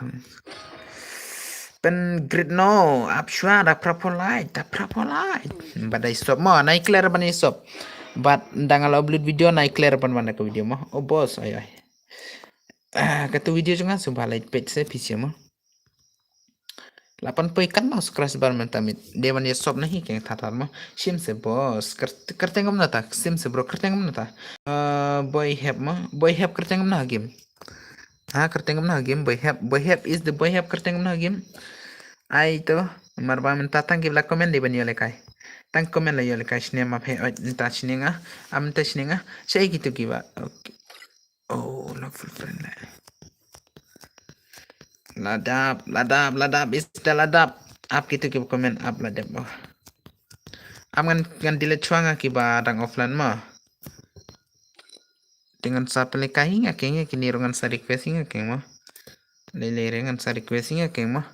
Pyngreet noh, ap shuwa da phraphew lait, da phraphew lait. Bad dei sop mo, nai clear ban ïa sop. Bad ynda nga la upload video, nai clear ban wan da ka video mo. Oh boss, ai ai. Ah, katu video jong nga sngewbha lait peit se phi shem mo. La pynpoi katno scratch bar mynta miet. Dei ban ïa sop na hi keng that that mo. Shim se boss. Kyrteng kumno ta, shim se bro, kyrteng kumno ta. Ah, boy hep mo. Boy hep kyrteng kumno ha game. Ha, kyrteng kumno ha game, boy hep. Boy hep is the boy hep, kyrteng kumno ha game. Ai to, mar ba mynta tang ki ba la comment dei ban ïoh lehkai. Tang comment la ïoh lehkai, shane map he oi, mynta shane nga. Am mynta shane nga. Shai kitu ki ba. Okay. Oh, la full friend la. La dap, la dap, la dap, is the la dap. Ap kitu ki ba comment, ap la dap. Oh. Am ngan, ngan delete shuwa nga ki ba dang offline mo. Te ngan sa pynlehkai hi nga keng, kine ruh ngan sa request hi nga keng mo. Lei lei re ngan sa request hi nga keng mo.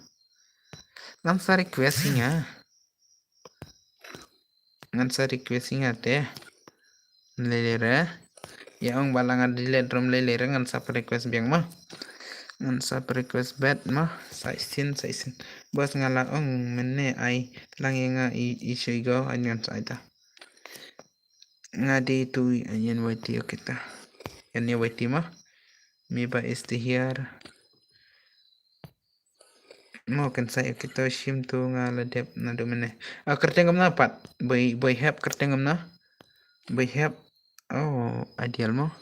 Ngan sa request hi nga. Ngan sa request hi nga te. Lei lei re. Ïa ong ba la nga delete ruh lei lei re ngan sa request biang mo. Ngan sa request bet mo. Sa isin, sa isin. Boss nga la ong mynne ai lang ïa nga i, i shu i go ai ngan sa ai ta. Nga dei tu ïan wai ti, okay ta. Ïan ïa wai ti mo. Mi ba is the here. Mo kan sa, okay ta, shim tu nga la dep naduh mynne. Ah, kyrteng kumno pat? Boy, boy hep kyrteng kumno? Boy hep. Oh, Adial mo.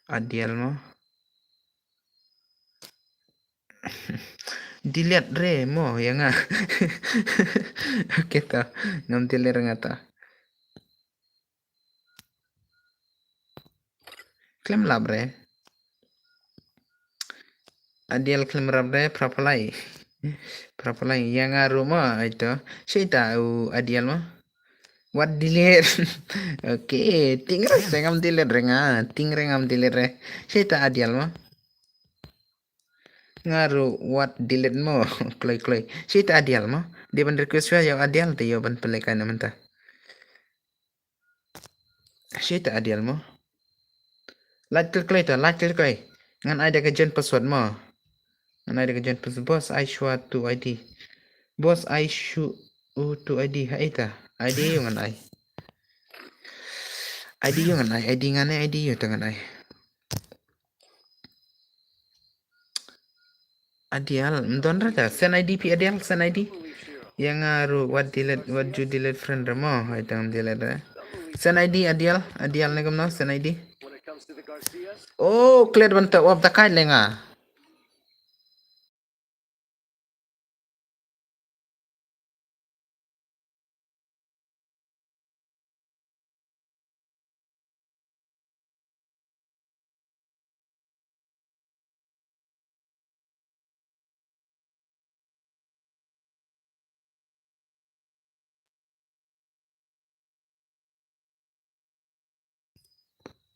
Adial mo. Delete re mo ïa nga. Okay ta. Ngam delete re nga ta. Khlem lap re. Adial khlem lap re, phraphew lai. Phraphew lai ïa nga ruh mo, ai to. Shaita u Adial mo. Wat delete. Okay, ting re se ngam delete re nga. Ting re ngam delete re. Shaita Adial mo. Nga ruh wat delete mo. Kloi kloi. Shaita Adial mo. Dei ban request shuwa ïa Adial te ïoh ban pynlehkai na mynta. Shaita Adial mo. Lait kloi kloi ta, lait kloi kloi. Ngan ai da ka join password mo. Ngan ai da ka join password. Boss ai shuwa tu I D. Boss ai shu u tu I D ha ita. I D ïoh ngan ai. I D ïoh ngan ai. I D ngan ai, I D ïoh ta ngan ai. Adial, mdon re ta. Send I D phi Adial, send I D. Ïa nga ruh wat delete, wat ju delete friend re mo. Hai tang delete re. Send I D Adial, Adial ne kumno, send I D. Oh, klet ban ta wap ta kai lenga.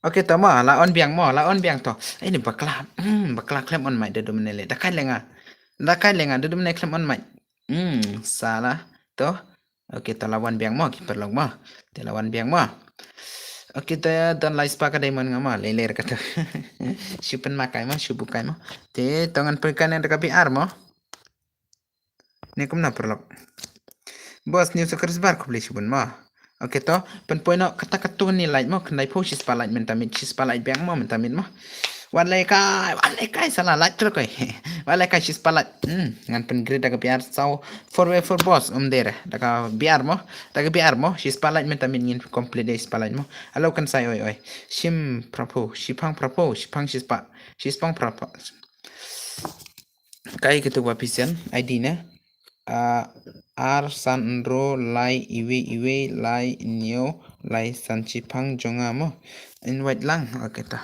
Okay, to mo, la on biang mo, la on biang to. Ini bakla, hmm, bakla khlem on mic da dum ne le. Da kai lenga. Da kai lenga, da dum ne khlem on mic. Hmm, sala. To. Okay, to la wan biang mo, ki paralok mo. Te la wan biang mo. Okay, to don lai spah ka diamond nga mo, le le ka to. Shu pynmakai mo, shu bukai mo. Te to ngan pynkan da ka B R mo. Ne kumno paralok. Boss new subscriber khublei shibun mo. Okay to, pynpoi noh kata katu ni like mo, khyndai phew shispah like mynta miet, shispah like biang mo mynta miet mo. Wan lehkai, wan lehkai sala like terus koi. Wan lehkai shispah like. Hmm, ngan pyngreet da ka B R saw four by four boss um dere. Da ka B R mo, da ka B R mo, shispah like mynta miet ngin complete da shispah like mo. Alo kan sai oi oi. Shim phraphew, shipang phraphew, shipang shispah, shispang phraphew. Kai katu ba phi send I D ne. Ah, ar san hynriew lai iwei iwei lai hynñiew lai san shipang jong nga mo. Invite lang. Okay ta.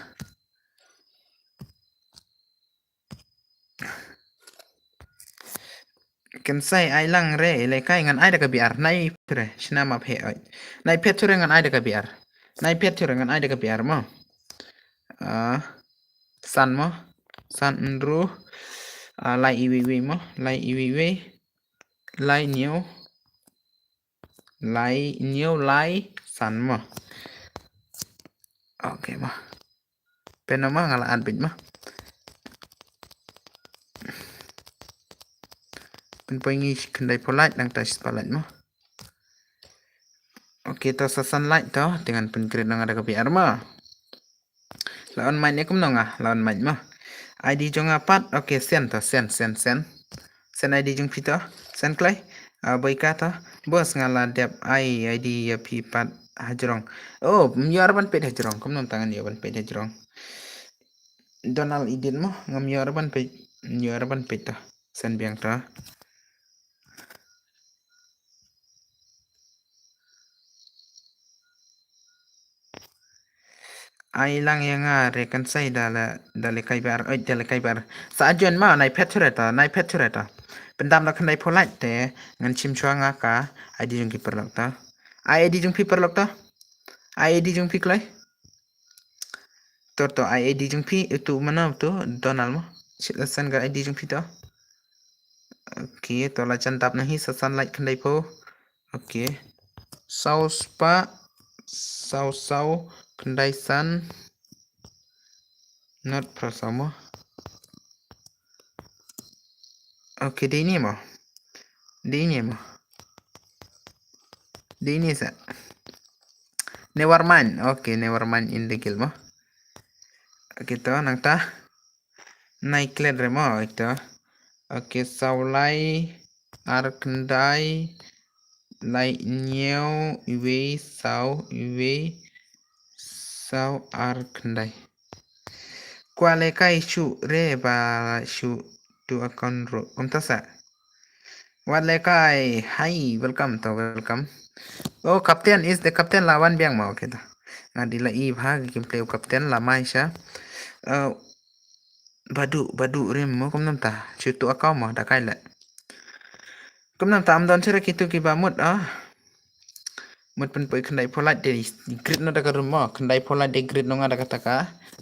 Kan sai ai lang re, le kai ngan ai da ka B R, nai phet re, shna ma phet oi. Nai phet re ngan ai da ka B R. Nai phet re ngan ai da ka B R mo. Ah, san mo. San nru. Ah, lai iwi wi mo, lai iwi wi. Lai new. Lai new lai san mo. Okay mo. Pynno mo nga la add beit mo. Pynpoi ngi khyndai phew lait nangta shispah lait mo. Okay, to sa san lait to, te ngan pyn-create noh nga da ka B R mo. La on mic ne kumno nga, la on mic mo. I D jong nga pat, okay, send to, send, send, send. Send I D jong phi to, send kloi. Ah, boi ka to, boss nga la dep ai I D ïa phi pat hajrong. Oh, ym ïoh re ban peit hajrong, kumno tang ngan ïoh ban peit hajrong. Donald Edit mo, ngam ïoh re ban peit, ym ïoh re ban peit to. Send biang to. Ai lang ïa nga re kan sai da la, da le kai bar, oi, da le kai bar. Sa ajon ma, nai phet re to, nai phet re to. Pyndam da khyndai phew lait te, ngan shim shuwa nga ka, I D jong ki paralok to. Ai I D jong phi paralok to. Ai I D jong phi kloi. To, to, ai I D jong phi, utu mano utu, Donald mo. Send ka I D jong phi to. Okay, to la jan dap na hi sa san lait khyndai phew. Okay. Saw spah, saw saw, khyndai san. Not for saw mo. Okay, dei ni mo. Dei ni mo. Dei ni sa. Never mind. Okay, never mind in the guild mo. Okay, to nangta. Nai klet re mo, ito. Okay, saw lai, ar khyndai, lai hynñiew, iwei, saw, iwei, saw, ar khyndai. Kwah le kai shu re ba shu tu account ro. Kumta sa. Wat le kai, hi, welcome to, welcome. Oh, captain is the captain la wan biang mo, okay ta. Nga di la i bha ki kim play captain la mai sha. Uh, badu, badu rim mo kumnam ta. Shu tu account mo, da kai le. Kumnam ta am don sira kitu ki ba mut, ah. Mut pynpoi khyndai phew lait de grid no da ka room mo. Khyndai phew lait de grid no nga da kata ka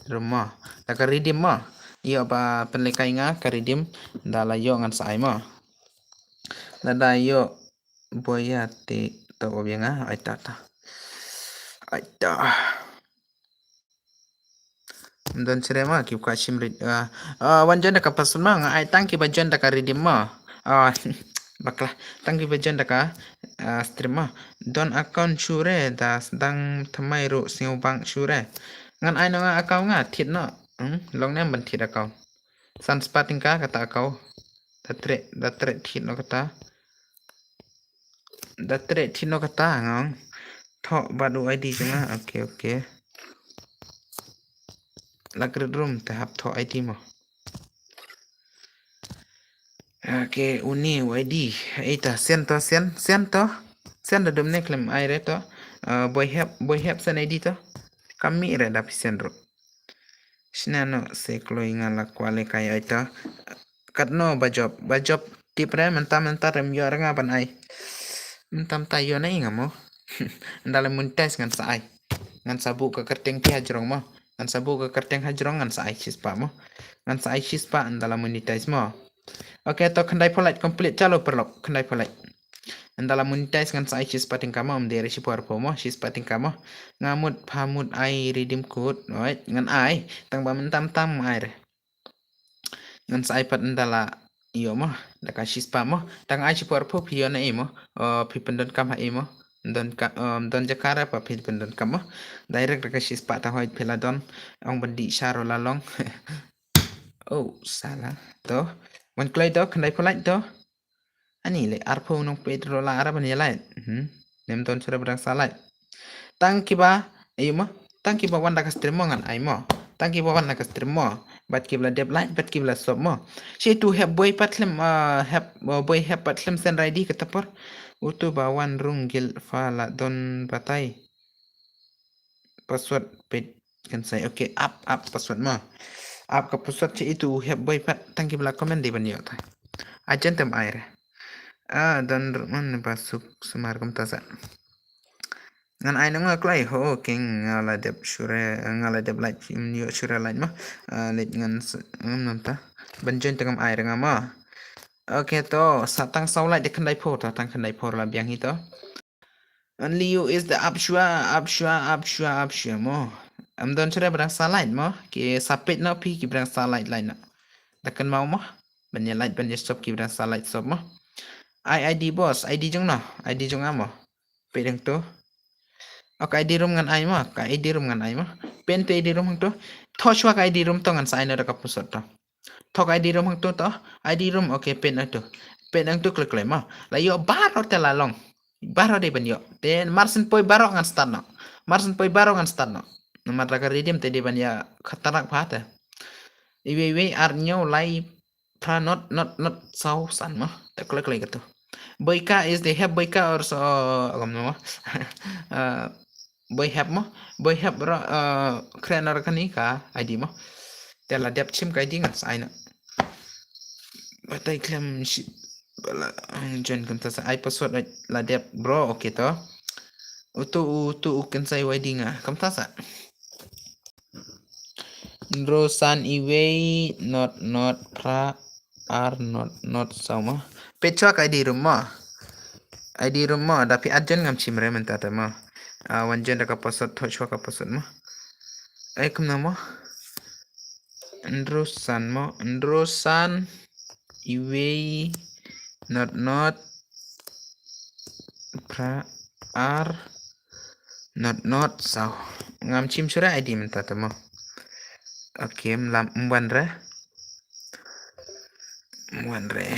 room mo. Da ka redeem mo. Ïoh ba pynlekai nga ka redeem da la ïoh ngan sa ai mo. Lada ïoh boya te to ba biang nga ai ta ta. Ai ta. Don sire ma ki ka shim rit. Ah, ah, wan join da ka person ma nga ai tang ki ba join da ka redeem ma. Ah, bakla tang ki ba join da ka, ah, stream ma. Don account shure da sdang thamai ru sngewbang shure. Ngan ai no nga account nga thit no. Hmm, long nem ban thit account. San spah tyngka kata account. Da tre, da tre thit no kata. Da tre thit no kata ngong. Tho bad u I D jong nga. Okay, okay. Lak rit room te hap tho I D mo. Okay, uni u I D. Ita send to, send, send to. Send da dum ne klem ai re to. Uh, boy help, boy help send I D to. Kami re da phi send ro. Shna no se kloi nga la kwale kai ai to. Kat no ba job, ba job tip re mynta mynta rem ïoh re nga ban ai. Mynta mynta ïoh na i nga mo. Nda la monetize ngan sa ai. Ngan sa buh ka kyrteng ti hajrong mo. Ngan sa buh ka kyrteng hajrong ngan sa ai shispah mo. Ngan sa ai shispah nda la monetize mo. Okay, to khyndai phew lait complete chalu paralok khyndai phew lait. Nda la monetize ngan sa ai shispah tyngka mo, ym dei re shiphew arphew mo, shispah tyngka mo. Nga mut pha mut ai redeem code, right? Ngan ai, tang ba mynta mynta ai re. Ngan sa ai pat nda la ïoh mo, da ka shispah mo. Tang ai shiphew arphew phi ïoh na i mo. Oh, phi pyndonkam ha i mo. Don ka, um, don jakara pa phi pyndonkam mo. Direct da ka shispah ta hoi phi la don. Ong ban dih sharo la long. Oh, sala. To. Wan kloi to, khyndai phew lait to. Ani le arphew nong peit ro la ara ban ïa lait. Hmm. Nem ton sura badang sa lait. Tang kiba, ayo mo. Tang kiba wan da ka stream mo ngan ai mo. Tang kiba wan da ka stream mo. Bad kiba la dep lait, bad kiba la sop mo. Shi tu hep boy pat lem, ah, hep, oh, boy hep pat lem sen raidi kata por. Utu ba wan rung gil fa la don batai. Password peit kan sai. Okay, ap, ap password mo. Ap ka password chi itu hep boy pat tang kiba la comment di ban ïoh ta. Ajan tem ai re. Ah, don ruh man ba suk sumar kumta sa. Ngan ai nang kloi ho king nga la dep sure, nga la dep light, ym ïoh sure light mo. Ah, light ngan s-, ngam namta. Ban join te ngam ai re nga mo. Okay to, sa tang saw light de khyndai por to, tang khyndai por la biang hi to. Only you is the upshua, upshua, upshua, upshua mo. Am don sure ba dang sa light mo. Ki sa peit no phi ki ba dang sa light light no. Da kynmaw mo. Ban ïa light ban ïa stop ki ba dang sa light stop mo. Ai ID boss, ID jong no, ID jong nga mo. Peit hangto. Ok, ID room ngan ai mo, ka ID room ngan ai mo. Peit hangto ID room hangto. Thoh shuwa ka ID room to ngan sa ai noh da ka password to. Thoh ka ID room hangto to. ID room, ok, peit hangto. Peit hangto klik klik mo. La ïoh baroh te la long. Baroh dei ban ïoh. Te mar syn poi baroh ngan start noh. Mar syn poi baroh ngan start noh. Namar da ka redeem te dei ban ïa khatrak bha te. Iwei iwei ar hynñiew lai phra not not not saw san mo. Te klik klik kato. Boika is the help boika or so, agam no mo. Uh, boi help mo. Boi help ro, uh, kren ar kani ka ID mo. Te la dep chim ka ID ngan sa ai noh. Batai klem shi bala, ang join kumta sa ai password la dep bro, okay to. Utu utu u kin sa ai ID nga kumta sa. Hynriew san iwei not not phra ar not not saw mo. Peit shuwa ka ID room mo. ID room mo, da phi at join ngam chim re mynta te mo. Ah, wan join da ka password, thoh shuwa ka password mo. Ai kumno mo. Hynriew san mo, hynriew san iwei not not phra ar not not saw. Ngam chim shuwa ID mynta te mo. Okay, mlam mwan re. Mwan re.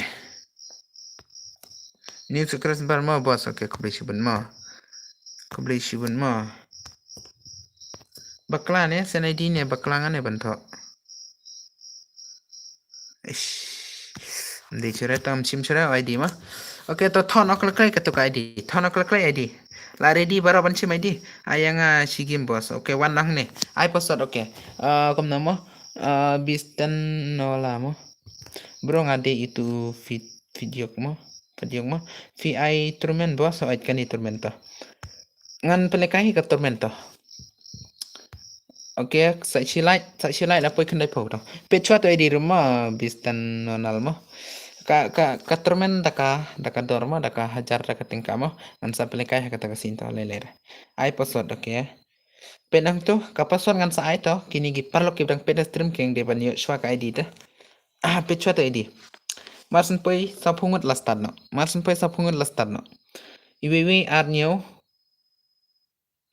New subscriber mo boss, okay, khublei shibun mo. Khublei shibun mo. Bakla ne, syn ID ne, bakla nga ne ban thoh. Ish. Ym dei shuwa tang chim shuwa ID mo. Okay, to thoh noh klik klik kato ka ID. Thoh noh klik klik ID. La ready baroh ban chim ID. Ai nga shi game boss. Okay, wan nang ne. Ai password, okay. Uh, kumno mo. Uh, Bistan Nola mo. Bro nga dei itu fit fit yok mo. Fit yok mo. Fi ai tournament boss, ai kani tournament to. Ngan pynlehkai ka tournament to. Okay, sa shi light, sa shi light la poi khyndai por to. Peit shuwa to ID room mo, Bistan Nonal mo. Ka ka ka tournament da ka da ka dor mo, da ka hajar da ka tyngka mo. Ngan sa pynlehkai ha kata ka sien to lei lei re. Ai password, okay. Peit hangto ka password ngan sa ai to, kine ki paralok ki ba dang peit ha stream ki dei ban ïoh shuwa ka ID te. Ah, peit shuwa to ID. Mar syn poi saw phew ngut la start noh. Mar syn poi saw phew ngut la start noh. Iwei iwei ar hynñiew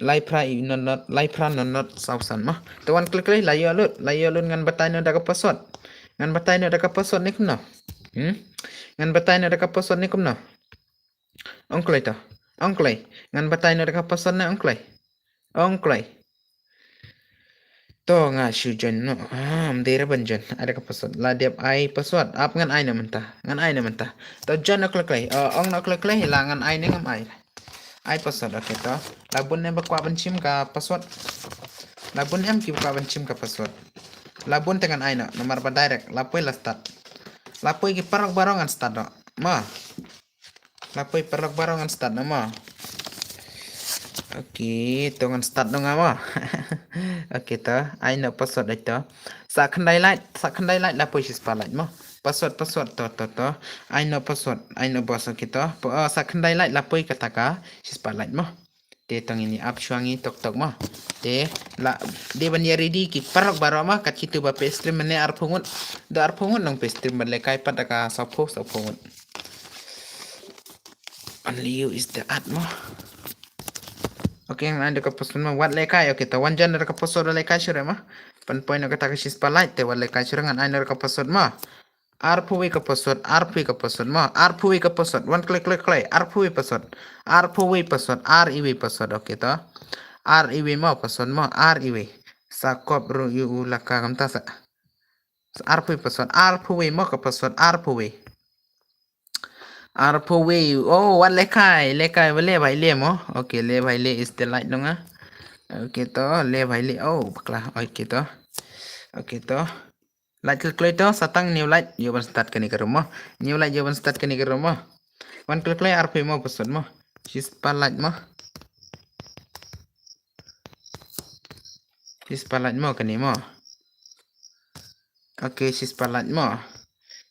lai phra i not not, lai phra not not saw san mo. Te wan klik klik, la ïoh lut, la ïoh lut, ngan batai noh da ka password. Ngan batai noh da ka password ne kumno. Hmm? Ngan batai noh da ka password ne kumno. Ong kloi to. Ong kloi. Ngan batai noh da ka password ne ong kloi. Ong kloi. To nga shu join noh. Ah, ym dei re ban join. Ai da ka password. La dep ai password. Ap ngan ai noh mynta. Ngan ai noh mynta. To join noh klik klik. Uh, ong noh klik klik, la ngan ai ne ngam ai. Ai password, okay to. La bun ne ba kwah ban chim ka password. La bun em ki ba kwah ban chim ka password. La bun te ngan ai noh. Namar ba direct. La poi la start. La poi ki paralok baroh ngan start noh. Mo. La poi paralok baroh ngan start noh mo. Okay, to ngan start noh nga mo. Okay to, ai noh password ai to. Sa khyndai light, sa khyndai light la poi shispah light mo. Password, password to to to. Ai noh password, ai noh boss, okay to. Po, uh, sa khyndai light la poi kata ka shispah light mo. Te tang ini ap shuwa ngi tok tok mo. Te la dei ban ïa ready ki paralok baroh mo, kat kitu ba peit stream mynne ar phew ngut. Da ar phew ngut nang peit stream ban lehkai pat da ka saw phew, saw phew ngut. Only you is the art mo. Okay, ngan ai da ka password mo. Wat lehkai, okay, to wan join da ka password lehkai shuwa mo. Pynpoi noh kata ka shispah light te wat lehkai shuwa, ngan ai noh da ka password mo. Ar phew wei ka password, ar phew wei ka password mo, ar phew wei ka password, wan klik klik klik, ar phew wei password, ar phew wei password, ar iwei password, okay to. Ar iwei mo password mo, ar iwei. Sa kop ruh ïa u la ka kumta sa. Ar phew wei password, ar phew wei mo ka password, ar phew wei. Ar phew wei, oh, wat lehkai, lehkai, wat lehkai mo. Okay, lehkai is the light noh nga. Okay to, lehkai, oh, bakla, okay to. Okay to. Light klik klik to, sa tang new light, ïoh ban start kane ka room mo. New light, ïoh ban start kane ka room mo. Wan kle kle arphew mo password mo. Shispah lait mo. Shispah lait mo kane mo. Okay, shispah lait mo.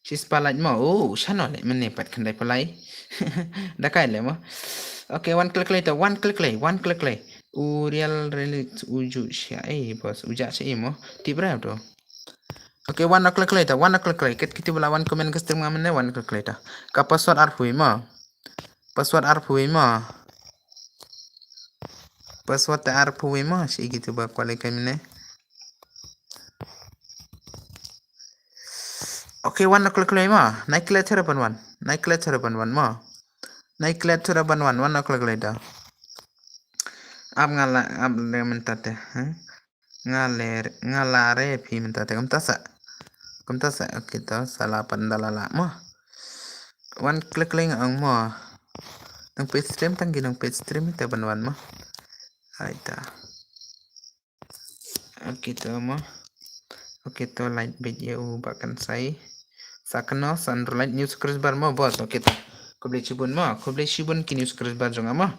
Shispah lait mo. Oh, shano leh mynne pat khyndai phalai. Da kai leh mo. Okay, wan kle kle to, wan kle kle, wan kle kle. U real relit uju sha ei boss, uja sha ei mo. Tip rau to. Okay, wan kle kle to, wan kle kle. Ket kiti bala wan comment ka stream nga mynne, wan kle kle to. Ka password arphew mo. Password arphew mo. Password te arphew mo, shi gitu ba kwale kai mynne. Okay, wan kle kle mo. Nai kle chara ban wan. Nai kle chara ban wan mo. Nai kle chara ban wan, wan kle kle to. Ap nga la, ap le mynta te, ha? Nga le, nga la re phi mynta te, kumta sa. Kumta sa, okay to, sa la pan da la la mo. Wan kle kle nga ong mo. Nang page stream tang ki nang page stream te ban wan mo. Hai ta. Okay to mo. Okay to like bit ya u ba kan sai. Sa kano san like new subscriber mo boss. Okay to. Khublei shibun mo. Khublei shibun ki new subscriber jong nga mo.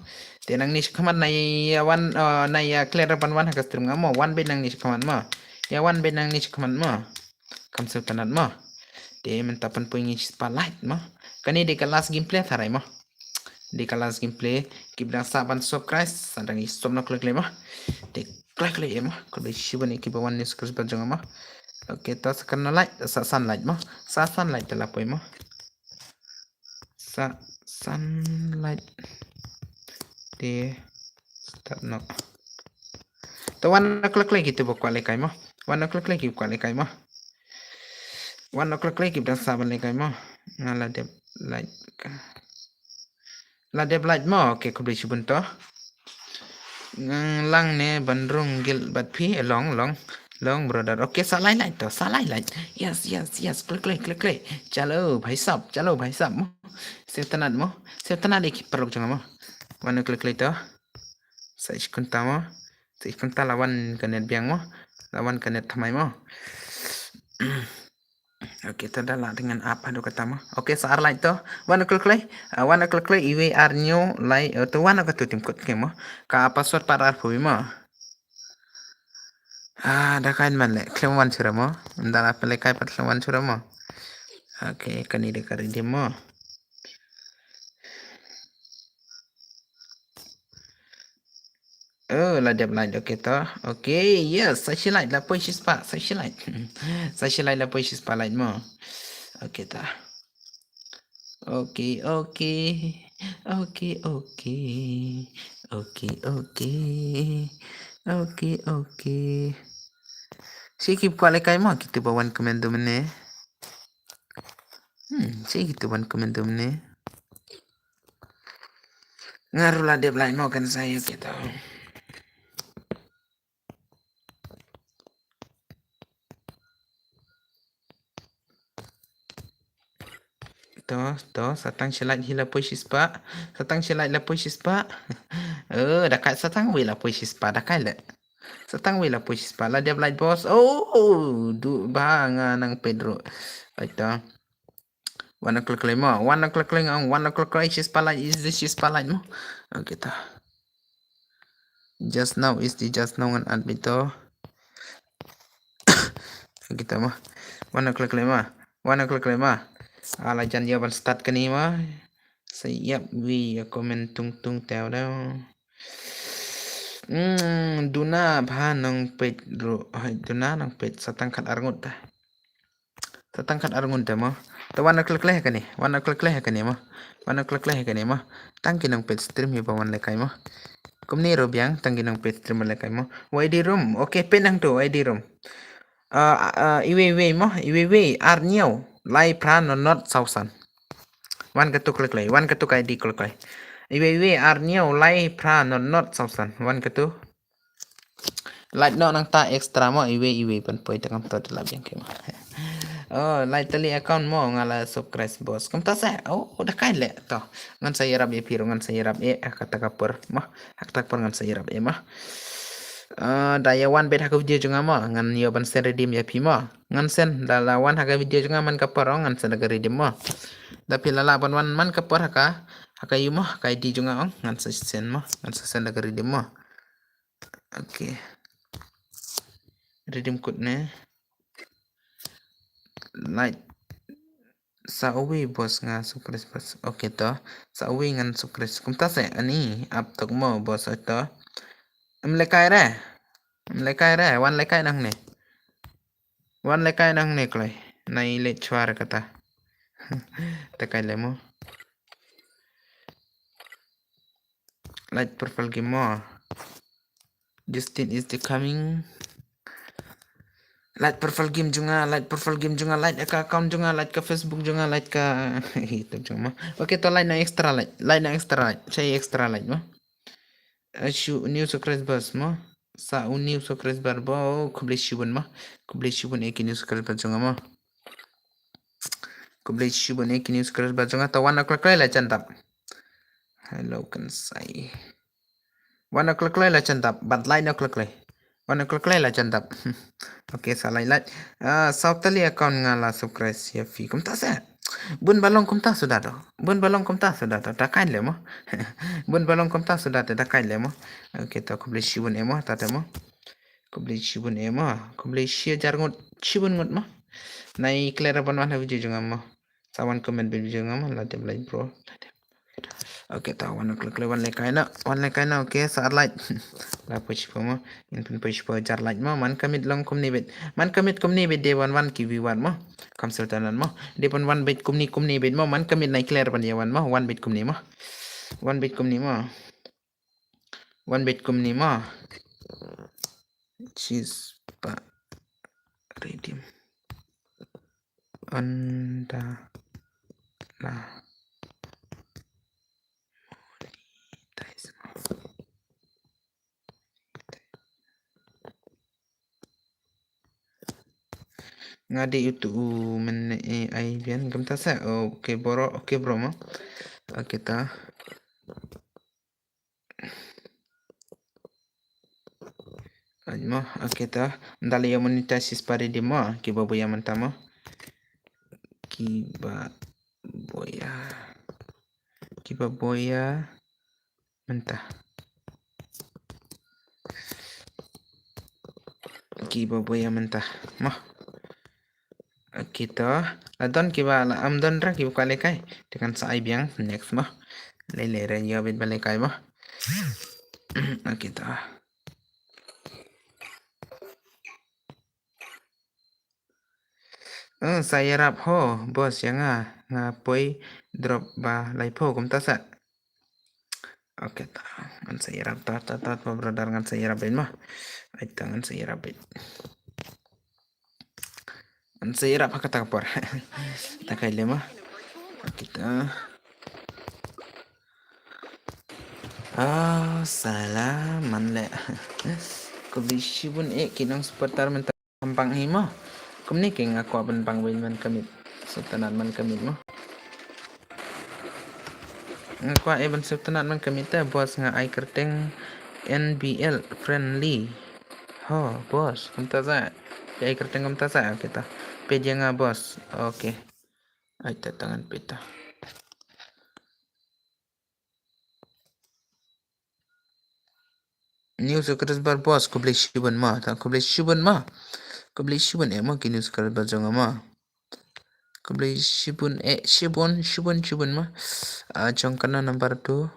Te nang ni shikmat na ya wan, uh, na ya clear ban wan ha ka stream nga mo. Wan bit nang ni shikmat mo. Ya wan bit nang ni shikmat mo. Kam sngewtynnat mo. Te mynta pynpoi ngi shispah like mo. Kane dei ka last gameplay tharai mo. Dei ka last gameplay. Ki bdang sa ban subscribe. Sa dang i stop no klik leh mo. Te klik leh mo. Klik shibun ki ba wan ni subscribe jong mo. Okay to sa kano like. Sa san like mo. Sa san like te la poi mo. Sa san like. Te start no. To wan klik leh ki te ba kwah leh kai mo. Wan klik leh ki kwah leh kai mo. Wan klik leh ki bdang sa ban leh kai mo. Nga la dep like. La dep like mo. Okay, khublei shibun to. Ngang lang ne ban rung guild bad phi, eh, long, long, long brother. Okay, sa lai lai to, sa lai lai. Yes, yes, yes. Klik leh, klik leh. Chalo bhai sab, chalo bhai sab mo. Sngewtynnat mo. Sngewtynnat dei ki paralok jong mo. Wan klik leh to. Sa ish kunta mo. Sa ish kunta la wan ka net biang mo. La wan ka net thymmai mo. Okay, to da la dengan apa do kata mo. Okay, sa ar like to. Wan klik leh. Ah, wan klik leh iwei ar hynñiew lai, eh, to wan ka tu tim kot ke mo. Ka password pat arphew mo. Ah, da kai man leh. Khlem wan shuh mo. Nda la pele kai pat khlem wan shuh mo. Okay, kani de ka redeem mo. Oh, la dep like, okay to. Okay, yes, sa shi like la poi shispah, sa shi like. Sa shi like la poi shispah like mo. Okay to. Okay, okay. Okay, okay. Okay, okay. Okay, okay. Shi ki kwah leh kai mo, ki tu ba wan comment tu mynne. Hmm, shi ki tu wan comment tu mynne. Nga ruh la dep like mo kan sa ïa kita. To, to, sa tang shi like hi la poi shispah. Sa tang shi like la poi shispah. Eh, da kai sa tang wei la poi shispah, da kai leh. Sa tang wei la poi shispah. La dep like boss. Oh, du ba nga nang Pedro. Ai to. Wan klik leh mo. Wan klik leh nga ong. Wan klik leh shispah like. Is this shispah like mo? Okay to. Just now, is the just now ngan at bito. Kita mo. Wan klik leh mo. Wan klik leh mo. Ala jan ïa ban start kani mo. Sa ïap wi ïa comment tung tung teo deo. Hmm, duna bha nang peit ru. Hai, duna nang peit sa tang khat arngut ta. Sa tang khat arngut ta mo. Ta wan klik leh kani. Wan klik leh kani mo. Wan klik leh kani mo. Tang ki nang peit stream hi ba wan leh kai mo. Kumni ro biang tang ki nang peit stream leh kai mo. Y D room. Okay, peit nang tu Y D room. Ah, ah, iwei iwei mo, iwei iwei, ar hynñiew, lai phra, not, not, sausan. Wan katu klik leh, wan katu ka I D klik leh. Iwei iwei, ar hynñiew, lai phra, not, not, sausan. Wan katu. Like noh nangta extra mo, iwei iwei ban poi tang am to da la biang ke mo. Oh, lai tali account mo, nga la subscribe boss. Kumta sa, oh, da kai leh to. Ngan sa ïarap ïa phi ruh, ngan sa ïarap ïa, ha kata ka por mo. Ha kata ka por ngan sa ïarap ïa mo. Ah, da ïa wan beit ha ka video jong nga mo, ngan ïoh ban send redeem ïa phi mo. Ngan send, da la wan ha ka video jong nga man ka por ong, ngan send da ka redeem mo. Da phi la lah ban wan man ka por ha ka, ha ka ïu mo, ha ka I D jong nga ong, ngan sa send mo, ngan sa send da ka redeem mo. Okay. Redeem code ne. Light. Sa uwi boss nga subscribe boss. Okay to. Sa uwi ngan subscribe. Kumta se ani ap tok mo boss to. Em lekai re. Em lekai re. Wan lekai nangne. Wan lekai nangne kloi. Nai le chwar kata. Takai le mo. Light profile game mo. Justin is the coming. Light profile game jong nga, light profile game jong nga, light ka account jong nga, light ka Facebook jong nga, light ka YouTube jong nga mo. Okay to light na extra light, light na extra light, chai extra light mo. Ashu new subscribers mo. Sa u new subscriber bo, khublei shibun mo. Khublei shibun e ki new subscriber jong nga mo. Khublei shibun e ki new subscriber jong nga, ta wan o'clock lai la jan dap. Hello kan sai. Wan o'clock lai la jan dap, bat lai o'clock lai. Wan o'clock lai la jan dap. Okay, sa lai lai. Ah, saw tali account nga la subscribe ïa phi. Kumta se. Bun balong kumta suda to. Bun balong kumta suda to. Takai le mo. Bun balong kumta suda to. Takai le mo. Okay, to khublei shibun e mo. Tata mo. Khublei shibun e mo. Khublei shi hajar ngut. Shibun ngut mo. Nai clear ban wan ha video jong nga mo. Sa wan comment bad video nga mo, la dep like bro. Okay, ta wan o'clock lai wan lekai na, wan lekai na, okay, sa ar like. La poi shiphew mo, in pyn poi shiphew hajar like mo, man commit long kumne bad. Man commit kumne bad de wan wan ki viewer mo. Kam sultanan mo. De wan wan bad kumne kumne bad mo, man commit nai clear ban ïa wan mo, wan bad kumne mo. Wan bad kumne mo. Wan bad kumne mo. Cheese pa redeem. Ynda la monetize mo. Nga dei utu u men e ai biang kumta sa. Okay bro, okay bro mo. Okay ta. Ai mo, okay ta. Ynda la ïa monetize shispah redeem mo, kiba buh ïa mynta mo. Kiba buh ïa. Kiba buh ïa mynta. Kiba buh ïa mynta. Mo. Okay to. La don kiba la am don ra kiba kwah lekai. Te ngan sa ai biang next mo. Lei lei re ïa bit ba lekai mo. Okay to. Eh, sa ïarap ho, boss ïa nga, nga poi drop ba laiphew kumta sa. Okay ta, ngan sa ïarap ta ta ta ta brother ngan sa ïarap beit mo. Ai ta ngan sa ïarap beit. Ngan sa ïarap ha kata ka por. Ta kai le mo. Okay ta. Ah, salam man le. Khublei shibun e ki nong supporter mynta. Pang hi mo. Kumne ke nga kwah ban pang wei man kamit. Sultanat man kamit mo. Nga kwah e ban sultanat man kamit ta boss nga ai kyrteng N B L friendly. Ho, boss, kumta sa. Ai kyrteng kumta sa kita. Page nga boss. Okay. Ai ta tangan peta. New subscriber boss, khublei shibun ma. Ta khublei shibun ma. Khublei shibun e ma ki new subscriber jong ma. Khublei shibun e, shibun, shibun, shibun ma. Ah, jong kana number two.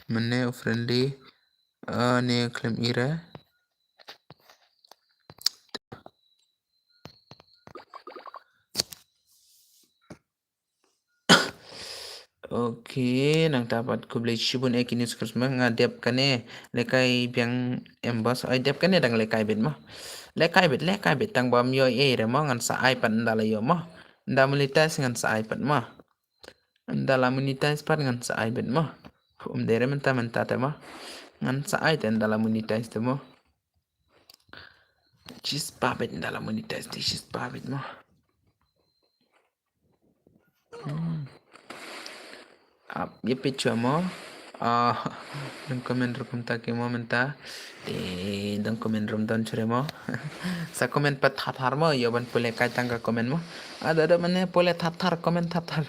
Mane friendly. Ah, ne claim ira. Okay, nangta pat khublei shibun e ki new subscriber ma nga dep kane lekai biang em boss. Ai dep kane dang lekai bit ma. Lekai bit, lekai bit tang bam yo e re ma ngan sa ai pat nda la yo ma. Nda monetize ngan sa ai pat ma. Nda la monetize pat ngan sa ai bit ma. Um dere menta menta te ma. Ngan sa ai te nda la monetize te ma. Chis pa bit nda la monetize te chis pa bit ma. Hmm. Ap ye picture mo. Ah, dang comment ruh kumta ki mo mynta. Te dang comment ruh don chre mo. Sa comment pat thar thar mo, ïoh ban pule kai tang ka comment mo. Ada ada mane pule thar thar comment thar thar.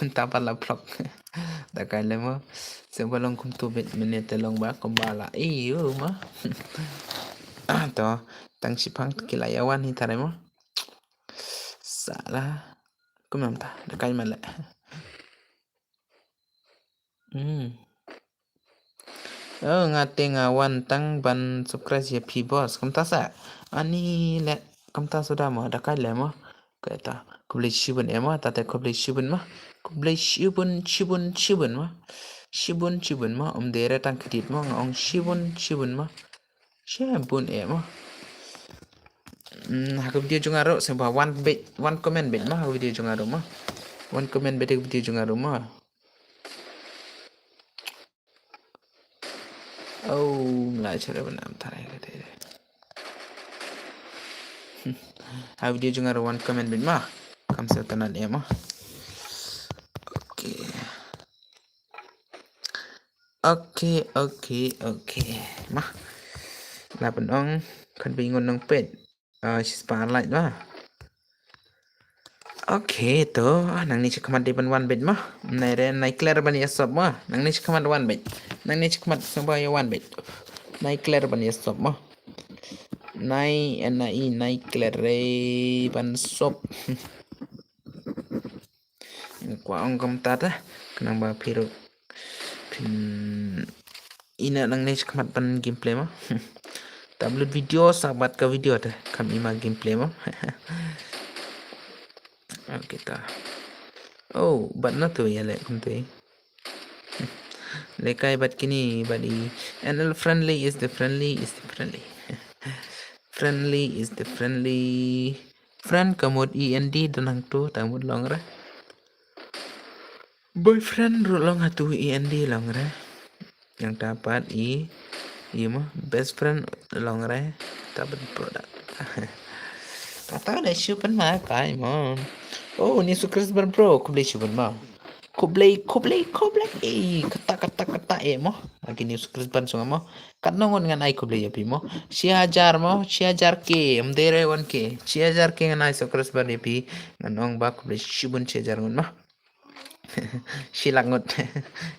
Mynta pat la vlog. Da kai le mo. Sngewbha long kumtu bit mynne te long ba kumba la. Iyo mo. To, tang shipang ki la ïa wan hi tare mo. Sa la. Kumno mynta, da kai ma le. Hmm. Oh, nga te nga wan tang ban subscribe ïa phi boss. Kumta sa. Ani le kumta suda mo, da kai le mo. Kata. Khublei shibun eh mo, tate khublei shibun mo. Khublei shibun, shibun, shibun mo. Shibun, shibun mo. Um dei re tang kdit mo, nga ong shibun, shibun mo. Shibun eh mo. Hmm, ha ka video jong nga ruh sngewbha wan bit, wan comment bit mo ha ka video jong nga ruh mo. Wan comment bit ha ka video jong nga ruh mo. Oh, mlai chara ban am tare ka te. Hmm. Ha video jong nga ruh wan comment bit mo. Kam sngewtynnat eh mo. Okay. Okay, okay, okay. Ma. La pynong kan bi ngun nong pet. Ah, shispah ar lait ma. Okay, to, ah, nangne shakhmat dei ban wan beit ma. Nai re, nai clear ban ïa sop ma. Nangne shakhmat wan beit. Nangne shakhmat sngewbha ïa wan beit. Nai clear ban ïa sop ma. Nai, eh, nai, nai clear re ban sop. Nga kwah ong kumta te, khnang ba phi ruh phin ïa nangne shakhmat ban gameplay ma. Te upload video sa bad ka video te, kham i ma gameplay ma. Okay ta. Oh, bad na tu ïa leh kumta. Lehkai bad kine bad i. N L friendly is the friendly is the friendly. Friendly is the friendly. Friend ka mut E N D don hangtu, ta mut long re. Boyfriend ruh long hatu, E N D long re. Nangta pat i, i mo, best friend long re, ta ban product. Kata da shu pynma kai mo. Oh, ni sukris ban pro, khublei shu pynma. Khublei, khublei, khublei. Eh, kata, kata, kata, eh mo. Agi ni sukris ban sunga mo. Katno ngut ngan ai khublei ïa phi mo. Shi hajar mo, shi hajar K, ym dei re wan K. Shi hajar K ngan ai subscriber ïa phi. Ngan ong ba khublei shibun shi hajar ngut mo. Shi lak ngut.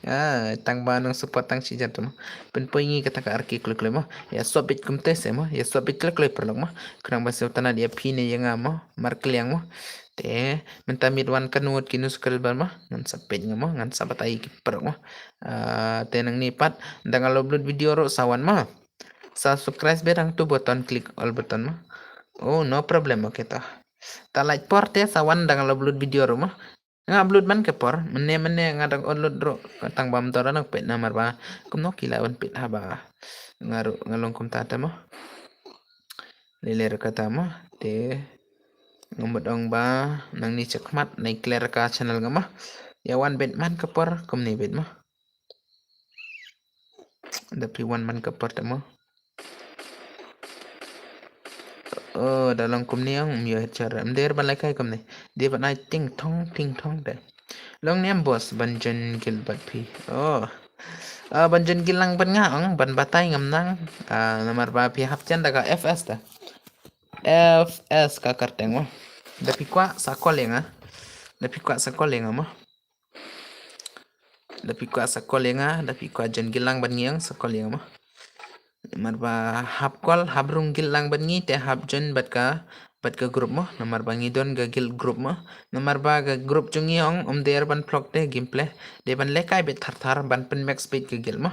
Ah, tang ba nang support tang shi hajar tu mo. Pynpoi ngi kata ka ar K kloi kloi mo. Ïa sop bit kumte se mo. Ïa sop bit kloi kloi paralok mo. Khnang ba sngewtynnat ïa phi ne ïa nga mo. Markylliang mo. Te mynta mih wan katno ngut ki nus kyrpad mo. Ngan sa peit nga mo. Ngan sa batai ki paralok mo. Ah, te nangne pat da nga la upload video ruh sa wan mo. Sa subscribe bad hangtu button, click all button mo. Oh, no problem, okay ta. Ta lait por te sa wan da nga la upload video ruh mo. Nga upload man ka por, mynne mynne nga dang upload ruh, tang ba mynta ruh nang peit namar ba kumno ki la wan peit haba nga ruh nga long kumta te mo. Lei lei ruh kata mo, te nga mut ong ba nangne shakhmat nai clear ka channel nga mo. Ïa wan beit man ka por kumne beit mo. Da phi wan man ka por te mo. Oh, da long kumne ong, ym ïoh headshot re. Ym dei re ban lehkai kumne. Dei ban ai ting thong, ting thong te. Long ne em boss ban join guild bad phi. Oh. Ah, ban join guild lang bad nga ong, ban batai ngam nang. Ah, namar ba phi hap jan da ka F S ta. F S ka kyrteng mo. Da phi kwah sa call ïa nga. Da phi kwah sa call ïa nga mo. Da phi kwah sa call ïa nga, da phi kwah join guild lang bad ngi ong sa call ïa nga mo. Namar ba hap call, hap rung guild lang bad ngi te hap join bad ka, bad ka group mo. Namar ba ngi don ka guild group mo. Namar ba ka group jong ngi ong ym dei re ban vlog te gameplay. Dei ban lehkai beit thar thar ban pynmax beit ka guild mo.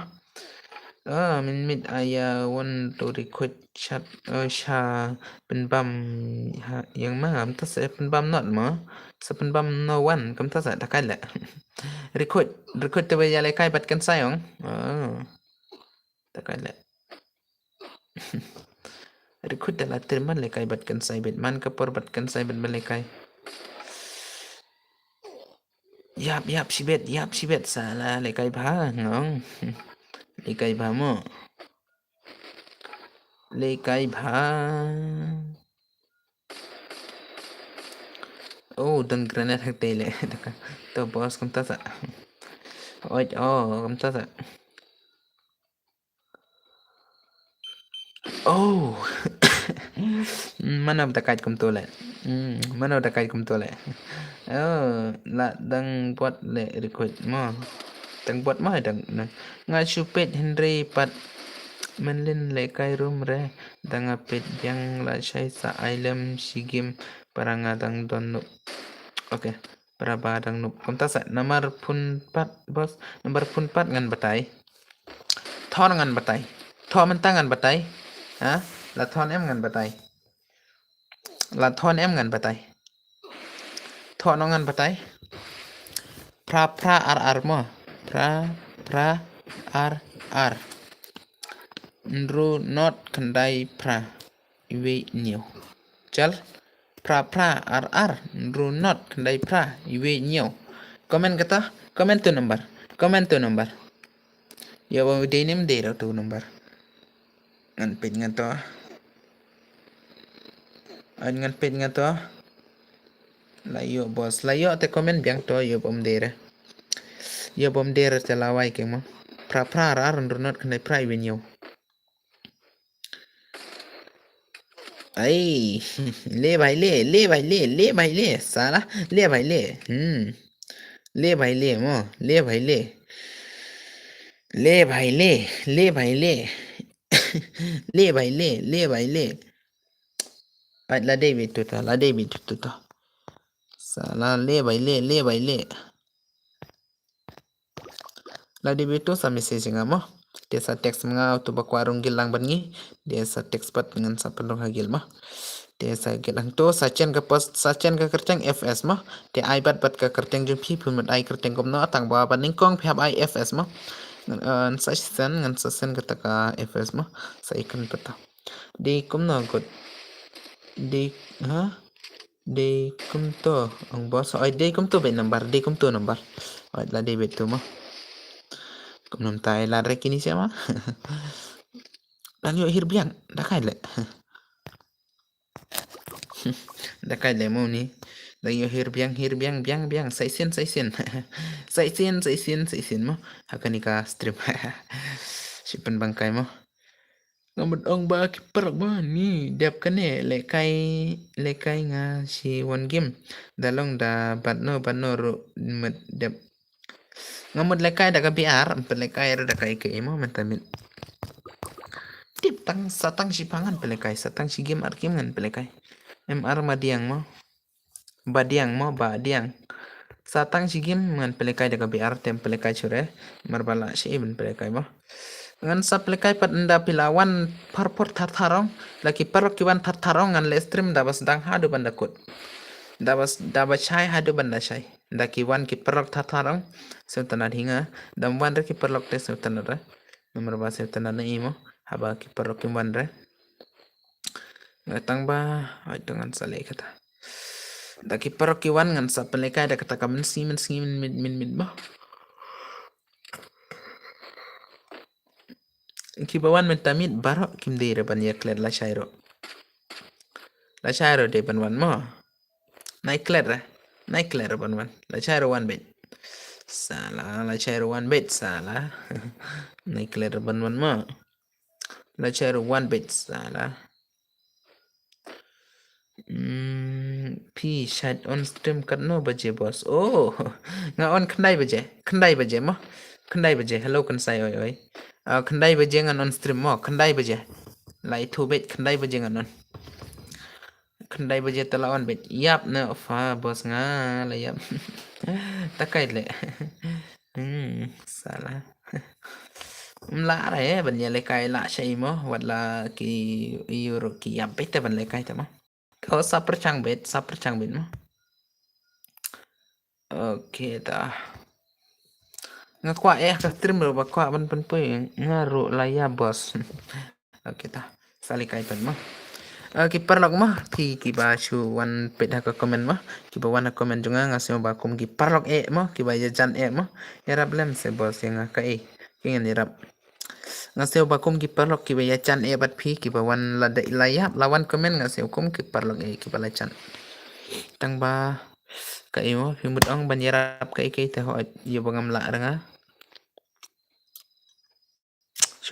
Ah, mynmiet aya want to request chat, oh, sha pynbam ha, ïa nga ma, mynta sa pynbam not mo. Sa pynbam no one, kumta sa da kai leh. Request, request te ba ïa lehkai bad kan sai ong. Ah. Da kai leh. Request te la trim ban lehkai bad kan sai bad man ka por bad kan sai bad ban lehkai. Ïap, ïap, shibit, ïap, shibit, sa la lehkai bha, nga ong. Lehkai bha mo. Lehkai bha. Oh, don grenade hangtei leh. To boss kumta sa. Oi, oh, kumta sa. Oh. Mano ba da kait kumto le? Hmm, mano ba da kait kumto le? Oh, la dang bot le request mo. Dang bot mo dang na. Nga shu peit hynrei pat mynlin le kai rum re. Dang nga peit biang la shai sa ai lem shi game para nga dang don nup. Okay. Para ba dang nup. Kumta sa namar phun pat bos. Namar phun pat ngan batai. Thon ngan batai. Thon mynta ngan batai. Ha? La thon em ngan batai. La thon em ngan batai. Thon ngan batai. Phra phra ar ar mo. Phra phra ar ar. Hynru not khyndai phra. Iwei hynñiew. Chal. Phra phra ar ar. Hynru not khyndai phra. Iwei hynñiew. Comment kata. Comment to number. Comment to number. Ïa ba dei nym dei ra to number. Ngan peit ngan to. An ngan peit ngan to. La ïoh bos. La ïoh te comment biang to ïoh bom dei ra. Ïoh bom dei ra te la wai keng mo. Phra phra ar ar hynru not khyndai phra iwei hynñiew. Ai, le bhai le, le bhai le, le bhai le, sala, le bhai le. Hmm. Le bhai le mo, le bhai le. Le bhai le, le bhai le. Le bhai le, le bhai le. Ai, la dei bit tu ta, la dei bit tu ta. Sala le bhai le, le bhai le. La dei bit tu sa message nga mo. Te sa text nga tu ba kwah rung gil lang ban ngi. Te sa text pat ngan sa pynrung ha gil mo. Te sa gil lang tu sa chen ka post, sa chen ka kyrteng F S mo. Te ai bat bat ka kyrteng jong phi, phi mut ai kyrteng kumno, tang ba ban nyngkong phi hap ai F S mo. Ngan, eh, sa send, ngan sa send kata ka F S mo. Sa icon pat ta. Dei kumno kot. Dei, ha? Dei kumto, ong bos. Oi, dei kumto beit number, dei kumto number. Oi, la dei beit tu mo. Kumno mynta i lad re kine sia ma. Dang ïoh hir biang, da kai le. Da kai le mo ni. Dang ïoh hir biang, hir biang, biang, biang. Sa shisien, sa shisien. Sa shisien, sa shisien, sa shisien mo. Ha kane ka stream. Shi pynbang kai mo. Nga mut ong ba ki paralok ba ni dep kane lehkai, lehkai nga shi one game. Da long da bad no, bad no ruh mut dep. Nga mut lehkai da ka B R, em pat lehkai ruh da ka ike mo mynta miet. Tip tang sa tang shi pha ngan pynlehkai, sa tang shi game ar game ngan pynlehkai. M R Madiang mo. Badiang mo, Badiang. Sa tang shi game ngan pynlehkai da ka B R te em pynlehkai shuh re. Mar ba lah shi ban pynlehkai mo. Ngan sa pynlehkai pat ynda phi la wan por por thar thar ong. La ki paralok ki wan thar thar ong ngan leh stream da ba sdang haduh ban da kut. Da ba s-, da ba shai haduh ban da shai. Da ki wan ki paralok thar thar ong. Sngewtynnad hi nga. Da wan re ki paralok te sngewtynnad re. Namar ba sngewtynnad na i mo. Haba ki paralok kim wan re. Nga tang ba, ai, to ngan sa leh kata. Da ki paralok ki wan ngan sa pynlehkai da kata ka mynsngi, mynsngi, mynmiet, mynmiet mo. Kiba wan mynta miet baroh kim dei re ban ïa klet, lashai ruh. Lashai ruh dei ban wan mo. Nai klet re. Nai klet re ban wan. Lashai ruh wan beit. Sala, lashai ruh wan beit, sala. Nai klet re ban wan mo. Lashai ruh wan beit, sala. Hmm, phi shait on stream katno baje, boss? Oh, nga on khyndai baje. Khyndai baje mo. Khyndai baje. Hello, Kynsai, oi, oi. Ah, khyndai baje ngan on stream mo. Khyndai baje. Lai thu beit, khyndai baje ngan on. Khyndai baje te la on beit. Ïap ne pha, boss, nga la ïap. Ta kai le. Hmm, sala. Ym lah re ban ïa lehkai lah shai mo, wat la ki ïoh ruh ki ïap beit te ban lehkai te mo. Ko sa pyrshang beit, sa pyrshang beit mo. Okay ta. Nga kwah eh ka stream ruh ba kwah ban pynpoi, nga ruh la ïap, boss. Okay ta. Sa lehkai pat mo. Ah, ki paralok mo, phi kiba shu wan peit ha ka comment mo, kiba wan ha comment jong nga, nga sngew ba kum ki paralok eh mo, kiba ïajan eh mo. Ïarap lem se, boss, ïa nga kaei. Ki ngan ïarap. Nga sngew ba kum ki paralok kiba ïajan eh bad phi, kiba wan la dei la ïap, la wan comment, nga sngew kum ki paralok eh kiba la jan. Tang ba kaei mo, phi mut ong ban ïarap kaei kaei te, hooid, ïa ba ngam lah re nga.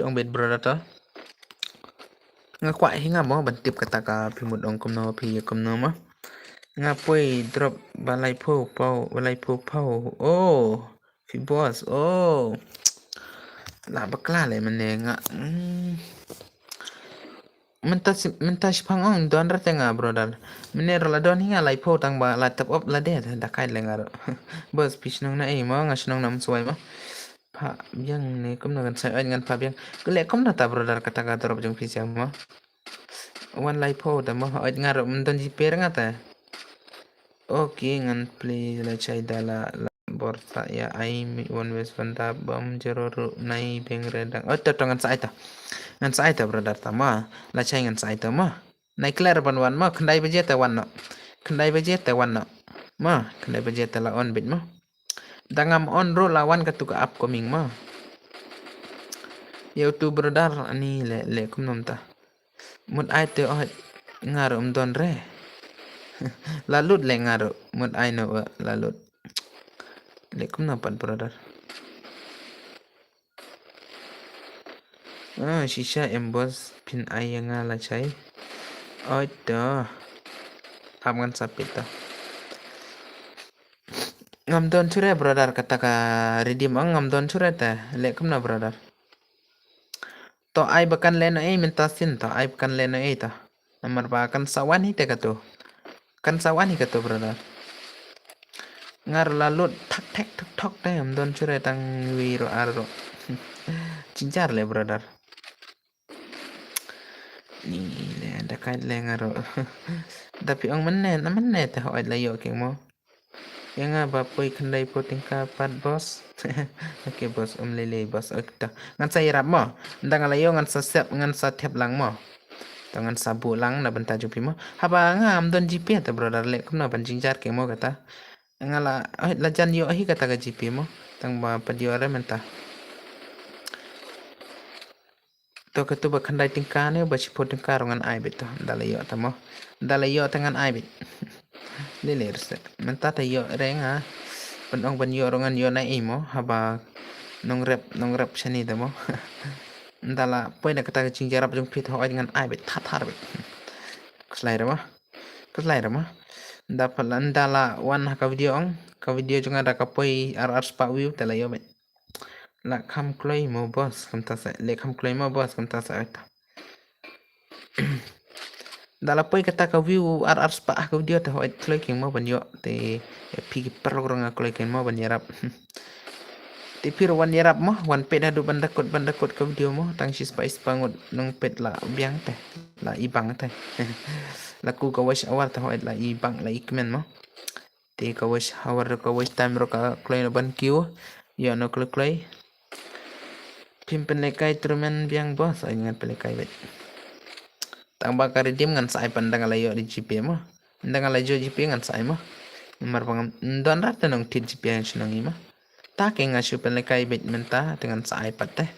ong beit brother to. Nga kwah hi nga mo ban tip kata ka phi mut ong kumno phi ïa kumno mo. Nga poi drop ba laiphew phew, ba laiphew phew. Oh, phi boss. Oh. La bakla le mane nga. Hmm. Mynta shi, mynta shipang ong don rate nga brother. Mane la don hi nga laiphew tang ba la tap up la de da kai le nga ro. Boss phi shnong na ei mo nga shnong na Umswai mo. Pha biang ne kumno kan sai oi ngan pha biang. Kule kumno ta brother kata ka drop jong phi siang mo. Wan laiphew da mo oi nga ro mdon ji per nga ta. Okay ngan play la chai da la la bor ta ya ai mi wan wes van da bam jero ru nai beng redang. Oh to to ngan sai ta. Ngan sai ta brother ta ma. La chai ngan sai ta ma. Nai clear ban wan ma khyndai baje ta wan no. Khyndai baje ta wan no. Ma khyndai baje ta la on bit ma. Da ngam on ru la wan katu ka upcoming ma. Youtube brother ani le le kumno ta. Mut ai te oh nga ru mdon re. La lut le nga ru mut ai no la lut. Le kumno pat brother. Ah, shisha em boss phin ai ïa nga la chai. Oi to. Hap ngan sa pit to. Ngam don chure brother kata ka redeem ang ngam don chure te. Le kumno brother. To ai ba kan leno ei mynta sin to ai ba kan leno ei to. Namar ba kan sa wan hi te katu. Kan sa wan hi katu brother. Ngar la lut thak thek thok thok te ngam don chure tang wi ro ar ro. Jinjar le brother. Ni le da kai le ngar ro. Da phi ong mane na mane te hoi la yo king mo. Ïa nga ba poi khyndai phew tyngka pat boss. Okay boss um lei lei boss. Okay to. Ngan sa ïarap mo. Nda nga la ïoh ngan sa sep ngan sa thep lang mo. To ngan sa buh lang na bynta jong phi mo. Haba nga am don G P te brother le kumno ban jingjar ke mo kata. Nga la oi la jan ïoh hi kata ka G P mo. Tang ba pat ïoh re mynta. To katu ba khyndai tyngka ne ba shiphew tyngka ruh ngan ai beit to. Nda la ïoh ta mo. Nda la ïoh ta ngan ai beit. Lele rse. Mynta ta ïoh re nga. Ban ong ban ïoh ruh ngan ïoh na i mo haba nongrep nongrep shani ta mo. Nda la poi na kata ka jingjarap jong phi to oi ngan ai beit thar thar beit. Khuslai re mo. Khuslai re mo. Nda pala nda la wan ha ka video ong ka video jong nga da ka poi ar ar spah view ta la ïoh beit. La kham kloi mo boss kumta sa le kham kloi mo boss kumta sa ta. Da la poi kata ka view ar ar spah ka video te hoi kloi king mo ban ïoh te phi ki paralok rong kloi king mo ban ïarap. Te phi ruh wan ïarap mo wan peit haduh ban dakut ban dakut ka video mo tang shi spah spah ngut nong peit la biang te la i bang te. La ku ka watch hour te hoi la i bang la i kmen mo. Te ka watch hour ka watch time ruh ka kloi na ban kiew. Ïoh no kloi kloi. Phim pynlekai trumen biang boss ai ngan pynlekai beit. Tang ba ka redeem ngan sa ai pan da nga la ïoh di G P mo. Da nga la ïoh G P ngan sa ai mo. Namar ba ngam don rat te nong tit G P ngan shnong i mo. Ta ke nga shu pynlekai beit mynta te ngan sa ai pat te.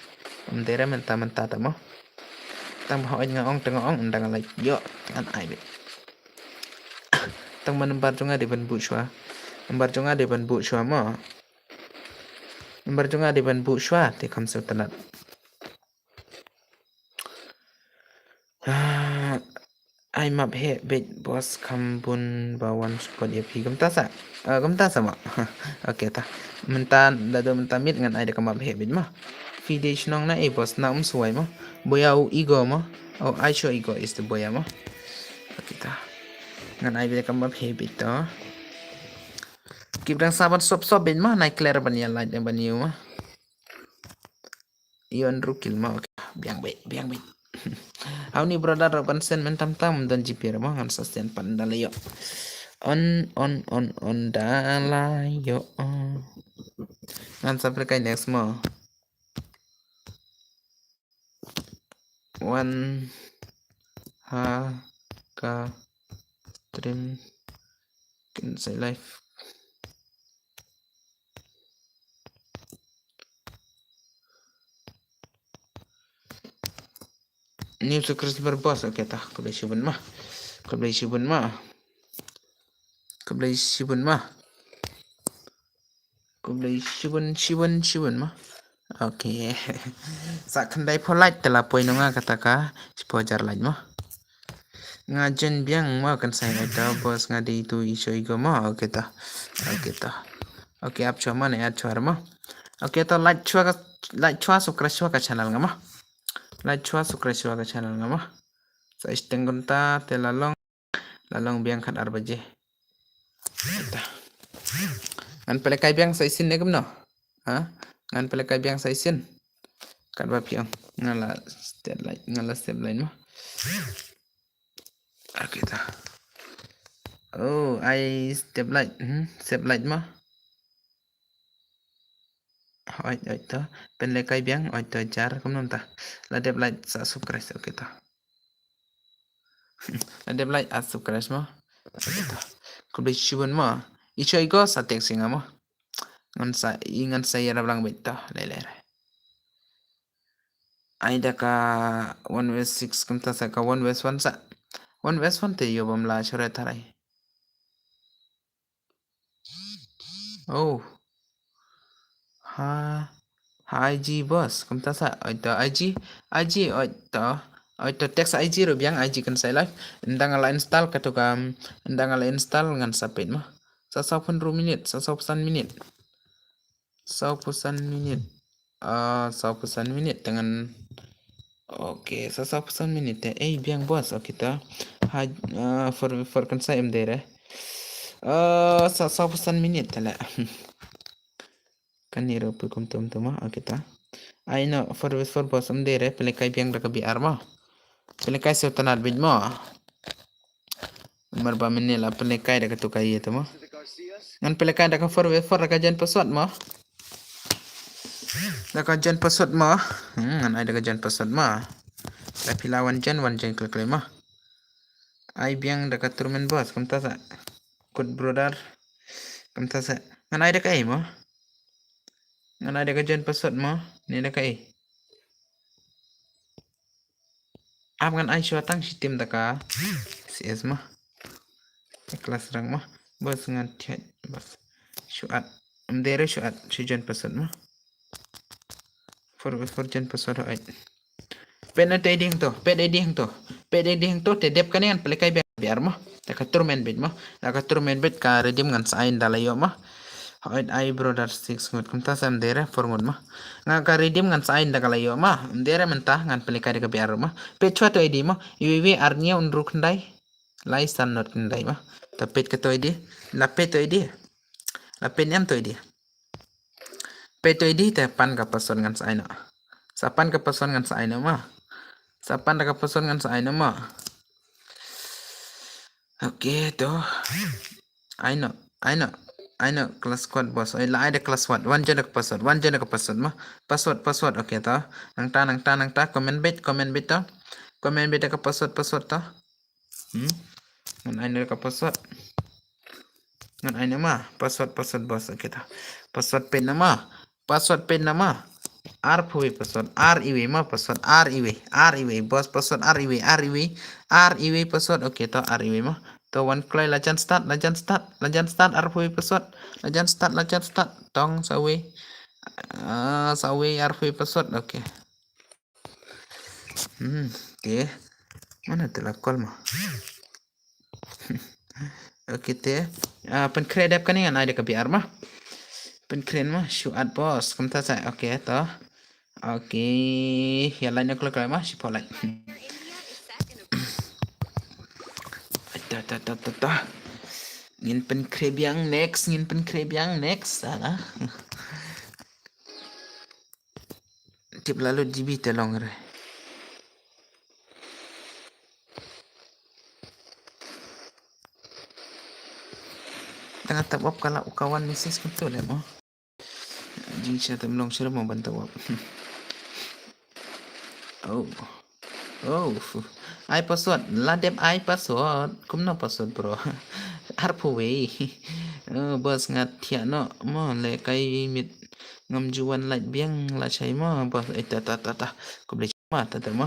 Um dei re mynta mynta ta mo. Tang ba hoi nga ong te nga ong da nga la ïoh ngan ai beit. Tang ba nambar jong nga dei ban buh shuwa. Nambar jong nga dei ban buh shuwa mo. Nambar jong nga dei ban buh shuwa te kham sngewtynnat. Ah, ai map heh beit boss kham bun ba wan support ïa phi kumta sa. Ah, kumta sa mo. Okay ta. Mynta da do mynta miet ngan ai da ka map heh beit mo. Phi dei shnong na ei boss na Umswai mo. Boya u Igo mo. Oh, Aisho Igo is the boya mo. Okay ta. Ngan ai beit ka map heh beit to. Ki bdang sa ban sop sop beit mo nai clear ban ïa light ban ïa mo. Ïa on rukil mo. Okay. Biang beit, biang beit. Hau ni brother ban send men tam tam don G P mo ngan sa send pan da la ïoh. On on on on da la ïoh. Ngan sa pynlekai next mo. Wan ha ka stream kin sa live. New subscriber boss, okay ta, khublei shibun ma. Khublei shibun ma. Khublei shibun ma. Khublei shibun shibun shibun ma. Okay. Sa khyndai phew like te la poi nonga kata ka shiphew hajar like mo. Nga jen biang mo kan sa ito boss nga dei tu i sho i go mo. Okay to. Okay to. Okay ap chwa mo ne ap chwa mo. Okay to like chwa ka like chwa subscribe chwa ka channel nga mo. Like chwa subscribe chwa ka channel nga mo. Sa isteng gunta te la long. La long biang khat ar baje. Ngan pele kai biang sa isin ne kumno? Ha? Ngan pele kai biang sa isin. Kat ba piang. Ngan la step light, ngan la step light mo. Okay ta. Oh, ai step light. Hmm, step light mo. Oi, oi to. Pele kai biang, oi to jar kumno ta. La dep light sa subscribe, okay ta. Adep lai at subscribe mo. Khublei shibun mo. I choi go sa text nga mo. Ngan sa i ngan sa ïa rap lang bit to. Lele. Ai da ka one west six kumta sa ka one west one sa. One west one te yo bam la chore tharai. Oh. Ha. Ha I G boss. Kumta sa. Oi to I G. I G oi to. Oi to text I G ro biang I G kan sai live. Ndang ala install katu kam. Ndang ala install ngan sapit mo. Sa sa pun ru minit. Sa sa pusan minit. Sa pusan minit. Ah, sa pusan minit dengan. Okay, sa sa pusan minit eh. Eh, biang boss. Okay ta. Ha, ah, for for kan sa em dere. Ah, sa sa pusan minit tala. Kan ni ro pu kum tum tum. Okay ta. Ai no for for boss em dere. Pele kai biang da ka B R mo. Pele kai sa tanat bit mo. Mar ba mene la pele kai da ka tu kai ïa tu mo. Ngan pele kai da ka for for da ka jen password mo. Da ka jen password mo. Hmm, ngan ai da ka jen password mo. Da pila wan jen wan jen klik klik mo. Ai biang da ka tournament boss kumta sa. Good brother. Kumta sa. Ngan ai da ka ai mo. Ngan ai da ka jen password mo. Ni da ka ai. Ap ngan ai shuwa tang shi tim da ka C S mo. Class rank mo. Bas ngan thiat bas. Shuat. Mdere shuat shu jen password mo. For for jen password ai. Pet na te ding to. Pet ding to. Pet ding to te dep kane ngan pele kai biar mo. Da ka tournament bit mo. Da ka tournament bit ka redeem ngan sa ai da la ïoh mo. Hoi ai brother six ngut kumta sa mdere for ngut mo. Nga ka redeem ngan sa ai da ka la ïoh mo. Mdere mynta ngan pele kai da ka B R mo. Pet chwa to I D mo. Iwi wi ar nia un ru khyndai. Lai san not khyndai mo. Ta pet ka to I D. La pet to I D. La pet niam to I D. Pet to I D te pan ka password ngan sa ai no. Sa pan ka password ngan sa ai no mo. Sa pan da ka password ngan sa ai no mo. Okay to. Ai no, ai no, ai no class squad boss. Ai la ai da class squad. Wan jen da ka password, wan jen da ka password mo. Password, password. Okay to. Nangta, nangta, nangta. Comment bit, comment bit to. Comment bit da ka password, password to. Hmm. Ngan ai da ka password. Ngan ai nama password, password boss. Okay to. Password pin nama. Password pin nama. Ar phui password. Ar iwi ma password. Ar iwi. Ar iwi boss password. Ar iwi. Ar iwi. Ar iwi password. Okay to ar iwi ma. To wan kloi lajan start. Lajan start. Lajan start ar phui password. Lajan start. Lajan start. Tong sawi. Ah, sawi ar phui password. Okay. Hmm, okay. Mana te la call ma. Okay te. Ah, pynkhreh dep kane ngan ai da ka B R ma. Pynkhreh ma shu at boss kumta sa. Okay to. Okay, ya lain aku lah ma shu polai. Ta ta ta ta ta. Ngin pynkhreh biang next, ngin pynkhreh biang next. Salah. Tip lalu G B te long re. Tengah tap wap kala ukawan misis kutu le mo. Jing sha tem long sha mo ban tap wap. Oh. Oh. Ai password. La dep ai password. Kumno password bro. Arpawei. Oh, bos ngat thiah no. Mo le kai mit ngam juwan lait biang la chai mo. Bos eh ta ta ta ta. Kublai ma ta ta mo.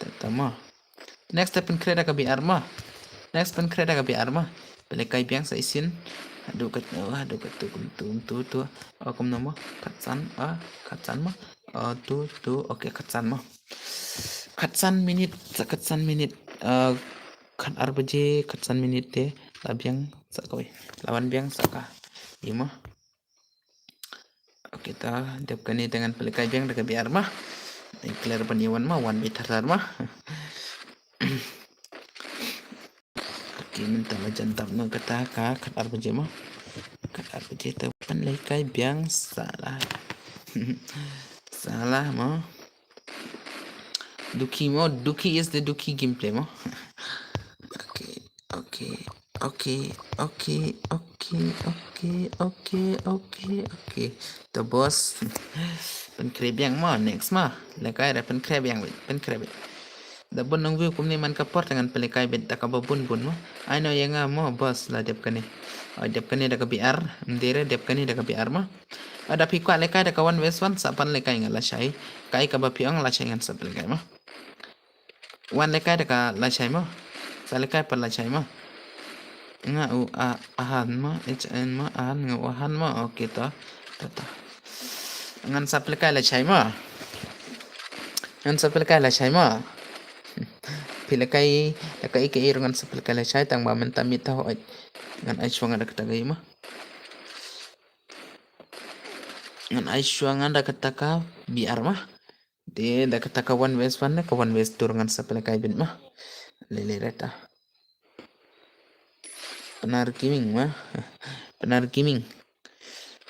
Ta ta mo. Next step pynkhreh da ka B R mo. Next pynkhreh da ka B R mo. Pele kai biang sa isin. Haduh kat, oh, haduh kat tu, kum tu, kum tu, tu. Oh, kum no mo? Khatsan, ah, khatsan mo? Oh, tu, tu, okay, khatsan mo? Khatsan minit, sa khatsan minit, ah, khatar baje, khatsan minit te, la biang sa kawei. La wan biang sa ka. Ïa mo? Okay, ta, dep kane te ngan pynlehkai biang da ka B R mo. Ngan clear ban ïa wan mo, wan beit thar thar mo. Okay, mynta la jan tap noh kata ka khatar baje mo. Khatar baje te pynlehkai biang sa la. Sa la mo. Duki mo, Duki is the Duki gameplay mo. Okay, okay, okay, okay, okay, okay, okay, okay, okay. To boss. Pynkhreh biang mo, next mo. Lehkai re pynkhreh biang beit, pynkhreh beit. Da bun nang view kumne man ka por te ngan pynlehkai beit da kaba bun bun mo. Ai no ïa nga mo boss la dep kane. Ai dep kane da ka B R, ym dei re dep kane da ka B R mo. Ai da phi kwah lehkai da ka one versus one sa pynlehkai nga lashai. Kai kaba phi ong lashai ngan sa pynlehkai mo. Wan lehkai da ka lashai mo. Sa lehkai pat lashai mo. Nga u a, ahan mo, H N mo, ahan nga u ahan mo. Okay to. To to. Ngan sa pynlehkai lashai mo. Ngan sa pynlehkai lashai mo. Phi lehkai, lehkai ka ir ngan sa pynlehkai lashai tang ba mynta miet ta hoi. Ngan ai shuwa nga da kata ka i mo. Ngan ai shuwa nga da kata ka B R mo. Te da kata ka one versus one ne ka one versus two ngan sa pynlehkai beit mo. Lele reta. Pnar Gaming mo. Pnar Gaming.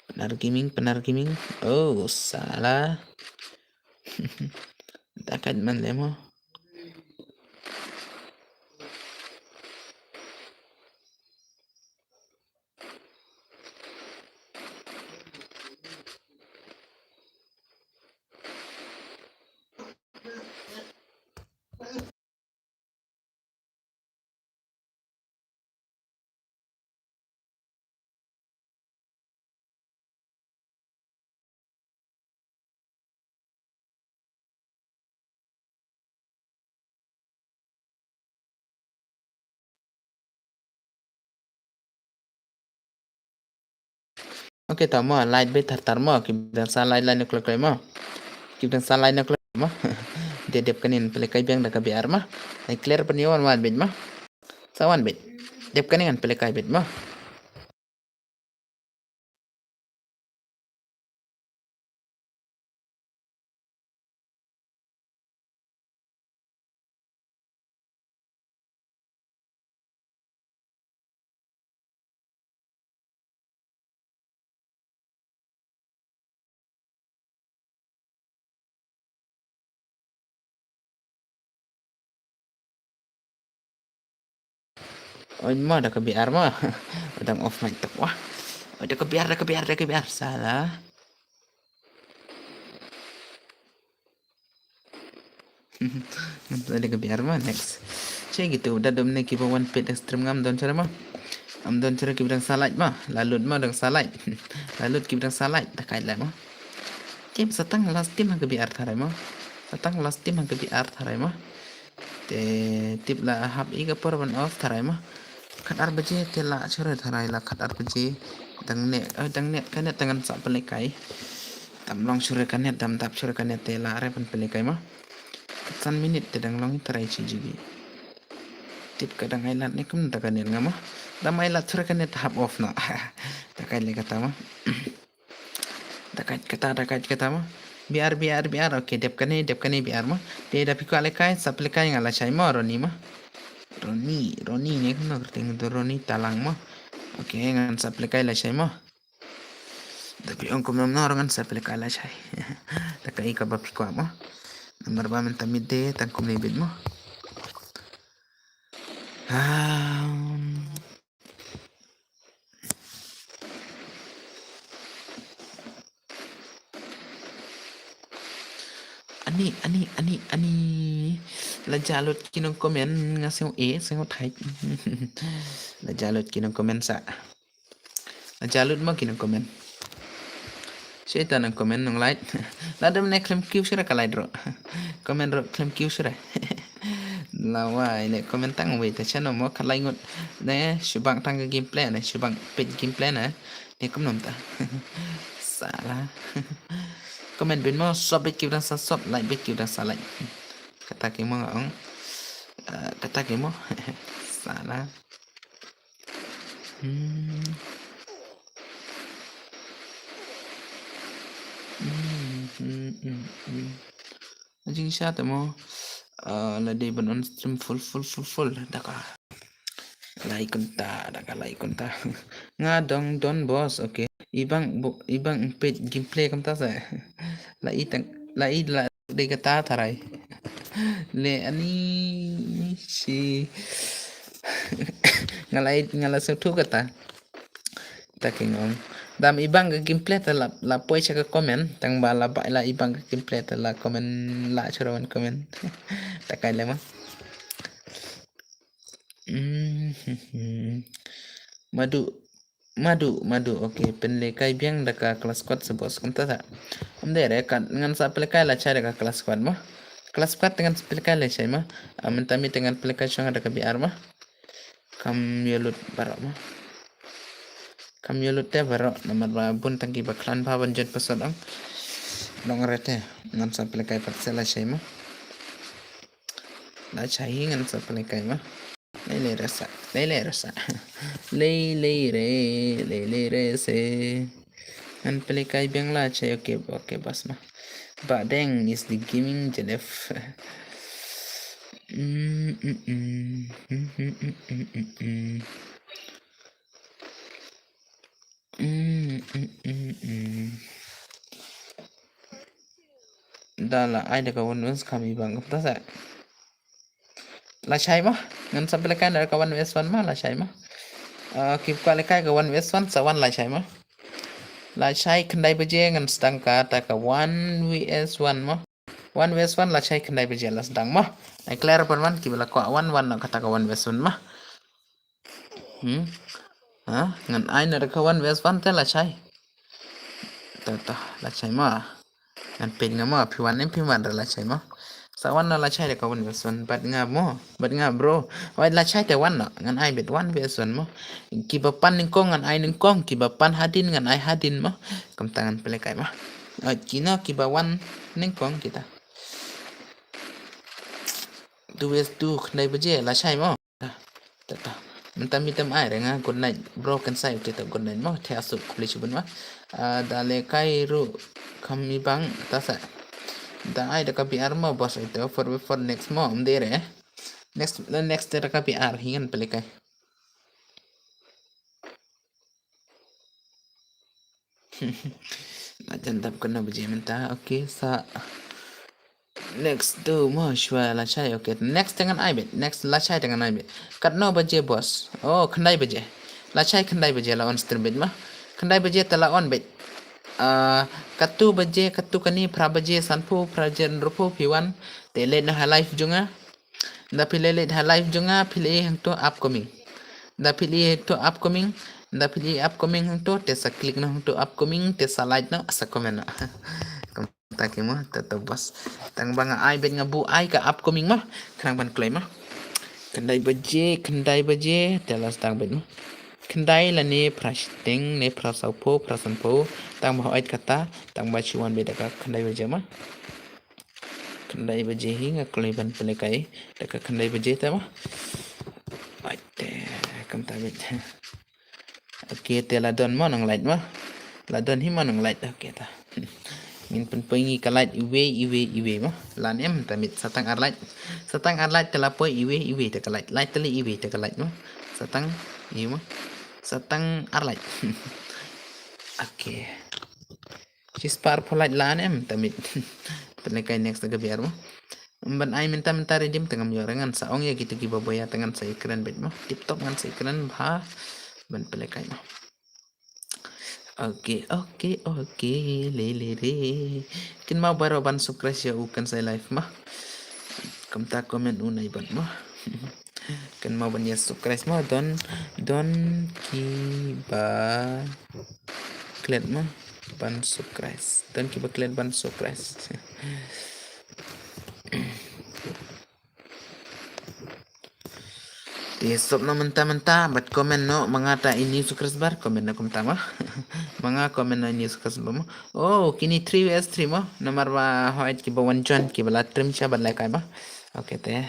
Pnar Gaming, Pnar Gaming. Oh, sala. Da kat man le mo. Okay, ta mo, light beit thar thar mo, ki dang sa light light na kloi kloi mo. Ki dang sa light na kloi mo. Te dep kane ngan pynlehkai biang da ka B R mo. Ai clear pynïoh wan wan beit mo. Sa wan beit. Dep kane ngan pynlehkai beit mo. Oi mo da ka B R mo. Dang off mic tok wah. Oi da ka B R, da ka B R, da ka B R. Salah. Ngan sa da ka B R mo, next. Che gitu, da dom ne kiba wan peit da stream ngam don chara mo. Am don chara kiba dang sa light mo. La lut mo dang sa light. La lut kiba dang sa light, da kai light mo. Tip sa tang last team ha ka B R tharai mo. Sa tang last team ha ka B R tharai mo. Te tip la hap i ka por ban off tharai mo. Khatar baje te la shuh re tharai la khatar baje. Dang ne, eh, dang ne ka net dang ngan sa pynlehkai. Tam long shuh re ka net, tam tap shuh re ka net te la re ban pynlehkai mo. Khatsan minit te dang long tharai shi G B. Tip ka dang ai lad ne kum da ka net nga mo. Dang ai lad shuh re ka net hap off noh. Da kai leh kata mo. Da kai kata, da kai kata mo. B R, B R, B R. Okay, dep kane, dep kane B R mo. Te da phi kwah lehkai, sa pynlehkai nga lashai mo, Ronnie mo. Ronnie, Ronnie ne kumno kyrteng tu Ronnie Talang mo. Okay, ngan sa pynlehkai lashai mo. Da phi ong kumno ngan sa pynlehkai lashai. Da kai kaba phi kwah mo. Namar ba mynta miet te tang kumne beit mo. Um, Ani, ani, ani, ani. La jah lut ki nongcomment nga sngew eh, sngew thait. La jah lut ki nongcomment sa. La jah lut mo ki nongcomment. Shu ita nongcomment nonglike. La dom ne khlem kiew shuh re ka like ruh. Comment ruh khlem kiew shuh re. Lawai ne comment tang wei ta channel mo khalai ngut. Ne shibang tang ka gameplay ne shibang page gameplay ne. Ne kumno mynta. Sala. Comment beit mo sub beit ki ba dang sa sub, like beit ki ba dang sa like. Kata ki mo nga ong. Ah, kata ki mo. Sala. Hmm. Hmm, hmm, hmm, hmm. Jingshisha te mo, ah, la dei ban on stream full, full, full, full. Da ka lai kynta, da ka lai kynta. Nga dang don boss, okay. I bang, bo-, i bang peit gameplay kumta sa. La i tang, la i la dei kata tharai. Le ani shi. Nga la i, nga la sngewthuh kata. Ta ki ngong. Dam i bang ka gameplay ta la, la poi sha ka comment. Tang ba la ba la i bang ka gameplay ta la comment la choro wan comment. Ta kai le ma. Mm, hmm, hmm. Madu, madu, madu. Okay, pynlekai biang da ka class squad sa boss. Kumta sa. Ym dei re, ka ngan sa pynlekai lashai da ka class squad ma. Class squad te ngan sa pynlekai lashai ma. Ah, mynta mi te ngan pynlekai shong da ka B R ma. Kam ïa lut baroh ma. Kam ïa lut te baroh namar ba bun tang ki ba khlaiñ ba ban jot password ang. Long re te ngan sa pynlekai pat sa lashai ma. Lashai hi ngan sa pynlekai ma. Lei lei re sa. Lei lei re sa. Lei lei re, lei lei re se. Ngan pynlekai biang lashai, okay, okay, bas ma. Ba deng is the gaming jelef. Mm, mm, mm. Mm, mm, mm, mm, mm, mm. Mm, mm, mm, mm. Da la ai da ka one versus kam i bang kumta sa. Lashai ma, ngan sa pynlekai da ka one versus one ma, lashai ma. Ah, ki kwah lekai ka one versus one sa wan lashai ma. Lashai khyndai baje ngan sdang kata ka one versus one ma. One versus one lashai khyndai baje la sdang ma. Ai clear pan man ki ba la kwah one one na kata ka one versus one ma. Hmm. Ha, ngan ai na da ka one versus one te lashai. Ta ta lashai ma. Ngan peit nga ma phi wan em phi wan da lashai ma. Sa wan na lashai da ka one versus one bad nga mo, bad nga bro. Wai lashai te wan na ngan ai bet one versus one mo. Ki ba pan nyngkong ngan ai nyngkong, ki ba pan hadien ngan ai hadien mo. Kumta ngan pynlekai ma. Ai kino ki ba wan nyngkong kita. Two versus two khyndai baje lashai mo. Ah, ta ta. Mynta mi tem ai re nga good night bro kan sai te ta good night mo te asu kuli shibun ma. Ah, da lekai ruh kam i bang ta sa. Da ai da ka B R mo boss ai te four versus four next mo ym dei re. Next, next te da ka B R hi ngan pynlekai. Na jan dap kano baje mynta. Okay, sa next tu mo shwa lashai. Okay, next te ngan ai bet. Next lashai te ngan ai bet. Katno baje boss? Oh, khyndai baje. Lashai khyndai baje la on stream bet ma. Khyndai baje te la on bet. Ah, katu baje, katu kani, phra baje sanphew, phra baje hynriewphew phi wan. Te leit na ha live jong nga. Da phi leit leit ha live jong nga phi leit hangto upcoming. Da phi leit hangto upcoming. Da phi leit upcoming hangto te sa click no hangto upcoming te sa like no sa comment no. Kumta ki mo ta to boss. Tang ba nga ai bet nga buh ai ka upcoming mo. Khnang ban kloi mo. Khyndai baje, khyndai baje te la sdang bet mo. Khyndai lane phra shiteng ne phra sawphew phra sanphew. Tang ba hooid kata tang ba shu wan bet da ka khyndai baje mo. Khyndai baje hi nga kloi ban pynlekai da ka khyndai baje te mo. Ai te kumta bet. Okay te la don mo nang light mo. La don hi mo nang light okay ta. Ngin pynpoi ngi ka light iwei iwei iwei mo. Lan em ta mit sa tang ar light. Sa tang ar light te la poi iwei iwei te ka light. Light te la iwei te ka light mo. Sa tang i mo. Sa tang ar light. Okay. Shispah arphew light lan em ta mit. Pynlekai next da ka B R mo. Ban ai mynta mynta redeem te ngam ïoh re ngan sa ong ïa kito ki ba boya te ngan sa ïakren beit mo. Tip top ngan sa ïakren bha ban pynlekai mo. Okay, okay, okay, le le re. Kynmaw baroh ban subscribe ïa u Khynsai Live mo. Kumta comment u nai ban mo. Kynmaw ban ïa subscribe mo don don ki ba klet mo ban subscribe. Don ki ba klet ban subscribe. Te sop noh mynta mynta bad comment noh ma nga ta i new subscriber, comment noh kumta mo. Ma nga comment noh i new subscriber mo. Oh, kine three vs three mo. Namar ba hooid kiba wan join kiba la trim sha bad lehkai mo. Okay te.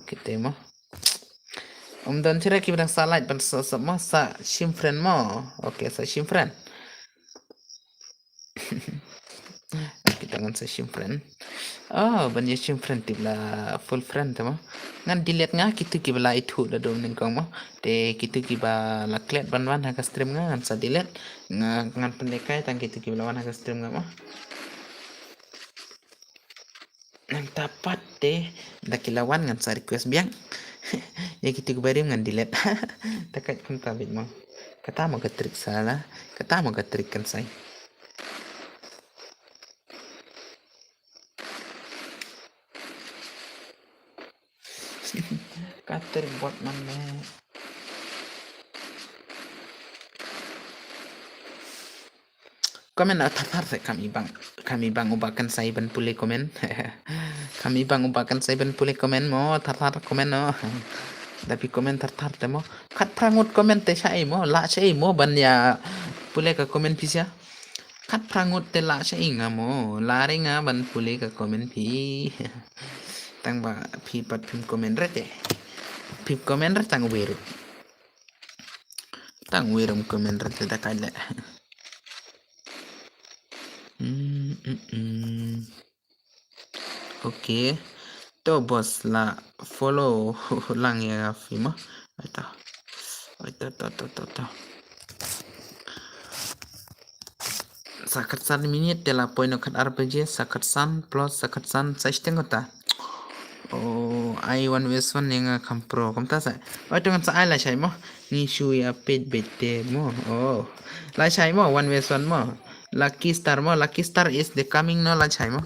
Okay te mo. Um don tira kiba dang sa like ban sa sa mo sa shim friend mo. Okay, sa shim friend. Kita ngan sa shim friend. Oh, ban ïa shim friend tip la full friend te mo. Ngan delete nga kitu kiba la ithuh da dum nyngkong mo. Te kitu kiba la klet ban wan ha ka stream nga ngan sa delete. Nga ngan pynlehkai tang kitu kiba la wan ha ka stream nga mo. Nangta pat te da ki la wan ngan sa request biang. Ïa kitu kiba rim ngan delete. Ta kat kumta beit mo. Kata mo ka trick sala. Kata mo ka trick kan sai. Ka trick bot man ne. Comment na thar thar te kam i bang kam i bang uba kan sai ban pule comment. Kam i bang uba kan sai ban pule comment mo thar thar comment no. Da phi comment thar thar te mo. Khat phra ngut comment te shai mo la shai mo ban ïa pule ka comment phi sha. Khat phra ngut te la shai nga mo la re nga ban pule ka comment phi. Tang ba phi pat phim comment re te. Phim comment re tang weru. Tang weru comment re te da kai le. Mm, mm, mm. Okay. To boss la follow lang ïa phi mo. Aita. Aita ta ta ta ta. Sa khatsan minit te la poi noh khatar baje, sa khatsan plus sa khatsan sa shiteng kata. Oh, ai one vs one ïa nga kham pro kumta sa. Oi to ngan sa ai la shai mo. Ngi shu ïa peit beit te mo. Oh. La shai mo one vs one mo. Lucky star mo, lucky star is the coming no la shai mo.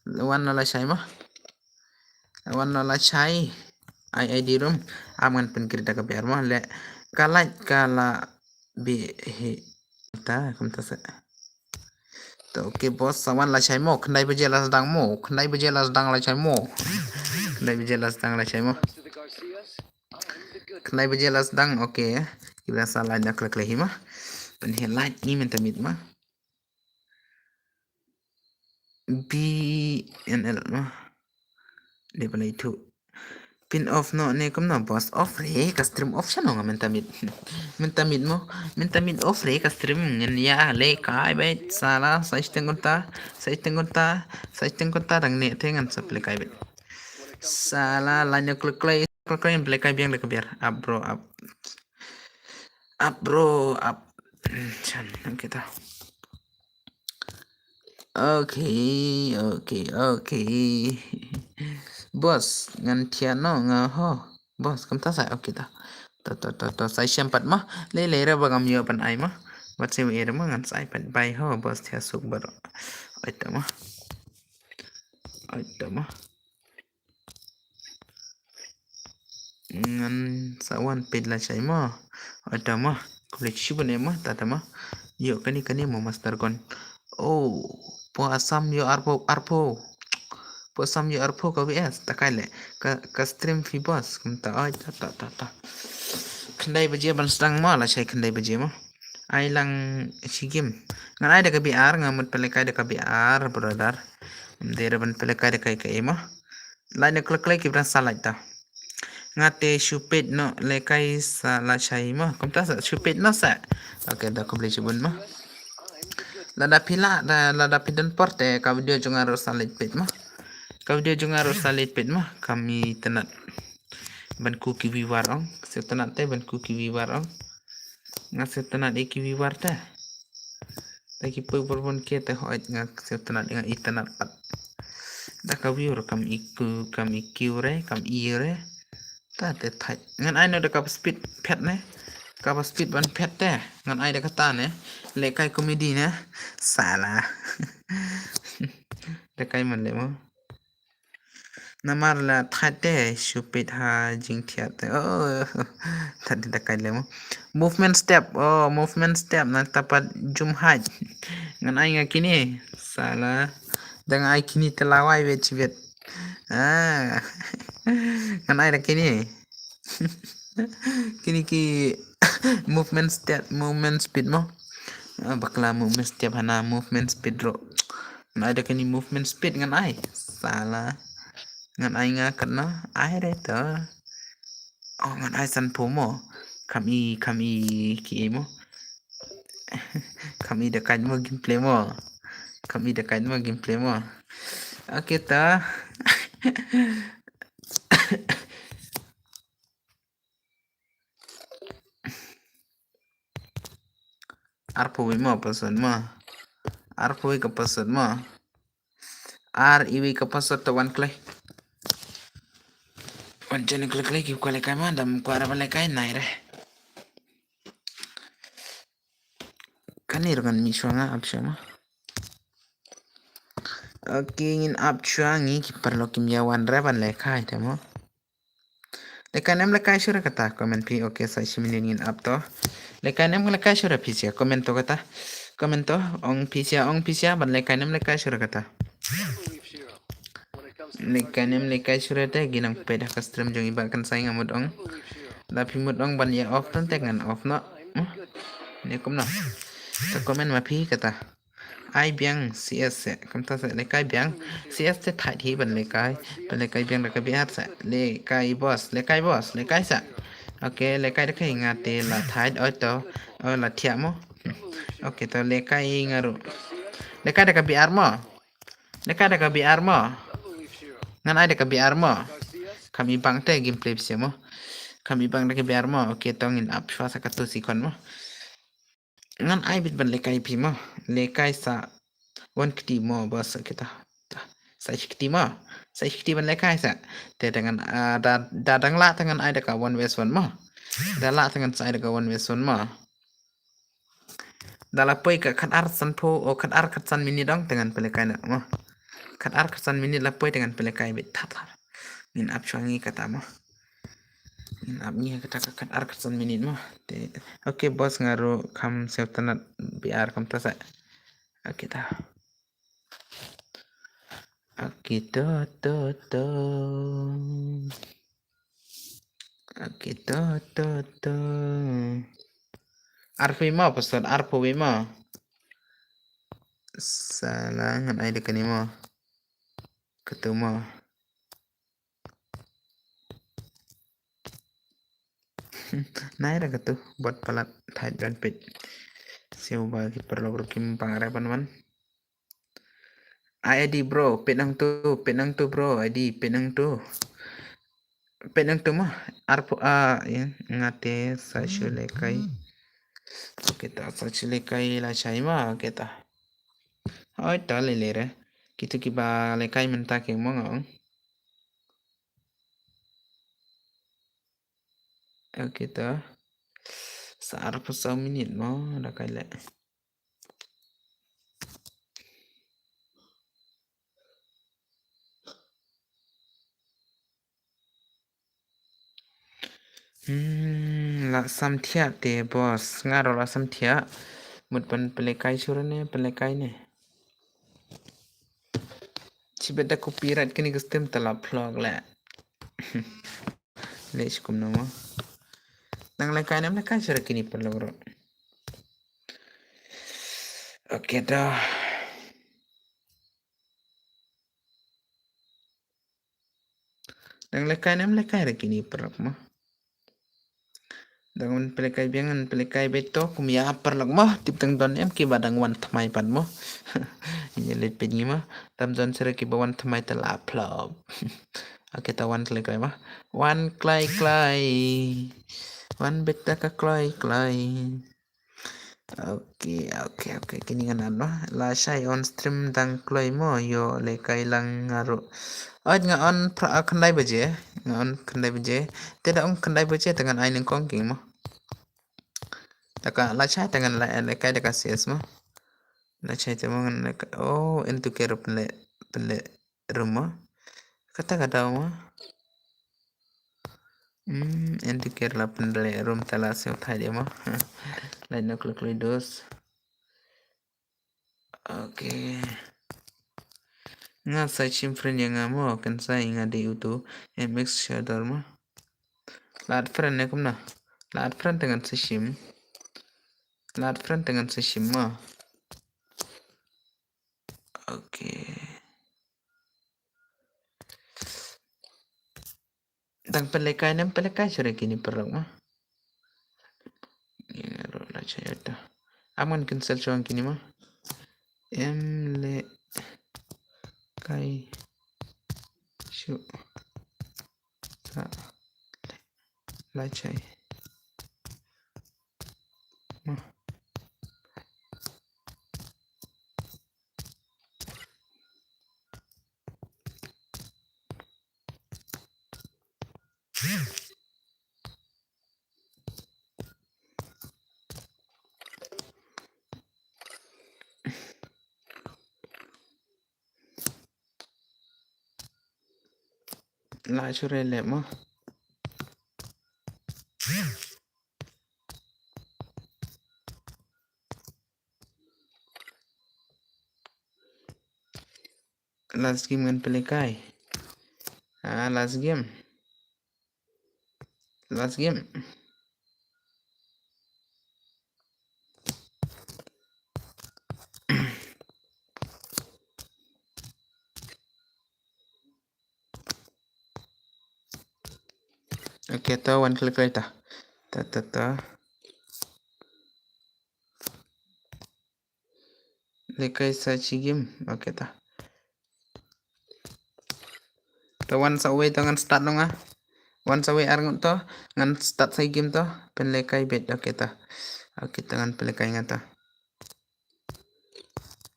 One no la shai mo. One no la shai. Ai ai di rum. Am ngan pynkri da ka biar mo le. Ka lait ka la bi hi. Ta kumta sa. To okay boss sa wan la shai mo, khyndai baje la sdang mo, khyndai baje la sdang la shai mo. Khyndai baje la sdang la shai mo. Khyndai baje la sdang, okay. Ki ba sa lait na kle kle hi ma. Pynhiar lait ngi mynta miet ma. B N L ma. Dei ba la ithuh. Pyn off noh ne kumno boss? Off re ka stream, off shano nga mynta miet. Mynta miet mo, mynta miet off re ka stream. Ngan ïa lehkai beit sala, sa shiteng kumta, sa shiteng kumta, sa shiteng kumta dang ne te ngan sa lehkai beit. Sala la nyok lehkai, lehkai lehkai biang lehkai biar. Up bro, up. Up bro, up. Chan, kita. Okay, okay, okay. Boss, ngan thiah noh nga ho. Boss, kumta sa, okay ta. To, to, to, to, sa shem pat ma. Lei lei re ba ngam ïoh ban ai ma. Wat se ïoh re ma ngan sa ai pat bai ho, boss thiah suk baroh. Ai ta ma. Ai ta ma. Ngan sa wan peit la shai ma. Ai ta ma. Khublei shibun eh ma, ta ta ma. Ïoh kane kane mo Master Gun. Oh, po Assam ïoh arphew, arphew. Po Assam ïoh arphew ka V S, ta kai le. Ka, ka stream phi boss, kumta ai ta ta ta ta. Khyndai baje ban sdang ma, la shai khyndai baje ma. Ai lang shi game. Ngan ai da ka B R, nga mut pynlehkai da ka B R, brother. Ym dei re ban pynlehkai da ka, ka E ma. Lait na kle kle ki brang sa lait ta. Nga te shu peit noh lehkai sa la shai ma. Kumta sa shu peit noh sa. Okay, da khublei shibun ma. Lada phi lah, da, lada phi don por te ka video jong nga ruh sa leit peit ma. Ka video jong nga ruh sa leit peit ma. Kam itynnad. Ban ku ki viewer ong. Sngewtynnad te ban ku ki viewer ong. Nga sngewtynnad ïa ki viewer te. Da ki poi bor bun ki te hooid nga sngewtynnad nga itynnad pat. Da ka view re kam i ku, kam i kiew re, kam i re. Ta te thait. Ngan ai noh da kaba speed phet ne. Kaba speed ban phet te. Ngan ai da kata ne. Lehkai comedy ne. Sala. Lehkai man leh mo. Namar la thait te shu peit ha jingthiah te. Oh, thait te da kai leh mo. Movement step. Oh, movement step na ta pat jump height. Ngan ai nga kine. Sala. Da nga ai kine te la wai wet chi wet. Ah. Ngan ai da kine. Kini ki movement step, movement speed mo. Ah, bakla movement step hana movement speed ro. Ngan ai da kini movement speed ngan ai. Sala. Ngan ai nga katno. Ai re to. Oh, ngan ai sanphew mo. Kham i, kham i ki mo. Kham i da kait mo gameplay mo. Kham i da kait mo gameplay mo. Okay to. Arphew wei mo person mo. Arphew wei ka person mo. Ar iwi ka person to wan klei. Wan jani klei klei ki kwale kai ma dam kwara bale kai nai re. Kani rongan mi shwa nga ap shwa ma. Okay, ngin ap shwa ngi ki paralok kim ya wan re ban le kai te mo. Lekai nem lekai shuh re kata comment phi. Okay, sa shi minit ngin ap to. Lekai nem lekai shuh re phi sia comment to kata. Comment to ong phi sia, ong phi sia ban lekai nem lekai shuh re kata. Lekai nem lekai shuh re te ginang peda ka stream jong i ba kan sai nga mut ong. Da phi mut ong ban ya off tang te ngan off no. Ne kum no. Ka comment ma phi kata. Ai biang C S se, kumta se lekai biang. C S te thait hi ban lekai. Ban lekai biang da ka biar se. Lekai boss, lekai boss, lekai se. Okay, lekai da kai nga te la thait oi to. Oh, la thiah mo. Okay, to lekai nga ru. Lekai da ka biar mo. Lekai da ka biar mo. Ngan ai da ka biar mo. Kham i bang te gameplay phi mo. Kham i bang da ka biar mo. Okay, to ngin ap shwa sa ka tu sikon mo. Ngan ai bit ban lekai phi mo. Lekai sa wan kti mo ba sa kita. Sa shi kti mo. Sa shi kti ban lekai sa. Te da ngan, ah, da, da dang la te ngan ai da ka one versus one mo. Da la te ngan sa ai da ka one versus one mo. Da la poi ka khat ar sanphew o khat ar khat san minit dong te ngan pelekai na mo. Khat ar khat san minit la poi te ngan pelekai bit thap thap. Ngin ap shwa ngi kata mo. Ngin ap ngi kata ka khat ar khat san minit mo. Te, okay boss nga ru kham siew tanat biar kham ta sa. Okay ta. Okay to to to. Okay to to to. Arphew mo pasal arphew mo. Sala ngan ai da kani mo. Katu mo. Nai da katu bot palat thait ban pit. Siew ba ki paralok rukim pang are ban wan. Ai adi bro, pit nang tu, pit nang tu bro, adi pit nang tu. Pit nang tu mo, arphew a, ya, nga te sa shu lekai. Kita sa shu lekai la shai ma kita. Oi ta le le re. Kitu ki ba lekai mynta ki mo nga ong. Kita sa arphew saw minit mo da kai le. Hmm, la sam thiah te boss. Nga ro la sam thiah. Mut pan pelekai sure ne, pelekai ne. Chibet da copyright kini custom ta la vlog le. Le shi kum no mo. Nang lekai nem lekai sure kini paralok ro. Okay da. Nang lekai nem lekai re kini paralok mo. Dang wan pelekai biang ngan pelekai beto kum ya paralok mo. Tip tang don em ki ba dang wan tmai pan mo. Ini le pe ni mo. Tam don sere ki ba wan tmai ta la vlog. Okay ta wan klai klai mo. Wan klai klai. Wan beta ka klai klai. Okay, okay, okay. Kini ngan ano. La shai on stream dang kloi mo yo lekai lang nga ru. Oj nga on pra khyndai baje. Nga on khyndai baje. Te da ong khyndai baje te ngan ai nyngkong king mo. Taka la shai te ngan la lekai da ka C S mo. La shai te mo ngan lekai. Oh, entu ke ru pynle pynle rum mo. Kata ka daw mo. Hmm, entu ke la pynle rum ta la siew thai de mo. Lai no klik klik dos. Okay. Nga sa chim friend ya nga mo kan sa nga de utu M X Shadow mo. La add friend ne kumno? La add friend te ngan sa shim. La add friend te ngan sa shim mo. Okay. Dang pynlekai ne ym pynlekai shuh re kine paralok mo. Ngi ruh la shai ïa ta. Am ngan cancel shuh kine mo. Ym lekai shuh. Sa lashai. Mo. La shuh re leh mo. Last game ngan pynlekai. Ah, last game. Last game. Okay, to wan click later. Ta ta ta. Lekai sa shi game. Okay ta. To wan sa uwei to ngan start noh nga. Wan sa uwei ar ngut to ngan start sa game to. Pynlekai beit. Okay ta. Okay ta ngan pynlekai nga ta.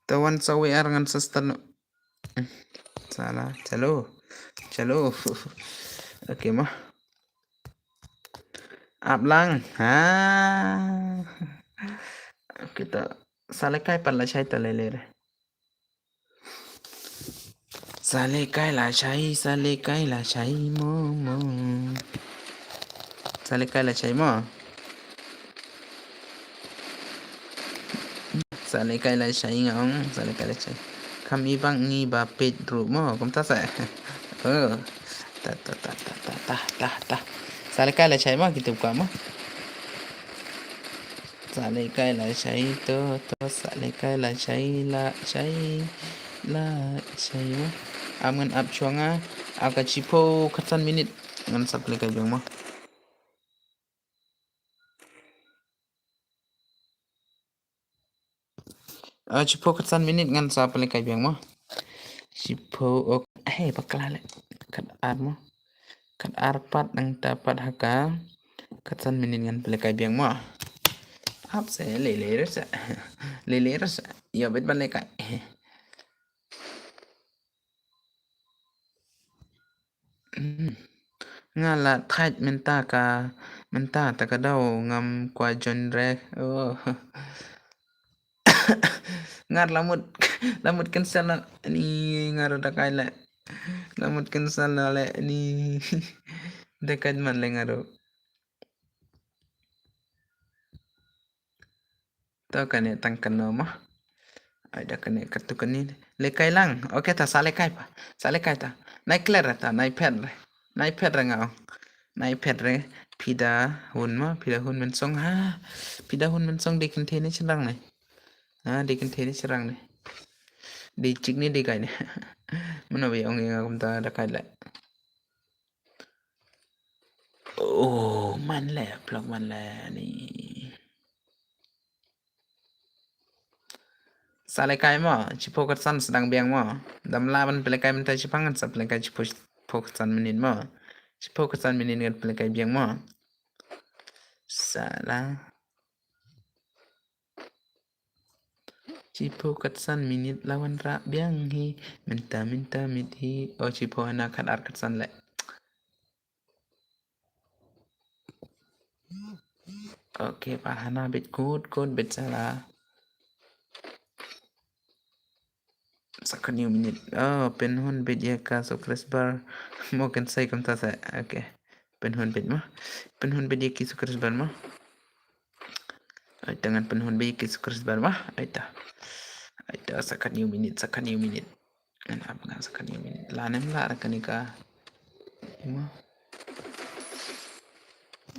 To wan sa uwei ar ngan sa start noh. Sala, chalo. Chalo. Okay mo. Ap lang. Ha. Kita sa lekai pat lashai ta lei lei re. Sa lekai lashai, sa lekai lashai mo mo. Sa lekai lashai mo. Sa lekai lashai nga ong, sa lekai lashai. Kham i bang ngi ba peit ruh mo, kumta sa. Oh. Ta ta ta ta ta ta ta ta. Sa lekai lashai mo, kita buka mo. Sa lekai lashai to to, sa lekai lashai lashai lashai mo. Am ngan ap shuwa nga, ap ka shiphew khatsan minit ngan sa pynlekai biang mo. Ah, shiphew khatsan minit ngan sa pynlekai biang mo. Shiphew, ok. Hey, bakla le. Khatar mo. Khatar pat nangta pat ha ka khatsan minit ngan pynlekai biang mo. Ap se lei lei re se. Lei lei re se. Ïa beit ban lekai. Hmm. Nga la thait mynta ka, mynta ta ka daw ngam kwah join re. Oh. Ngar la mut, la mut cancel na ni ngar da kai le. La mut cancel na le ni. Da kai man le ngar. To kane tang kano mo. Ai da kane katu kane. Lekai lang. Okay ta sa lekai pa. Sa lekai ta. Nai clear ta, nai phet re. Nai phet re nga ong. Nai phet re. Phi da hun mo, phi da hun mynsong ha. Phi da hun mynsong dei kynthei ne shynrang ne. Ha, dei kynthei ne shynrang ne. Dei chick ne dei guy ne. Mano ba ong ïa nga kumta da kai le. Oh, man le, vlog man le ni. Sa lekai mo, shiphew khatsan sdang biang mo. Dam lah ban pynlekai mynta shipang ngan sa pynlekai shiphew, shiphew khatsan minit mo. Shiphew khatsan minit ngan pynlekai biang mo. Sa la. Shiphew khatsan minit la wanrah biang hi. Mynta mynta mit hi. Oh, shiphew hana khatar khatsan le. Okay, pa hana beit kut kut beit sala. Sa khatñiew minit. Oh, pynhun beit ïa ka subscriber. Mo kan sai kumta sa. Okay. Pynhun beit mo. Pynhun beit ïa ki subscriber mo. Ai ta ngan pynhun beit ïa ki subscriber mo. Ai ta. Ai ta sa khatñiew minit, sa khatñiew minit. Ngan ap nga sa kane minit. La nem la ra kane ka. Ima.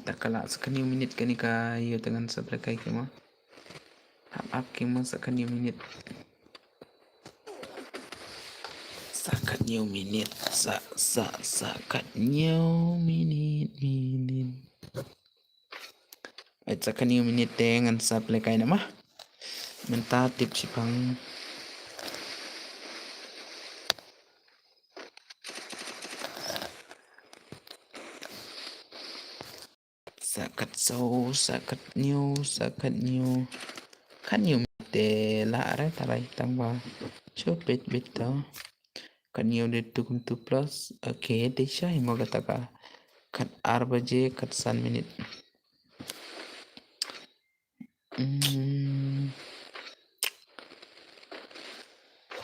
Da ka lah sa khatñiew minit kane ka ïoh te ngan sa pynlehkai ki mo. Hap ap ki mo sa khatñiew minit. Sa khatñiew minit. Sa, sa, sa khatñiew minit, minit. Ai, sa khatñiew minit te ngan sa pynlehkai na ma. Mynta tip shipang. Sa khatsaw, sa khatñiew, sa khatñiew. Khatñiew te lah re ta lai tang ba. Shu peit beit to. Khatñiew de tu kum tu plus. Okay, te shai mo kata ka. Khatar baje, khatsan minit. Hmm.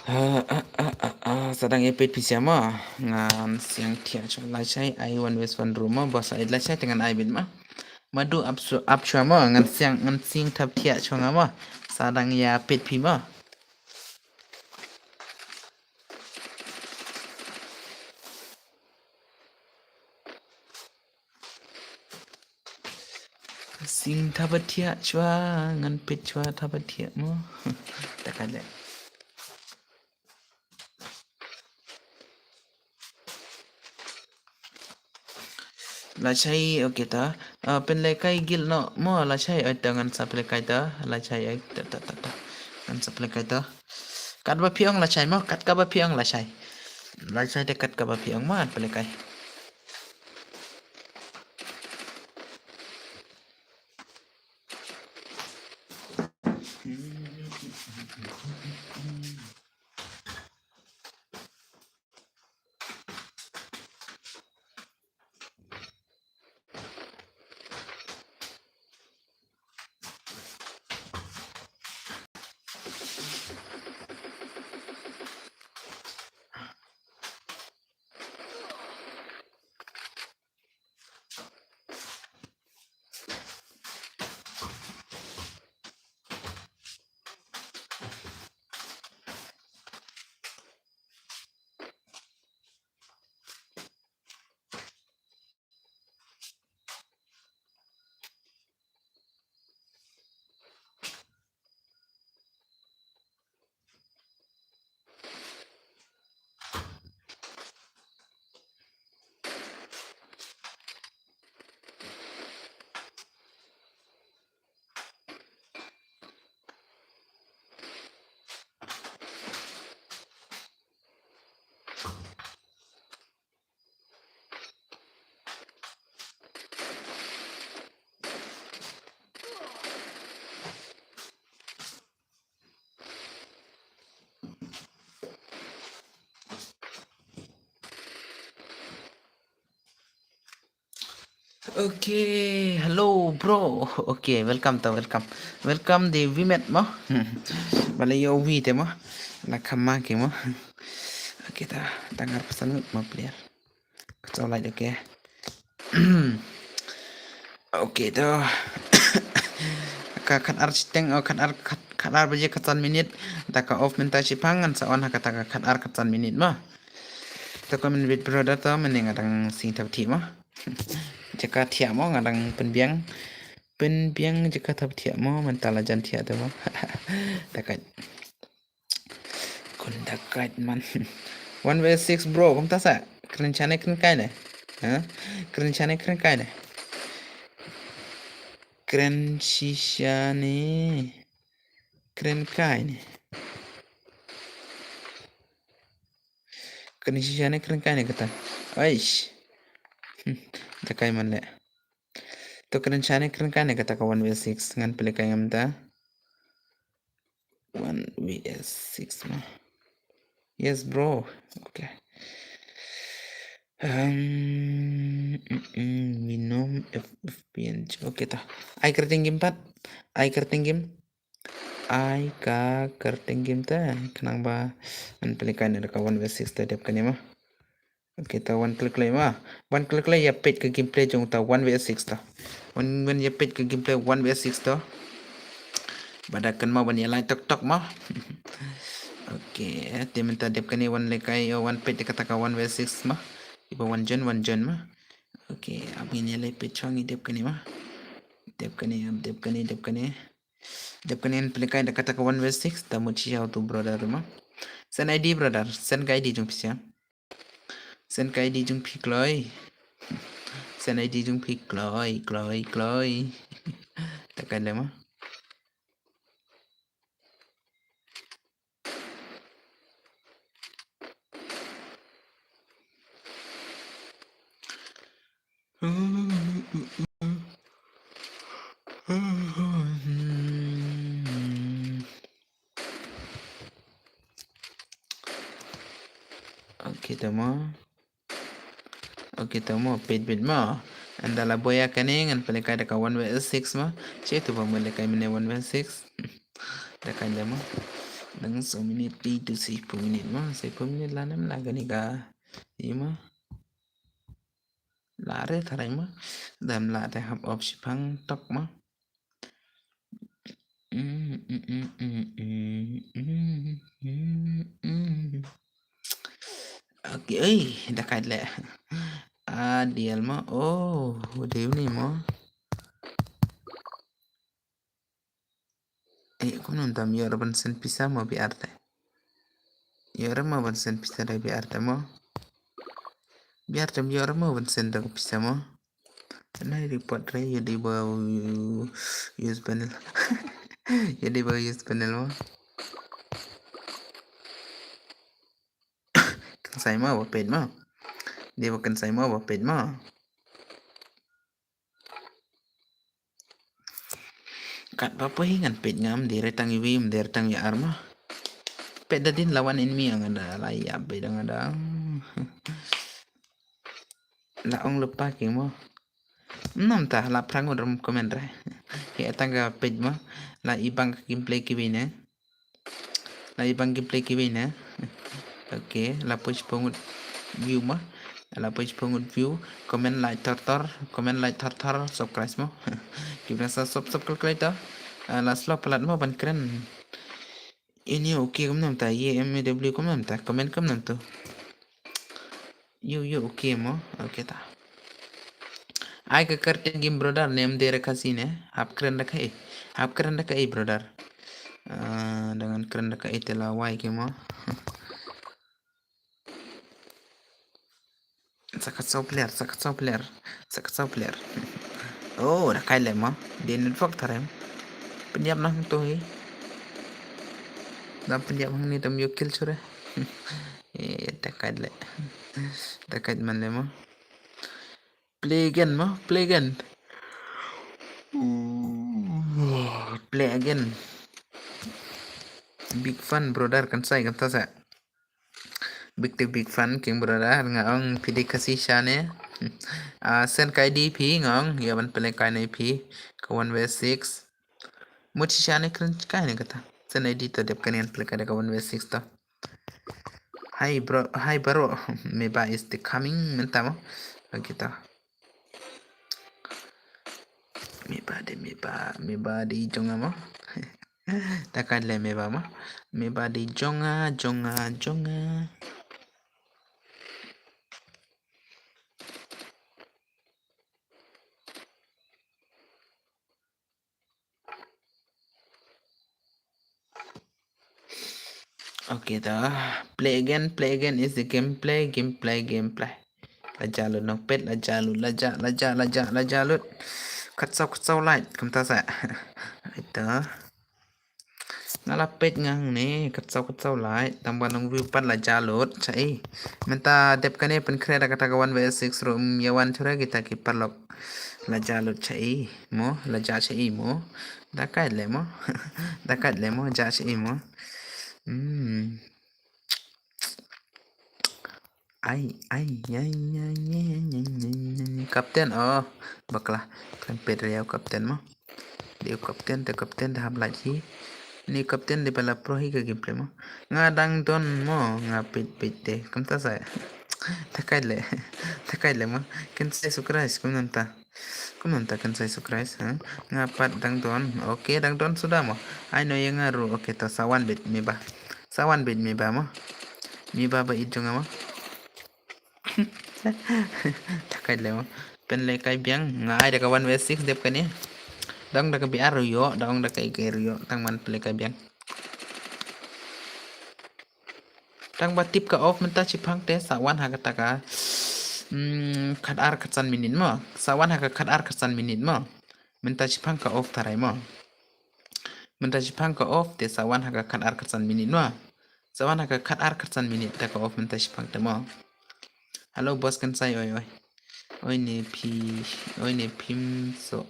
Ah, ah, ah, ah, ah, sa dang ïa peit pisa ma. Ngan siang thiah shuwa lashai ai one west one room ma. Ba sa ai lashai te ngan ai beit ma. Ma du ap shu-, ap shuwa ma. Ngan siang, ngan siang thap thiah shuwa nga ma. Sa dang ïa peit phi ma. Sing thaba thiah shuwa, ngan peit shuwa thaba thiah mo. Ta ka leh. Lashai, okay ta. Ah, pynlehkai guild noh mo, lashai, oi ta ngan sa pynlehkai ta. Lashai, oi ta, ta, ta, ta. Ngan sa pynlehkai ta. Kat ba phi ong lashai mo, kat ka ba phi ong lashai. Lashai te kat ka ba phi ong mo, pynlehkai. Okay, hello bro. Okay, welcome to, welcome. Welcome the Vimet mo. Bale yo wi te mo. La khama ke mo. Okay, ta tangar pesan mo player. Kacau lai, okay. Okay to. Ka khatar shiteng, oh, khatar, khat-, khatar baje khatsan minit. Da ka off mynta shipang ngan sa on ha kata ka khatar khatsan minit mo. To ka min bit brother to, min nga dang sing thap thiah mo. Jaka thiah mo, nga dang pynbiang. Pynbiang jaka thap thiah mo, mynta la jan thiah to mo. Da ka Kun da kait man. One v six bro, kumta sa. Kren shane kren kai ne. Ha? Kren shane kren kai ne. Kren shishane kren kai ne. Kren shishane kren kai ne kata. Aish. Hmm. Da kai man le. To kren shane kren kai ne kata ka one v six ngan pynlehkai ngam ta. One v six ma. Yes bro. Okay. Um, mm, mm, minom F F P N. Okay ta. Ai kyrteng game pat. Ai kyrteng game. Ai ka kyrteng game ta. Khnang ba ngan pynlehkai ne da ka one v six ta dep kane ma. Okay, ta wan klik lei ma. Wan klik lei ïa peit ka gameplay jong ta one v six ta. Wan, wan ïa peit ka gameplay one v six ta. Bad da kynmaw ban ïa like tok tok ma. Okay, te mynta dep kane wan lehkai, oh, wan peit kata ka one v six ma. Iba wan join, wan join ma. Okay, ap ngin ïa leit peit shuwa ngi dep kane ma. Dep kane, dep kane, dep kane. Dep kane yn pynlehkai da kata ka one v six, ta mut shisha utu brother ma. Send I D brother, send ka I D jong phi sha. Send ka I D jong phi kloi. Send I D jong phi kloi, kloi, kloi. Ta ka leh ma. Okay, ta mo. Okay, ta mo, peit beit mo. Ynda la buh ïa kane ngan pynlehkai da ka one v six mo. Chetu ba mo lehkai mynne one v six. Da ka leh mo. Dang saw minit, tu saw phew minit mo. Saw phew minit la nam la kane ka. Ïa mo. La re tharai mo. Dam la te hap op shipang tok mo. Okay, oi, da ka leh. Ah, dial mo. Oh, dei ni mo. Eh, kumno tam ïoh ban send pisa mo biar te. Ïoh mo ban send pisa da biar te mo. Biar te ïoh mo ban send da pisa mo. Na report re ïa dei ba use panel. Ïa dei ba use panel mo. Kan sai mo ba peit mo. Dei ba kan sai mo ba peit mo. Katba poi ngan peit ngam, dei re tang iwi, dei re tang iar ma. Peit da dien la wan in mi ang da la ïa peit ang da. La ong lupa ki mo. Nam ta la phrang rum comment re. Ki atang ka peit mo. La ibang ka gameplay ki wine. La ibang gameplay ki wine. Okay, la poi shiphew ngut view mo. La poi shiphew ngut view. Comment like thor thor. Comment like thor thor. Subscribe mo. Ki bang sa sub sub calculator. La slow palat mo ban kren. Ini okay kumnam ta. Ye M W kumnam ta. Comment kumnam tu. Ïoh, ïoh, okay mo. Okay ta. Ai ka kyrteng game brother, name dei re Khasi ne. Hap kren da kaei. Hap kren da kaei brother. Ah, da ngan kren da kaei te la wai ki mo. Sa ka saw player, sa ka saw player, sa ka saw player. Oh, da kai leh mo. Dei network tharem. Pynïap nang to hi. Da pynïap hangne tam ïoh kill shuh re. Eh, da kai leh. Da kai man leh mo. Play again mo, play again. Play again. Big fan brother, kan sai kan ta sa. Big to big fan king brother, nga ong phi dei Khasi shane. Ah, send ka I D phi nga ong, ïa ban pynlehkai na phi ka one v six. Mut shisha ne kren kai ne kata. Send I D to dep kane ngan pynlehkai da ka one v six to. Hi bro, hi bro. Meba is the coming mynta mo. Okay to. Meba de meba, meba de jong nga mo. Ta ka leh meba mo. Meba de jong nga, jong nga, jong nga. Okay to. Play again, play again is the gameplay, gameplay, gameplay. La ja lut nongpeit, la ja lut, la ja, la ja, la ja, la ja lut. Kat saw, kat saw light, kumta sa. Ito. Nga la peit nga hangne, kat saw, kat saw light, tang ba nong view pat la ja lut, cha i. Mynta dep kane pynkhreh da kata ka one v six ruh, ym ïa wan shuh re kita ki paralok. La ja lut cha i mo, la ja cha i mo. Da kait leh mo. Da kait leh mo, ja cha i mo. Hmm. Ai, ai, ai, ai, ai, ai, ai, ai. Captain, oh, bakla. Kan pet ria captain mo. Dei u captain, te captain da hap lait hi. Ni captain dei ba la pro hi ka gameplay mo. Nga dang don mo, nga peit peit te. Kumta sa. Ta kait leh. Ta kait leh mo. Kan sai subscribe, kumnam ta. Kumnam ta kan sai subscribe, ha? Nga pat dang don. Okay, dang don suda mo. Ai no ïa nga ruh. Okay, to sa wan beit meba. Sa wan beit meba mo. Meba ba i jong nga mo. Ta kait leh mo. Pynlehkai biang, nga ai da ka one way six dep kane. Dang da ka B R ruh ïoh, dang da ka ike ruh ïoh, tang man pynlehkai biang. Tang ba tip ka off mynta shiphang te sa wan ha kata ka, hmm, khat ar khat san minit mo. Sa wan ha ka khat ar khat san minit mo. Mynta shiphang ka off tharai mo. Mynta shiphang ka off te sa wan ha ka khat ar khat san minit mo. Sa wan ha ka khat ar khat san minit ta ka off mynta shiphang te mo. Hello boss Kynsai, oi oi. Oi ne phi, oi ne phim so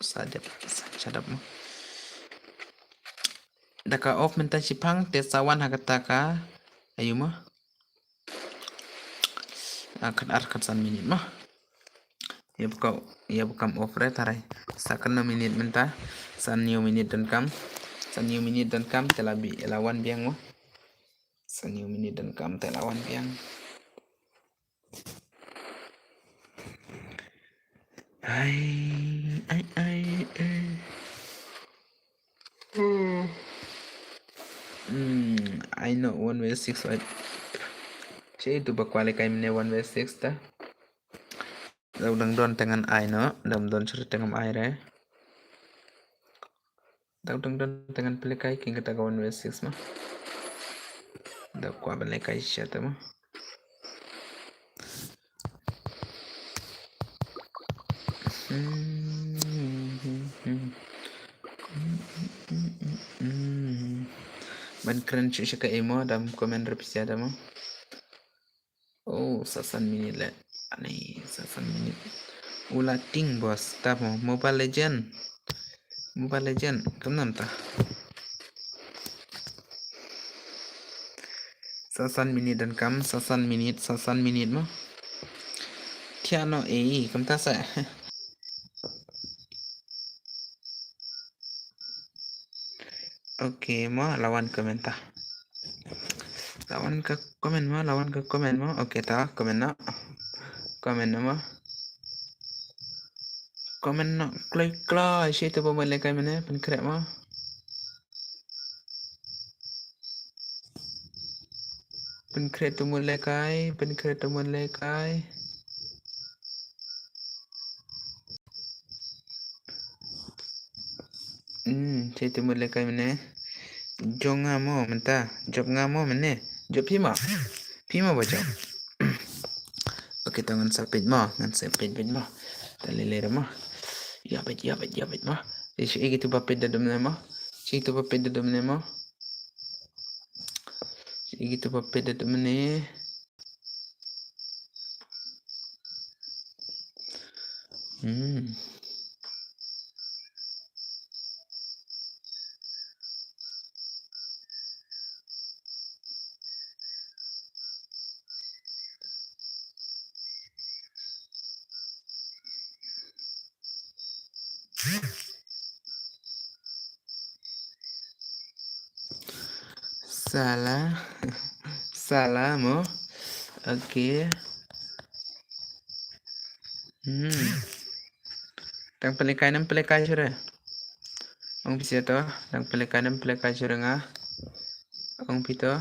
sa dep sa shadap mo. Da ka off mynta shiphang te sa wan ha kata ka ayu mo. Ah, khat ar khat san minit mo. Ïa ba ka, ïa ba kam off re tharai. Sa kano minit mynta. San hynñiew minit donkam. San hynñiew minit donkam te la bi, la wan biang mo. San hynñiew minit donkam te la wan biang. Ai, ai, ai, ai. Hmm. Hmm, I know one way six, right? Shi tu ba kwah lehkai mynne one way six ta. Dang, dang don te ngan ai noh, dang don shuh te ngam ai re. Dang, dang don te ngan pynlehkai king kata ka one way six mo. Dang kwah ban lehkai shisha te mo. Hmm. Ban kren shuh shuh ka emo, dam comment ruh phi sha dam mo. Oh, sa san minit leh. Ani, sa san minit. U la ting boss, ta mo Mobile Legend. Mobile Legend, kam nam ta. Sa san minit donkam, sa san minit, sa san minit mo. Thiah noh ei, kam ta sa. Okay mo, la wan comment ta. La wan ka comment mo, la wan ka comment mo. Okay ta, comment noh. Comment noh mo. Comment noh kloi kloi, shi tu ba mut lehkai mynne, pynkhreh mo. Pynkhreh tu mut lehkai, pynkhreh tu mut lehkai. Hmm, shi tu mut lehkai mynne. Jong nga mo mynta, jop nga mo mynne. Jop phi mo. Phi mo ba jop. Okay, to ngan sa peit mo, ngan sa peit peit mo. Ta lei lei mo. Ïa peit, ïa peit, ïa peit mo. Shi igi tu ba peit da dum ne mo. Shi tu ba peit da dum ne mo. Shi igi tu ba peit da dum ne. Hmm. Salah. Salah mo. Okay. Hmm. Dang pynlehkai nam pynlehkai shuh re. Ong phi sha to, dang pynlehkai nam pynlehkai shuh re nga. Ong phi to.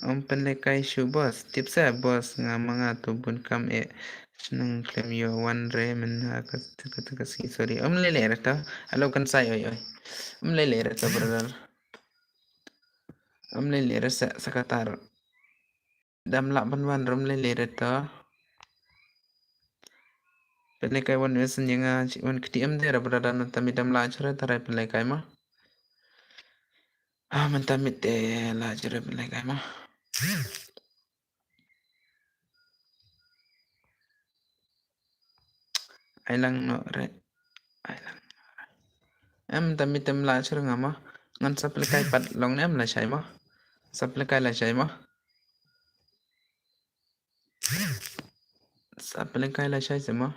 Ong pynlehkai shuh boss. Tip sa boss nga ma nga tu bun kam eh. Shnong khlem ïoh wan re mynta ka, ka, ka, ka sngi, sorry. Ym lei lei re to. Hello Kynsai, oi oi. Ym lei lei re to brother. Ym lei lei re sa, sa kata ruh. Dam lah ban wan, ym lei lei re to. Pynlehkai wan wesen ïa nga, wan kti em de re brother, mynta mi dam lah shuh re tharai pynlehkai mo. Ah, mynta mi te lah shuh re pynlehkai mo. Ai lang noh re. Ai lang. Em, mynta mi te ym lah shuh re nga mo. Ngan sa pynlehkai pat long ne em lashai mo. Sa pynlehkai lashai mo. Sa pynlehkai lashai se mo.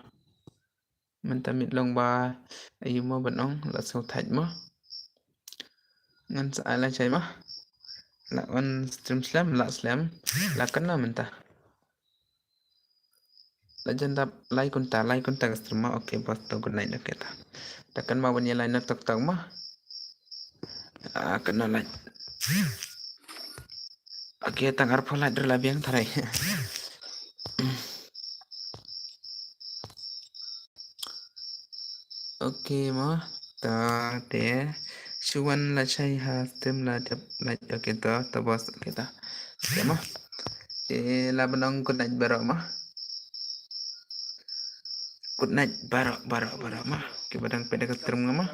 Mynta mi long ba aïu mo ban ong, la sngewthait mo. Ngan sa ai lashai mo. La wan stream slem, la slem. La kynnoh mynta. La jan dap lai kynta, lai kynta ka stream mo. Okay boss, to good night, okay ta. Ta kynmaw ban ïa lai na tok tok mo. Ah, kynnoh lai. Okay, tang arphew lai ruh la biang tharai. Okay mo. Ta te shu wan la shai ha stream la dep la. Okay ta, ta boss. Okay ta. Okay mo. Te la ban ong good night baroh mo. Good night baroh, baroh, baroh mo. Okay, ba dang peit da ka stream nga mo.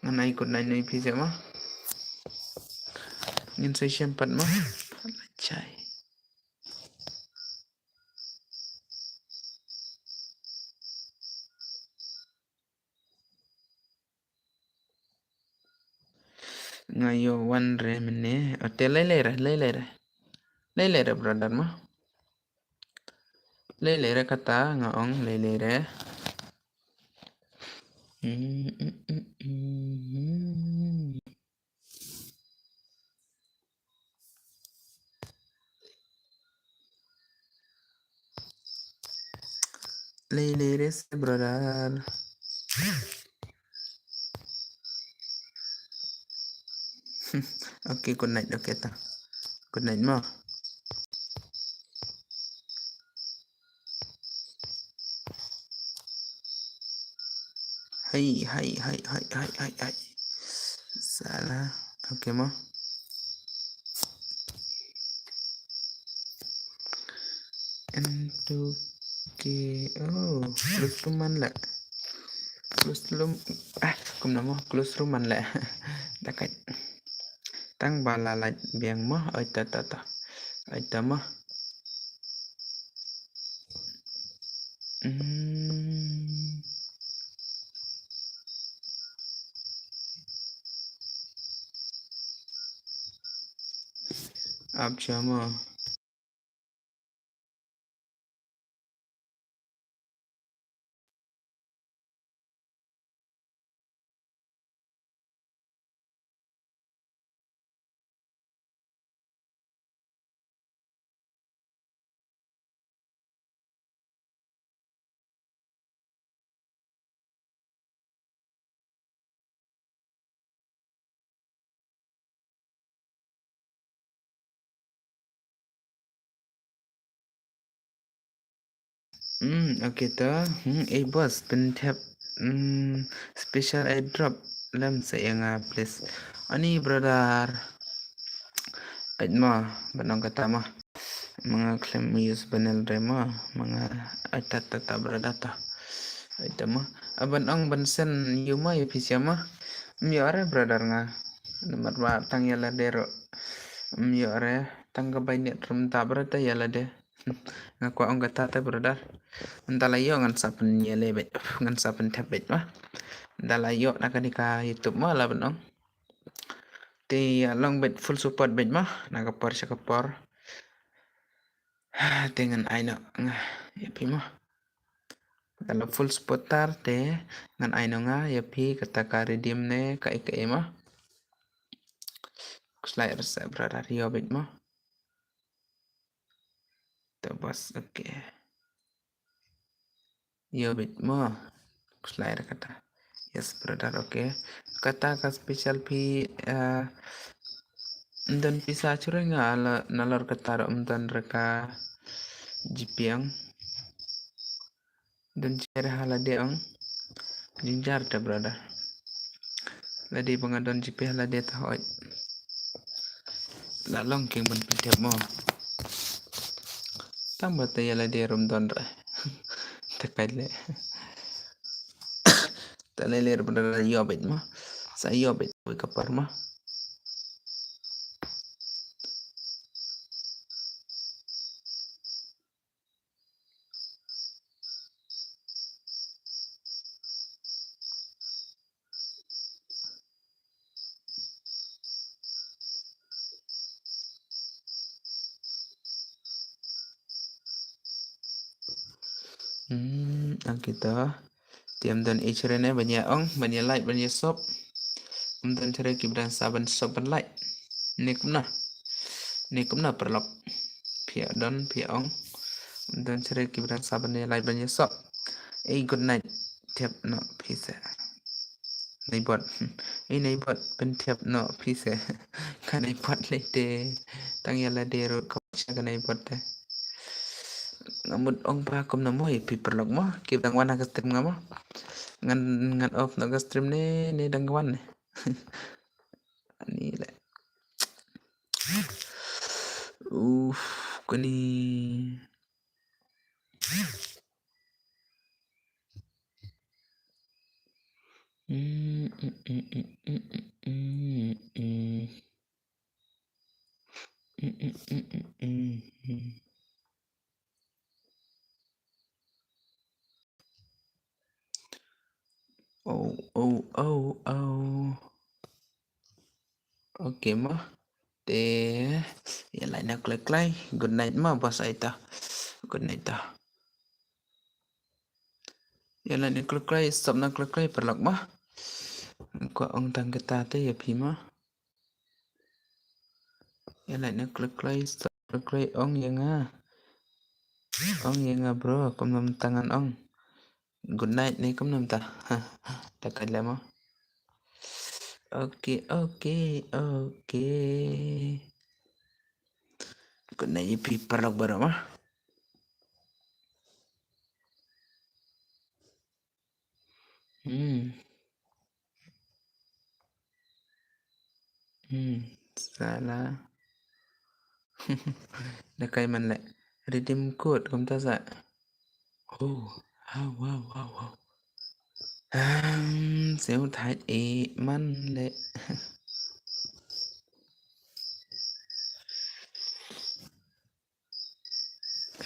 Ngan ai good night na ïa phi seh mo. Ngin sa ïashem pat mo. La shai. Nga ïoh wan re mynne. Ote, lei lei re, lei lei re. Lei lei re brother mo. Lei lei re kata nga ong lei lei re. Lei lei re seh brother. Okay, good night. Okay ta. Good night mo. Hai, hai, hai, hai, hai, hai, hai. Salah. Okay mo. N two K. Oh, close room man la. Close room. Ah, kumno mo, close room man la. Dakat. Tang ba la lait biang mo. Oi ta ta ta. Oi ta mo. Hmm. Ap shama. Hmm, okay to. Hmm, eh boss, pynthep, hmm, special airdrop lem sa ïa nga, please. Ani brother. Ait ma, ban ong kata ma. Ma nga khlem use bundle re ma. Ma nga ait ta ta ta brother ta. Ait ta ma. A ban ong ban send ïa ma ïa phi sha ma. Ym ïoh re brother nga. Namar ba tang ïa lade ruh. Ym ïoh re. Tang ka bai net rum ta brother ïa lade. Nga kwah ong kata te brother. Nda la ïoh ngan sa pynïaleh beit, ngan sa pynthep beit ma. Nda la ïoh na kane ka YouTube ma la ban ong. Te long beit full support beit ma na ka por sha ka por. Te ngan ai noh nga ïa phi ma. Nda la full supporter te ngan ai noh nga ïa phi kata ka redeem ne kaei kaei ma. Khuslai rasa brother ïoh beit ma. Te bas, okay. Ïoh beit mo. Khuslai re kata. Yes brother, okay. Kata ka special phi, eh, ym don pisa shuh re nga la, nalor kata ruh ym don re ka GPay. Don GPay re ha lade ong. Jynjar te brother. Lade ba nga don GPay ha lade te hoi. La long king ban pynthep mo. Tang ba te ïa lade ruh ym don re. Te kai le. Te lei lei re brother ïoh beit mo. Sa ïoh beit wei ka por mo. Hmm, ang kita. Te ym don ei shuh re ne ban ïa ong, ban ïa like, ban ïa sub. Ym don shuh re kiba dang sah ban sub ban like. Ne kumno. Ne kumno paralok. Phi ïa don, phi ïa ong. Ym don shuh re kiba dang sah ban ïa like ban ïa sub. Ei good night. Thep noh phi seh. Nai bot. Ei nai bot pynthep noh phi seh. Ka nai bot lei te. Tang ïa lade ruh ka sha ka nai bot te. Nga mut ong ba kumno mo ïa phi paralok mo. Ki dang wan ha ka stream nga mo. Ngan, ngan off noh ka stream ne, ne dang wan ne. Ani le. Uf, kuni. Oh, oh, oh, oh. Okay mo. Te ïa lait noh kloi kloi. Good night mo boss, ai ta. Good night ta. Ïa lait noh kloi kloi, stop noh kloi kloi paralok mo. Kwah ong tang kata te ïa phi mo. Ïa lait noh kloi kloi, stop kloi kloi, ong ïa nga. Ong ïa nga bro, kumno mynta ngan ong. Good night ne kumno mynta. Ta ka leh mo. Okay, okay, okay. Good night ïa phi paralok baroh mo. Hmm. Hmm, sala. Da kai man le. Redeem code kumta sa. Oh, wow, wow, wow, wow. Um, siew thait e man le.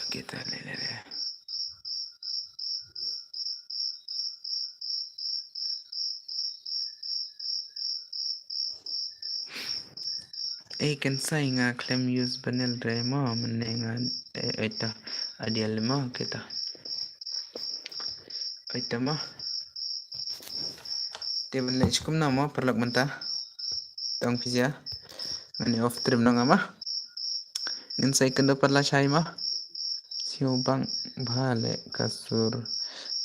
Okay, ta le le le. Ei, kan sai nga khlem use bundle re mo, mynne nga, eh, oi ta, adial mo, kita. Oi ta mo. Te ban leh kumno mo, paralok mynta. Tang phi ja. Ngan off stream noh nga mo. Ngin sai kynduh pat lashai mo. Siew bang bha le ka sur.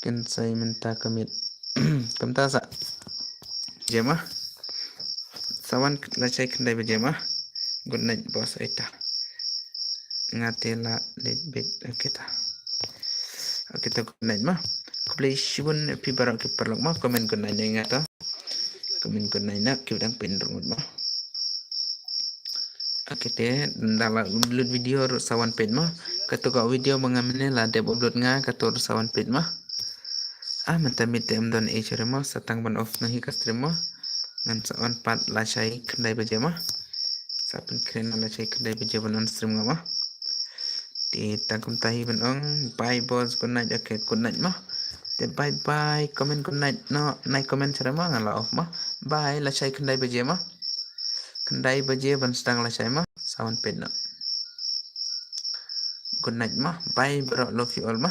Kin sai mynta ka miet. Kumta sa. Je mo. Sa wan lashai khyndai baje mo. Good night boss, ai ta. Nga te la leit beit, okay ta. Okay ta, good night mo. Khublei shibun phi baroh ki paralok mo. Comment good night ïa nga ta. Comment good night na, ki dang pynrung mo. Okay te, da la upload video ruh sa wan peit mo. Kato ka video ba nga mynne la dep upload nga, kato ruh sa wan peit mo. Ah, mynta miet te ym don ei shuh re mo, sa tang ban off noh hi ka stream mo. Ngan sa on pat lashai khyndai baje mo. Sa pynkhreh noh lashai khyndai baje ban on stream nga mo. Te tang kumta hi ban ong, bye boss, good night, okay, good night mo. Te bye bye, comment good night noh, nai comment shuh re mo, nga la off mo. Bye, lashai khyndai baje mo. Khyndai baje ban sdang lashai mo, sa wan peit noh. Good night mo, bye bro, love you all mo.